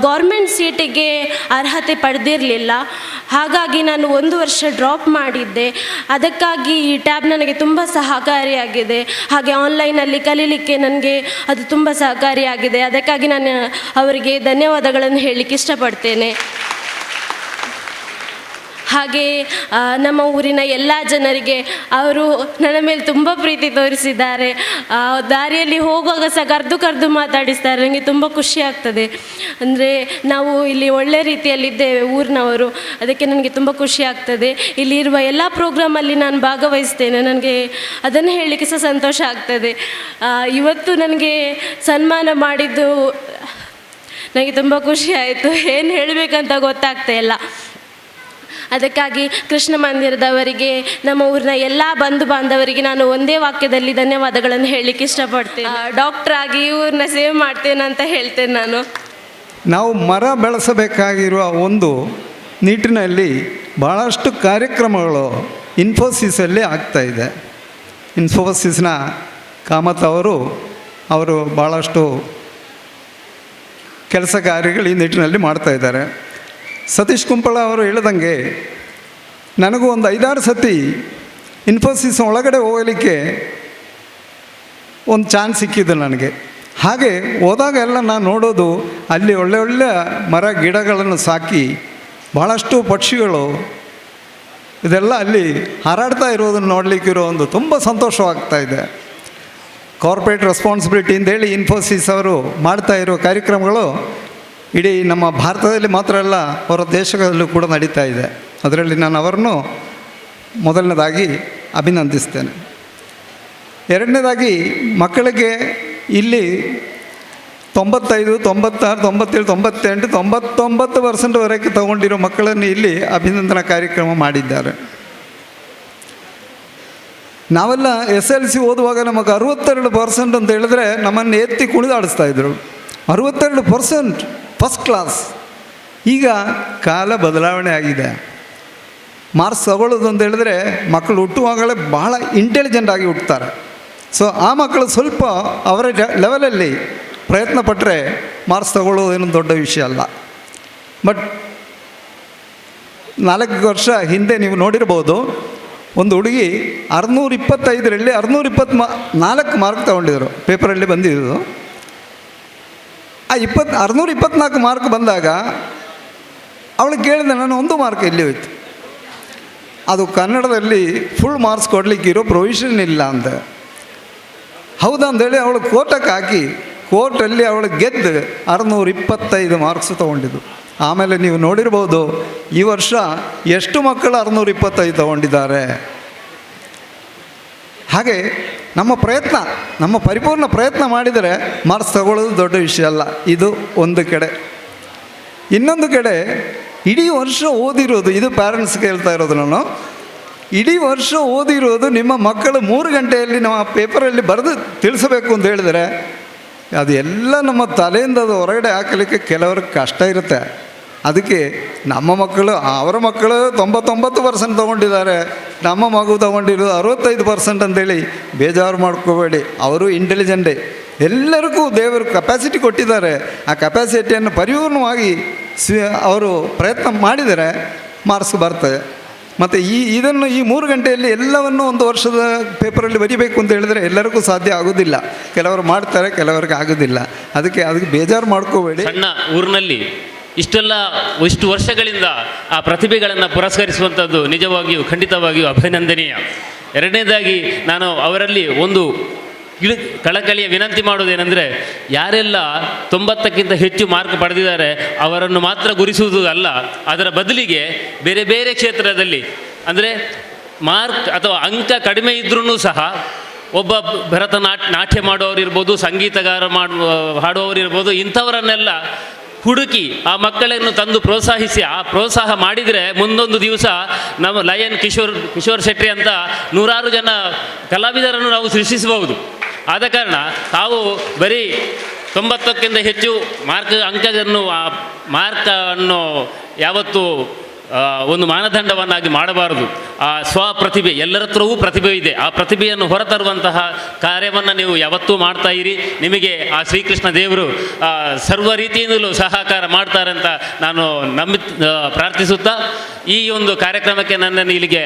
ಗೌರ್ಮೆಂಟ್ ಸೀಟಿಗೆ ಅರ್ಹತೆ ಪಡೆದಿರಲಿಲ್ಲ. ಹಾಗಾಗಿ ನಾನು ಒಂದು ವರ್ಷ ಡ್ರಾಪ್ ಮಾಡಿದ್ದೆ. ಅದಕ್ಕಾಗಿ ಈ ಟ್ಯಾಬ್ ನನಗೆ ತುಂಬ ಸಹಕಾರಿಯಾಗಿದೆ. ಹಾಗೆ ಆನ್ಲೈನಲ್ಲಿ ಕಲೀಲಿಕ್ಕೆ ನನಗೆ ಅದು ತುಂಬ ಸಹಕಾರಿಯಾಗಿದೆ. ಅದಕ್ಕಾಗಿ ನಾನು ಅವರಿಗೆ ಧನ್ಯವಾದಗಳನ್ನು ಹೇಳಲಿಕ್ಕೆ ಇಷ್ಟಪಡ್ತೇನೆ. ಹಾಗೆ ನಮ್ಮ ಊರಿನ ಎಲ್ಲ ಜನರಿಗೆ, ಅವರು ನನ್ನ ಮೇಲೆ ತುಂಬ ಪ್ರೀತಿ ತೋರಿಸಿದ್ದಾರೆ. ದಾರಿಯಲ್ಲಿ ಹೋಗುವಾಗ ಸಹ ಕರೆದು ಕರೆದು ಮಾತಾಡಿಸ್ತಾರೆ. ನನಗೆ ತುಂಬ ಖುಷಿ ಆಗ್ತದೆ. ಅಂದರೆ ನಾವು ಇಲ್ಲಿ ಒಳ್ಳೆ ರೀತಿಯಲ್ಲಿದ್ದೇವೆ ಊರಿನವರು, ಅದಕ್ಕೆ ನನಗೆ ತುಂಬ ಖುಷಿ ಆಗ್ತದೆ. ಇಲ್ಲಿ ಇರುವ ಎಲ್ಲ ಪ್ರೋಗ್ರಾಮಲ್ಲಿ ನಾನು ಭಾಗವಹಿಸ್ತೇನೆ. ನನಗೆ ಅದನ್ನು ಹೇಳಲಿಕ್ಕೆ ಸಹ ಸಂತೋಷ ಆಗ್ತದೆ. ಇವತ್ತು ನನಗೆ ಸನ್ಮಾನ ಮಾಡಿದ್ದು ನನಗೆ ತುಂಬ ಖುಷಿ ಆಯಿತು. ಏನು ಹೇಳಬೇಕಂತ ಗೊತ್ತಾಗ್ತಾ ಇಲ್ಲ. ಅದಕ್ಕಾಗಿ ಕೃಷ್ಣ ಮಂದಿರದವರಿಗೆ, ನಮ್ಮ ಊರಿನ ಎಲ್ಲ ಬಂಧು ಬಾಂಧವರಿಗೆ ನಾನು ಒಂದೇ ವಾಕ್ಯದಲ್ಲಿ ಧನ್ಯವಾದಗಳನ್ನು ಹೇಳಲಿಕ್ಕೆ ಇಷ್ಟಪಡ್ತೇನೆ. ಡಾಕ್ಟ್ರಾಗಿ ಊರನ್ನ ಸೇವೆ ಮಾಡ್ತೇನೆ ಅಂತ ಹೇಳ್ತೇನೆ ನಾನು. ನಾವು ಮರ ಬೆಳೆಸಬೇಕಾಗಿರುವ ಒಂದು ನಿಟ್ಟಿನಲ್ಲಿ ಭಾಳಷ್ಟು ಕಾರ್ಯಕ್ರಮಗಳು ಇನ್ಫೋಸಿಸಲ್ಲಿ ಆಗ್ತಾಯಿದೆ. ಇನ್ಫೋಸಿಸ್ನ ಕಾಮತ್ ಅವರು ಭಾಳಷ್ಟು ಕೆಲಸ ಕಾರ್ಯಗಳು ಈ ನಿಟ್ಟಿನಲ್ಲಿ ಮಾಡ್ತಾಯಿದ್ದಾರೆ. ಸತೀಶ್ ಕುಂಪಳ ಅವರು ಹೇಳಿದಂಗೆ ನನಗೂ ಒಂದು 5-6 ಸತಿ ಇನ್ಫೋಸಿಸ್ ಒಳಗಡೆ ಹೋಗಲಿಕ್ಕೆ ಒಂದು ಚಾನ್ಸ್ ಸಿಕ್ಕಿದ್ದು ನನಗೆ. ಹಾಗೆ ಹೋದಾಗೆಲ್ಲ ನಾನು ನೋಡೋದು ಅಲ್ಲಿ ಒಳ್ಳೆ ಒಳ್ಳೆ ಮರ ಗಿಡಗಳನ್ನು ಸಾಕಿ ಭಾಳಷ್ಟು ಪಕ್ಷಿಗಳು ಇದೆಲ್ಲ ಅಲ್ಲಿ ಹಾರಾಡ್ತಾ ಇರೋದನ್ನು ನೋಡಲಿಕ್ಕಿರೋ ಒಂದು ತುಂಬ ಸಂತೋಷವಾಗ್ತಾ ಇದೆ. ಕಾರ್ಪೊರೇಟ್ ರೆಸ್ಪಾನ್ಸಿಬಿಲಿಟಿ ಅಂತೇಳಿ ಇನ್ಫೋಸಿಸ್ ಅವರು ಮಾಡ್ತಾ ಇರೋ ಕಾರ್ಯಕ್ರಮಗಳು ಇಡೀ ನಮ್ಮ ಭಾರತದಲ್ಲಿ ಮಾತ್ರ ಅಲ್ಲ, ಹೊರ ದೇಶಗಳಲ್ಲೂ ಕೂಡ ನಡೀತಾ ಇದೆ. ಅದರಲ್ಲಿ ನಾನು ಅವರನ್ನು ಮೊದಲನೇದಾಗಿ ಅಭಿನಂದಿಸ್ತೇನೆ. ಎರಡನೇದಾಗಿ ಮಕ್ಕಳಿಗೆ ಇಲ್ಲಿ 95, 96, 97, 98, 99%ವರೆಗೆ ತಗೊಂಡಿರೋ ಮಕ್ಕಳನ್ನು ಇಲ್ಲಿ ಅಭಿನಂದನಾ ಕಾರ್ಯಕ್ರಮ ಮಾಡಿದ್ದಾರೆ. ನಾವೆಲ್ಲ SLC ಓದುವಾಗ ನಮಗೆ 62% ಅಂತ ಹೇಳಿದ್ರೆ ನಮ್ಮನ್ನು ಎತ್ತಿ ಕುಣಿದಾಡಿಸ್ತಾ ಇದ್ರು. 62% ಫಸ್ಟ್ ಕ್ಲಾಸ್. ಈಗ ಕಾಲ ಬದಲಾವಣೆ ಆಗಿದೆ. ಮಾರ್ಕ್ಸ್ ತಗೊಳ್ಳೋದು ಅಂತ ಹೇಳಿದ್ರೆ ಮಕ್ಕಳು ಹುಟ್ಟುವಾಗಲೇ ಬಹಳ ಇಂಟೆಲಿಜೆಂಟ್ ಆಗಿ ಹುಟ್ಟುತ್ತಾರೆ. ಆ ಮಕ್ಕಳು ಸ್ವಲ್ಪ ಅವರ ಲೆವೆಲಲ್ಲಿ ಪ್ರಯತ್ನ ಪಟ್ಟರೆ ಮಾರ್ಕ್ಸ್ ತಗೊಳ್ಳೋದೇನು ದೊಡ್ಡ ವಿಷಯ ಅಲ್ಲ. ಬಟ್ 4 ವರ್ಷ ಹಿಂದೆ ನೀವು ನೋಡಿರ್ಬೋದು, ಒಂದು ಹುಡುಗಿ 625ರಲ್ಲಿ 624 ಮಾರ್ಕ್ ತಗೊಂಡಿದ್ರು, ಪೇಪರಲ್ಲಿ ಬಂದಿದ್ದು. ಆ 624 ಮಾರ್ಕ್ ಬಂದಾಗ ಅವಳು ಕೇಳಿದೆ, ನಾನು 1 ಮಾರ್ಕ್ ಎಲ್ಲಿ ಹೋಯ್ತು, ಅದು ಕನ್ನಡದಲ್ಲಿ ಫುಲ್ ಮಾರ್ಕ್ಸ್ ಕೊಡಲಿಕ್ಕಿರೋ ಪ್ರೊವಿಷನ್ ಇಲ್ಲ ಅಂತ. ಹೌದಾ ಅಂದೇಳಿ ಅವಳು ಕೋರ್ಟಕ್ಕೆ ಹಾಕಿ ಕೋರ್ಟಲ್ಲಿ ಅವಳು ಗೆದ್ದು 625 ಮಾರ್ಕ್ಸ್ ತೊಗೊಂಡಿದ್ದು. ಆಮೇಲೆ ನೀವು ನೋಡಿರ್ಬೋದು ಈ ವರ್ಷ ಎಷ್ಟು ಮಕ್ಕಳು 625 ತೊಗೊಂಡಿದ್ದಾರೆ. ಹಾಗೆ ನಮ್ಮ ಪ್ರಯತ್ನ, ನಮ್ಮ ಪರಿಪೂರ್ಣ ಪ್ರಯತ್ನ ಮಾಡಿದರೆ ಮಾರ್ಕ್ಸ್ ತಗೊಳ್ಳೋದು ದೊಡ್ಡ ವಿಷಯ ಅಲ್ಲ. ಇದು ಒಂದು ಕಡೆ. ಇನ್ನೊಂದು ಕಡೆ ಇಡೀ ವರ್ಷ ಓದಿರೋದು, ಇದು ಪ್ಯಾರೆಂಟ್ಸ್ ಕೇಳ್ತಾ ಇರೋದು ನಾನು, ಇಡೀ ವರ್ಷ ಓದಿರೋದು ನಿಮ್ಮ ಮಕ್ಕಳು 3 ಗಂಟೆಯಲ್ಲಿ ನಮ್ಮ ಪೇಪರಲ್ಲಿ ಬರೆದು ತಿಳಿಸಬೇಕು ಅಂತ ಹೇಳಿದರೆ ಅದು ಎಲ್ಲ ನಮ್ಮ ತಲೆಯಿಂದ ಅದು ಹೊರಗಡೆ ಹಾಕಲಿಕ್ಕೆ ಕೆಲವ್ರಿಗೆ ಕಷ್ಟ ಇರುತ್ತೆ. ಅದಕ್ಕೆ ನಮ್ಮ ಮಕ್ಕಳು, ಅವರ ಮಕ್ಕಳು 99% ತೊಗೊಂಡಿದ್ದಾರೆ, ನಮ್ಮ ಮಗು ತೊಗೊಂಡಿರೋದು 65% ಅಂತೇಳಿ ಬೇಜಾರು ಮಾಡ್ಕೋಬೇಡಿ. ಅವರು ಇಂಟೆಲಿಜೆಂಟೇ, ಎಲ್ಲರಿಗೂ ದೇವರು ಕೆಪಾಸಿಟಿ ಕೊಟ್ಟಿದ್ದಾರೆ. ಆ ಕೆಪಾಸಿಟಿಯನ್ನು ಪರಿಪೂರ್ಣವಾಗಿ ಅವರು ಪ್ರಯತ್ನ ಮಾಡಿದರೆ ಮಾರ್ಕ್ಸ್ ಬರ್ತದೆ. ಮತ್ತು ಇದನ್ನು ಈ 3 ಗಂಟೆಯಲ್ಲಿ ಎಲ್ಲವನ್ನು ಒಂದು ವರ್ಷದ ಪೇಪರಲ್ಲಿ ಬರೀಬೇಕು ಅಂತ ಹೇಳಿದರೆ ಎಲ್ಲರಿಗೂ ಸಾಧ್ಯ ಆಗೋದಿಲ್ಲ. ಕೆಲವರು ಮಾಡ್ತಾರೆ, ಕೆಲವ್ರಿಗೆ ಆಗೋದಿಲ್ಲ. ಅದಕ್ಕೆ ಬೇಜಾರು ಮಾಡ್ಕೋಬೇಡಿ. ಸಣ್ಣ ಊರಿನಲ್ಲಿ ಇಷ್ಟು ವರ್ಷಗಳಿಂದ ಆ ಪ್ರತಿಭೆಗಳನ್ನು ಪುರಸ್ಕರಿಸುವಂಥದ್ದು ನಿಜವಾಗಿಯೂ ಖಂಡಿತವಾಗಿಯೂ ಅಭಿನಂದನೀಯ. ಎರಡನೇದಾಗಿ ನಾನು ಅವರಲ್ಲಿ ಒಂದು ಕಳಕಳಿಯ ವಿನಂತಿ ಮಾಡುವುದೇನೆಂದರೆ, ಯಾರೆಲ್ಲ 90ಕ್ಕಿಂತ ಹೆಚ್ಚು ಮಾರ್ಕ್ ಪಡೆದಿದ್ದಾರೆ ಅವರನ್ನು ಮಾತ್ರ ಗುರಿಸುವುದು ಅಲ್ಲ, ಅದರ ಬದಲಿಗೆ ಬೇರೆ ಬೇರೆ ಕ್ಷೇತ್ರದಲ್ಲಿ, ಅಂದರೆ Mark ಅಥವಾ ಅಂಕ ಕಡಿಮೆ ಇದ್ರೂ ಸಹ ಒಬ್ಬ ಭರತನಾಟ್ಯ ಮಾಡುವವರಿರ್ಬೋದು, ಸಂಗೀತಗಾರ ಹಾಡುವವರಿರ್ಬೋದು, ಇಂಥವರನ್ನೆಲ್ಲ ಹುಡುಕಿ ಆ ಮಕ್ಕಳನ್ನು ತಂದು ಪ್ರೋತ್ಸಾಹಿಸಿ, ಆ ಪ್ರೋತ್ಸಾಹ ಮಾಡಿದರೆ ಮುಂದೊಂದು ದಿವಸ ನಮ್ಮ ಲಯನ್ ಕಿಶೋರ್ ಶೆಟ್ಟಿ ಅಂತ ನೂರಾರು ಜನ ಕಲಾವಿದರನ್ನು ನಾವು ಸೃಷ್ಟಿಸಬಹುದು. ಆದ ಕಾರಣ ತಾವು ಬರೀ 90ಕ್ಕಿಂತ ಹೆಚ್ಚು ಮಾರ್ಕ್ ಅಂಕವನ್ನು, ಆ ಮಾರ್ಕನ್ನು ಯಾವತ್ತೂ ಒಂದು ಮಾನದಂಡವನ್ನಾಗಿ ಮಾಡಬಾರದು. ಆ ಸ್ವಪ್ರತಿಭೆ, ಎಲ್ಲರ ಹತ್ರವೂ ಪ್ರತಿಭೆ ಇದೆ, ಆ ಪ್ರತಿಭೆಯನ್ನು ಹೊರತರುವಂತಹ ಕಾರ್ಯವನ್ನು ನೀವು ಯಾವತ್ತೂ ಮಾಡ್ತಾ ಇರಿ. ನಿಮಗೆ ಆ ಶ್ರೀಕೃಷ್ಣ ದೇವರು ಸರ್ವ ರೀತಿಯಿಂದಲೂ ಸಹಕಾರ ಮಾಡ್ತಾರೆ ಅಂತ ನಾನು ನಂಬಿ ಪ್ರಾರ್ಥಿಸುತ್ತಾ ಈ ಒಂದು ಕಾರ್ಯಕ್ರಮಕ್ಕೆ ನನ್ನನ್ನು ಇಲ್ಲಿಗೆ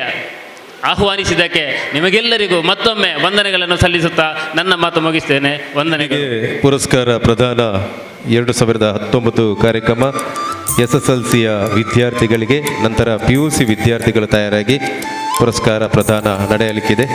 ಆಹ್ವಾನಿಸಿದ್ದಕ್ಕೆ ನಿಮಗೆಲ್ಲರಿಗೂ ಮತ್ತೊಮ್ಮೆ ವಂದನೆಗಳನ್ನು ಸಲ್ಲಿಸುತ್ತಾ ನನ್ನ ಮಾತು ಮುಗಿಸ್ತೇನೆ. ವಂದನೆಗಳು. ಪುರಸ್ಕಾರ ಪ್ರದಾನ 2019 ಕಾರ್ಯಕ್ರಮ SSLCಯ ವಿದ್ಯಾರ್ಥಿಗಳಿಗೆ, ನಂತರ PUC ವಿದ್ಯಾರ್ಥಿಗಳು ತಯಾರಾಗಿ ಪುರಸ್ಕಾರ ಪ್ರದಾನ ನಡೆಯಲಿಕ್ಕಿದೆ.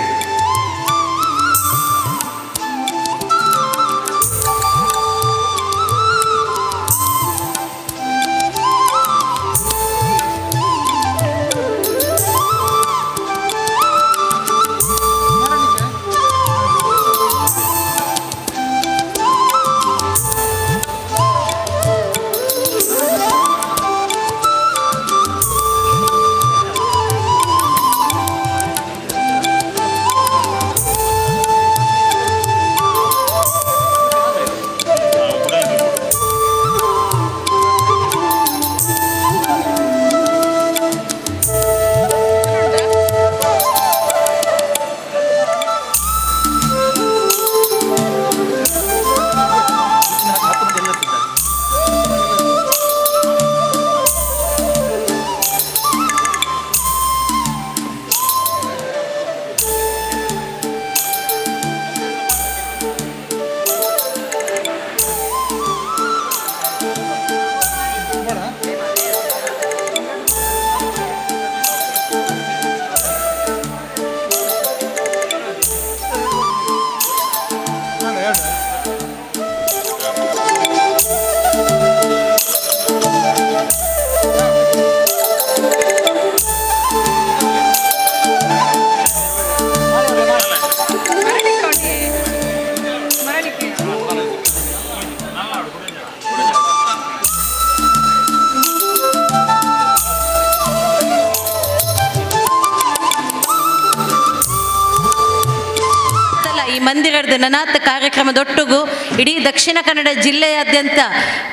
ಮಂದಿರದ ನನಾಥ ಕಾರ್ಯಕ್ರಮದೊಟ್ಟುಗು ಇಡೀ ದಕ್ಷಿಣ ಕನ್ನಡ ಜಿಲ್ಲೆಯಾದ್ಯಂತ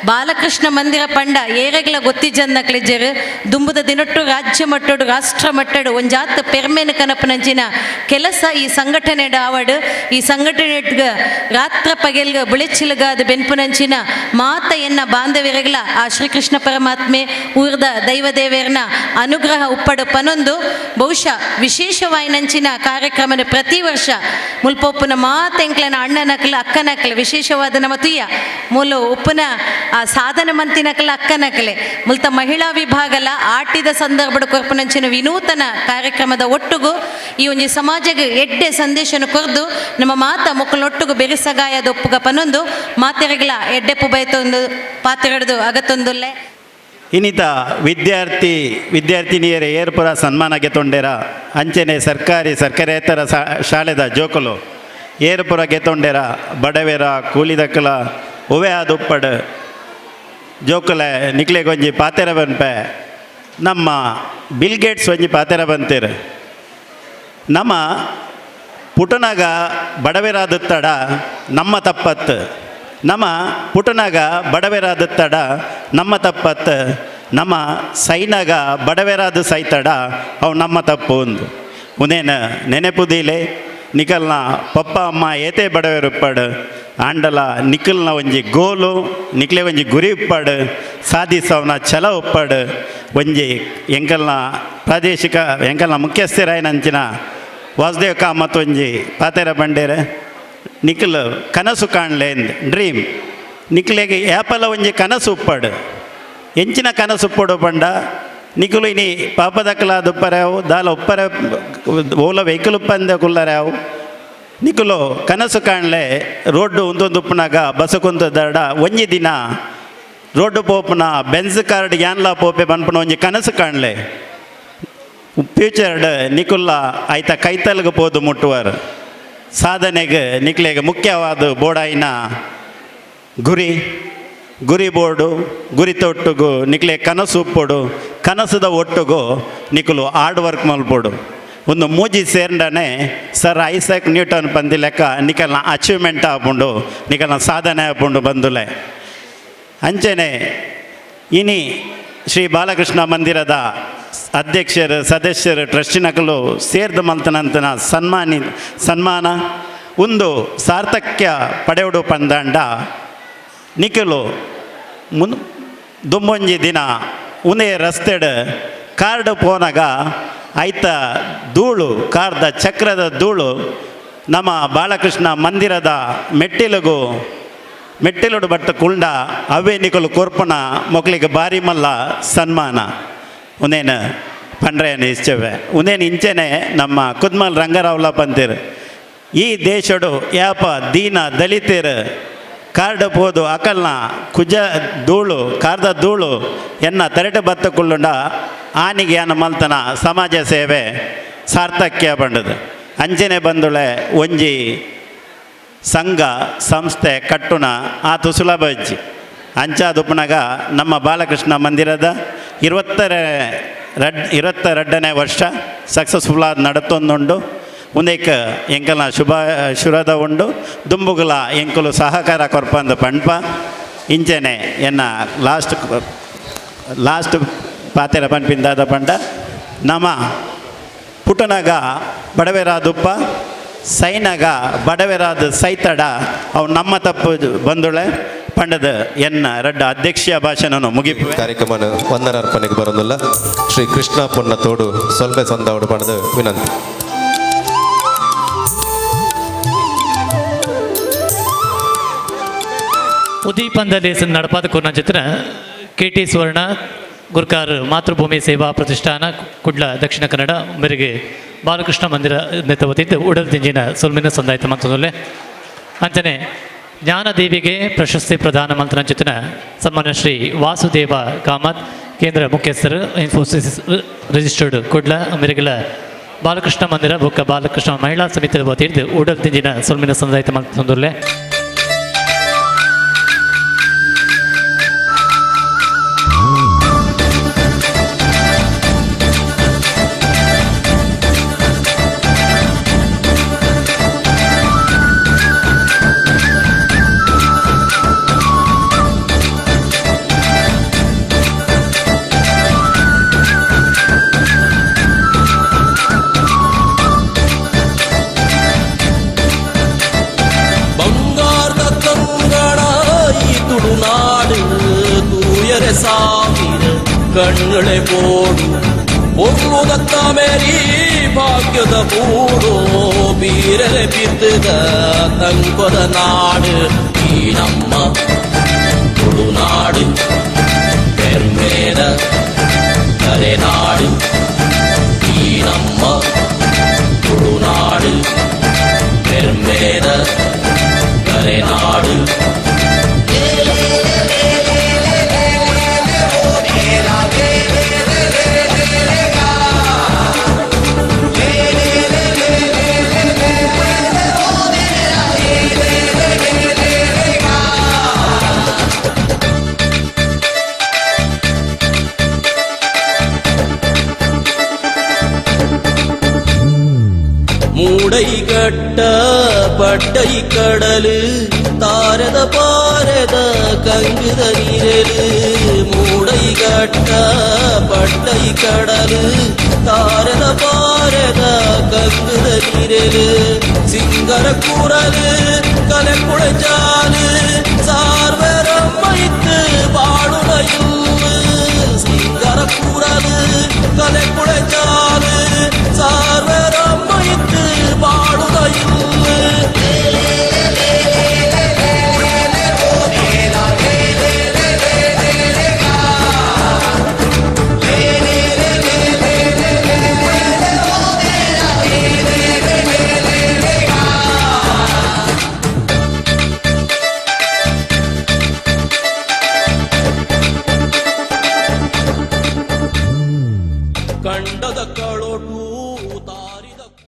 ಬಾಲಕೃಷ್ಣ ಮಂದಿರ ಪಂಡ ಏರೆಗ್ಲ ಗೊತ್ತಿಜನ್ನಕ್ಲೆಜರು ದುಂಬುದ ದಿನೊಟ್ಟು ರಾಜ್ಯ ಮಟ್ಟಡು ರಾಷ್ಟ್ರ ಮಟ್ಟಡು ಒಂಜಾತ ಪೆರ್ಮೆನ ಕನಪನಂಚಿನ ಕೆಲಸ ಈ ಸಂಘಟನೆ ಆವಡು. ಈ ಸಂಘಟನೆ ರಾತ್ರ ಪಗೆಲ್ಗ ಬುಳೆಚಿಲಗಾದ ಬೆನ್ಪುನಂಚಿನ ಮಾತ ಎನ್ನ ಬಾಂಧವ್ಯರೆಗ್ಲ ಆ ಶ್ರೀಕೃಷ್ಣ ಪರಮಾತ್ಮೆ ಊರ್ದ ದೈವದೇವೇರ್ನ ಅನುಗ್ರಹ ಉಪ್ಪಡು ಪನೊಂದು ಬಹುಶಃ ವಿಶೇಷವಾಯಿನಂಚಿನ ಕಾರ್ಯಕ್ರಮದ ಪ್ರತಿ ವರ್ಷ ಮುಲ್ಪೊಪ್ಪುನ ಮಾತೆಂಕ್ಲನ ಅಣ್ಣನಕ್ಲ ಅಕ್ಕನಕ್ಲೆ ವಿಶೇಷವಾದ ನಮ್ಮ ತುಯ್ಯ ಮೂಲ ಉಪ್ಪುನ ಆ ಸಾಧನ ಮಂತಿನಕ್ಲ ಅಕ್ಕನಕ್ಲೆ ಮುಲ್ತ ಮಹಿಳಾ ವಿಭಾಗಲ ಆಟಿದ ಸಂದರ್ಭದ ಕೊರ್ಪುನಂಚಿನ ವಿನೂತನ ಕಾರ್ಯಕ್ರಮದ ಒಟ್ಟುಗು ಈ ಒಂಜಿ ಸಮಾಜಕ್ಕೆ ಎಡ್ಡೆ ಸಂದೇಶನ ಕೊರ್ದು ನಮ್ಮ ಮಾತ ಮೊಕ್ಕಲೊಟ್ಟುಗು ಬೆರಿಸಗಾಯದ ಒಪ್ಪುಗ ಪನೊಂದು ಮಾತೆರಗ್ಲ ಎಡ್ಡೆ ಪುಬೈತೊಂದು ಪಾತೆರಡ್ದು ಅಗತ್ತೊಂದುಲ್ಲೆ. ಇನ್ನಿತ ವಿದ್ಯಾರ್ಥಿ ವಿದ್ಯಾರ್ಥಿನಿಯರ ಏರ್ಪುರ ಸನ್ಮಾನ ಗೆತೊಂಡೇರ ಅಂಚನೆ ಸರ್ಕಾರಿ ಸರ್ಕಾರೇತರ ಶಾಲೆದ ಜೋಕುಲು ಏರ್ಪುರ ಗೆತೊಂಡೇರ ಬಡವೇರ ಕೂಲಿದಕ್ಕಲ ಒವೆ ಆದುಪ್ಪಡು ಜೋಕುಲೆ ನಿಕ್ಲೆಗೊಂಜಿ ಪಾತೆರ ಬನ್ಪೆ ನಮ್ಮ ಬಿಲ್ ಗೇಟ್ಸ್ ಒಂಜಿ ಪಾತೆರ ಬಂತೀರು. ನಮ್ಮ ಪುಟನಾಗ ಬಡವೆರಾದತ್ತಡ ನಮ್ಮ ತಪ್ಪತ್ತು, ನಮ್ಮ ಪುಟನಾಗ ಬಡವೆರಾದತ್ತಡ ನಮ್ಮ ತಪ್ಪತ್ತು, ನಮ್ಮ ಸೈನಾಗ ಬಡವೆರಾದ ಸೈತಡ ಅವು ನಮ್ಮ ತಪ್ಪು ಒಂದು ಉನೇನ ನೆನೆಪುದೀಲೆ ನಿಕಲ್ನ ಪಪ್ಪ ಅಮ್ಮ ಏತೆ ಬಡವೆರುಪ್ಪಾಡು ಆಂಡಲ ನಿಖಲ್ನ ಒಂಜಿ ಗೋಲು ನಿಕ್ಲೆ ಒಂಜಿ ಗುರಿ ಉಪ್ಪಾಡು ಸಾಧಿಸವನ ಛಲ ಉಪ್ಪಾಡು ಒಂಜಿ ಎಂಕಲ್ನ ಪ್ರಾದೇಶಿಕ ಎಂಕಲ್ನ ಮುಖ್ಯಸ್ಥರಾಯನಂಚಿನ ವಾಸುದೇವ್ ಕಾಮತ್ ಒಂಜಿ ಪಾತೆರ ಬಂಡೇರೆ ನಿಖಲ್ ಕನಸು ಕಾಣಲೆ ಡ್ರೀಮ್ ನಿಕ್ಲೆಗೆ ಏಪಲ ಒಂಜಿ ಕನಸು ಉಪ್ಪಾಡು ಎಂಚಿನ ಕನಸು ಉಪ್ಪಡು ಪಂಡ ನಿಕುಲು ಇನಿ ಪಾಪದಕ್ಕಲ ದುಪ್ಪರ್ಯಾವು ದಾಲ ಉಪ್ಪರೆ ಓಲ ವೆಹಿಕಲ್ ಉಪ್ಪಂದೆ ಕುಲ್ಲರ್ಯಾವು ನಿಕುಲು ಕನಸು ಕಾಣಲೆ ರೋಡ್ಡು ಒಂದೊಂದು ಉಪ್ಪುನಾಗ ಬಸ್ಸು ಕುಂತ ದಡ ಒಂಜಿ ದಿನ ರೋಡ್ಡು ಪೋಪುನ ಬೆನ್ಸ್ ಕಾರ್ಡ್ ಯಾನ್ಲಾ ಪೋಪೆ ಪನ್ಪುನ ಒಂಜಿ ಕನಸು ಕಾಣಲೆ. ಫ್ಯೂಚರ್ಡ್ ನಿಕುಲ್ಲ ಆಯ್ತ ಕೈತಲ್ಗೆ ಪೋದು ಮುಟ್ಟುವರು. ಸಾಧನೆಗೆ ನಿಕ್ಲೆಗೆ ಮುಖ್ಯವಾದ ಬೋಡಾಯಿನ ಗುರಿ, ಗುರಿ ಬೋರ್ಡು, ಗುರಿತ ಒಟ್ಟುಗು ನಿಕ್ಲೆ ಕನಸು ಉಪ್ಪೊಡು, ಕನಸುದ ಒಟ್ಟುಗು ನಿಕುಲು ಹಾರ್ಡ್ ವರ್ಕ್ ಮಲ್ಪೊಡು. ಒಂದು ಮೂಜಿ ಸೇರ್ಂಡನೆ ಸರ್ ಐಸಕ್ ನ್ಯೂಟನ್ ಪಂದಿ ಲೆಕ್ಕ ನಿಕಲ್ನ ಅಚೀವ್ಮೆಂಟ್ ಆಪುಂಡು, ನಿಕಲ್ನ ಸಾಧನೆ ಆಪುಂಡು ಬಂದುಲೆ. ಅಂಚನೆ ಇನಿ ಶ್ರೀ ಬಾಲಕೃಷ್ಣ ಮಂದಿರದ ಅಧ್ಯಕ್ಷರು, ಸದಸ್ಯರು, ಟ್ರಸ್ಟಿನಕಲು ಸೇರ್ದ ಮಲ್ತನಂತನ ಸನ್ಮಾನ ಒಂದು ಸಾರ್ಥಕ್ಯ ಪಡೆಯುಡು ಪಂದಂಡ ನಿಕಲು ಮುನ್ ದುಂಬೊಂಜಿ ದಿನ ಉನೇ ರಸ್ತೆಡ್ ಕಾರ್ಡ್ ಪೋನಾಗ ಐತ ಧೂಳು, ಕಾರ್ದ ಚಕ್ರದ ಧೂಳು ನಮ್ಮ ಬಾಲಕೃಷ್ಣ ಮಂದಿರದ ಮೆಟ್ಟಿಲುಗು ಮೆಟ್ಟಿಲುಡು ಬಟ್ಟ ಕುಂಡ ಅವೇ ನಿಕಲು ಕೊರ್ಪಣ ಮೊಕ್ಲಿಗೆ ಬಾರಿ ಮಲ್ಲ ಸನ್ಮಾನ ಉನೇನು ಪಂಡ್ರೆಯನ್ನು ಇಷ್ಟವೆ. ಉನೇನು ಇಂಚೆನೆ ನಮ್ಮ ಕುದ್ಮಲ್ ರಂಗರಾವ್ಲ ಪಂತಿರು ಈ ದೇಶಡು ಯಾಪ ದೀನ ದಲಿತರು ಕಾರ್ಡ್ ಪೋದು ಅಕಲ್ನ ಕುಜ ಧೂಳು ಕಾರ್ದ ಧೂಳು ಎನ್ನ ತರಟೆ ಬತ್ತ ಕುಳ್ಳುಂಡ ಆನಿಗೆ ಯಾನ ಮಲ್ತನ ಸಮಾಜ ಸೇವೆ ಸಾರ್ಥಕ್ಯ ಬಂಡದು. ಅಂಚನೆ ಬಂದುಳೆ ಒಂಜಿ ಸಂಘ ಸಂಸ್ಥೆ ಕಟ್ಟುನ ಆತು ಸುಲಭ ಅಜ್ಜಿ. ಅಂಚಾದುಪ್ಪನಾಗ ನಮ್ಮ ಬಾಲಕೃಷ್ಣ ಮಂದಿರದ 22ನೇ ವರ್ಷ ಸಕ್ಸಸ್ಫುಲ್ ಆದ ನಡತೊಂದುಂಡು. ಉಂದೇಕ ಎಂಕಲ್ನ ಶುಭ ಶುರದ ಉಂಡು ದುಂಬುಗುಲ ಎಂಕಲು ಸಹಕಾರ ಕೊರ್ಪಂದು ಪಂಡ್ಪ ಇಂಚನೆ ಎನ್ನ ಲಾಸ್ಟ್ ಲಾಸ್ಟ್ ಪಾತೆರ ಪನ್ಪಿಂದಾದ ಪಂಡ ನಮ ಪುಟನಾಗ ಬಡವೆರಾದುಪ್ಪ ಸೈನಾಗ ಬಡವೆರಾದ ಸೈತಡ ಅವು ನಮ್ಮ ತಪ್ಪು ಬಂದುಳೆ ಪಂಡದ ಎನ್ನ ರಡ್ಡ ಅಧ್ಯಕ್ಷೀಯ ಭಾಷಣನು ಮುಗಿಪು. ಕಾರ್ಯಕ್ರಮ ವಂದನಾರ್ಪಣೆಗೆ ಬರೋದಿಲ್ಲ ಶ್ರೀ ಕೃಷ್ಣ ಪೊನ್ನ ತೋಡು ಸೊಲ್ಬೆ ಸಂದಾವಡು ಪಂಡದ ವಿನಂತಿ. ಉದೀಪಂದ ನಡಪಾದ ಕೊರ್ನ ಚಿತ್ರ ಕೆ ಟಿ ಸುವರ್ಣ ಗುರ್ಕಾರ್ ಮಾತೃಭೂಮಿ ಸೇವಾ ಪ್ರತಿಷ್ಠಾನ ಕುಡ್ಲ ದಕ್ಷಿಣ ಕನ್ನಡ ಮೇರೆಗೆ ಬಾಲಕೃಷ್ಣ ಮಂದಿರ ನೆತ್ತವತಿದ್ದು ಉಡಲ್ ದಿಂಜಿನ ಸೊಲ್ಮಿನ ಸಂದಾಯಿತ ಮಂತದಲ್ಲೇ. ಅಂಚನೆ ಜ್ಞಾನದೇವಿಗೆ ಪ್ರಶಸ್ತಿ ಪ್ರದಾನ ಮಂತ್ರನ ಸನ್ಮಾನ್ಯ ಶ್ರೀ ವಾಸುದೇವ ಕಾಮತ್ ಕೇಂದ್ರ ಮುಖ್ಯಸ್ಥರು ಇನ್ಫೋಸಿಸ್ ರಿಜಿಸ್ಟರ್ಡ್ ಕುಡ್ಲ ಮೇರೆಗೆಲ ಬಾಲಕೃಷ್ಣ ಮಂದಿರ ಬೊಕ್ಕ ಬಾಲಕೃಷ್ಣ ಮಹಿಳಾ ಸಮಿತಿ ವತಿಯಿಂದ ಉಡಲ್ ದಿಂಜಿನ ಸೊಲ್ಮಿನ ಸಂದಾಯಿತ ಮಂತದಲ್ಲೇ. ಕಣ್ಣುಳೆ ಬೋಡು ಪೊರ್ಲುದತ್ತ ಮೇರಿ ಭಾಗ್ಯದ ಬೂಡು ಬೀರಲೆ ಬಿದ್ದದ ತಂಕೊದ ನಾಡು ಈ ನಮ್ಮ ತುಳುನಾಡು ಪೆರ್ಮೇದ ಕರೆನಾಡು ಈ ನಮ್ಮ ತುಳುನಾಡು ಪೆರ್ಮೇದ ಕರೆನಾಡು. ಮೂಡೈಗಟ್ಟ ಪಟ್ಟೈ ಕಡಲು ತಾರದ ಪಾರದ ಕಂಗುದ ನೀರಲು ಮೂಡೈಗಟ್ಟ ಪಟ್ಟೈ ಕಡಲು ತಾರದ ಪಾರದ ಕಂಗುದ ನೀರಲು ಸಿಂಗರ ಕೂರಲು ಕಲೆ ಕುಳಚಾಲು ಸಾರ್ವರಂ வைத்து வாழுடையில்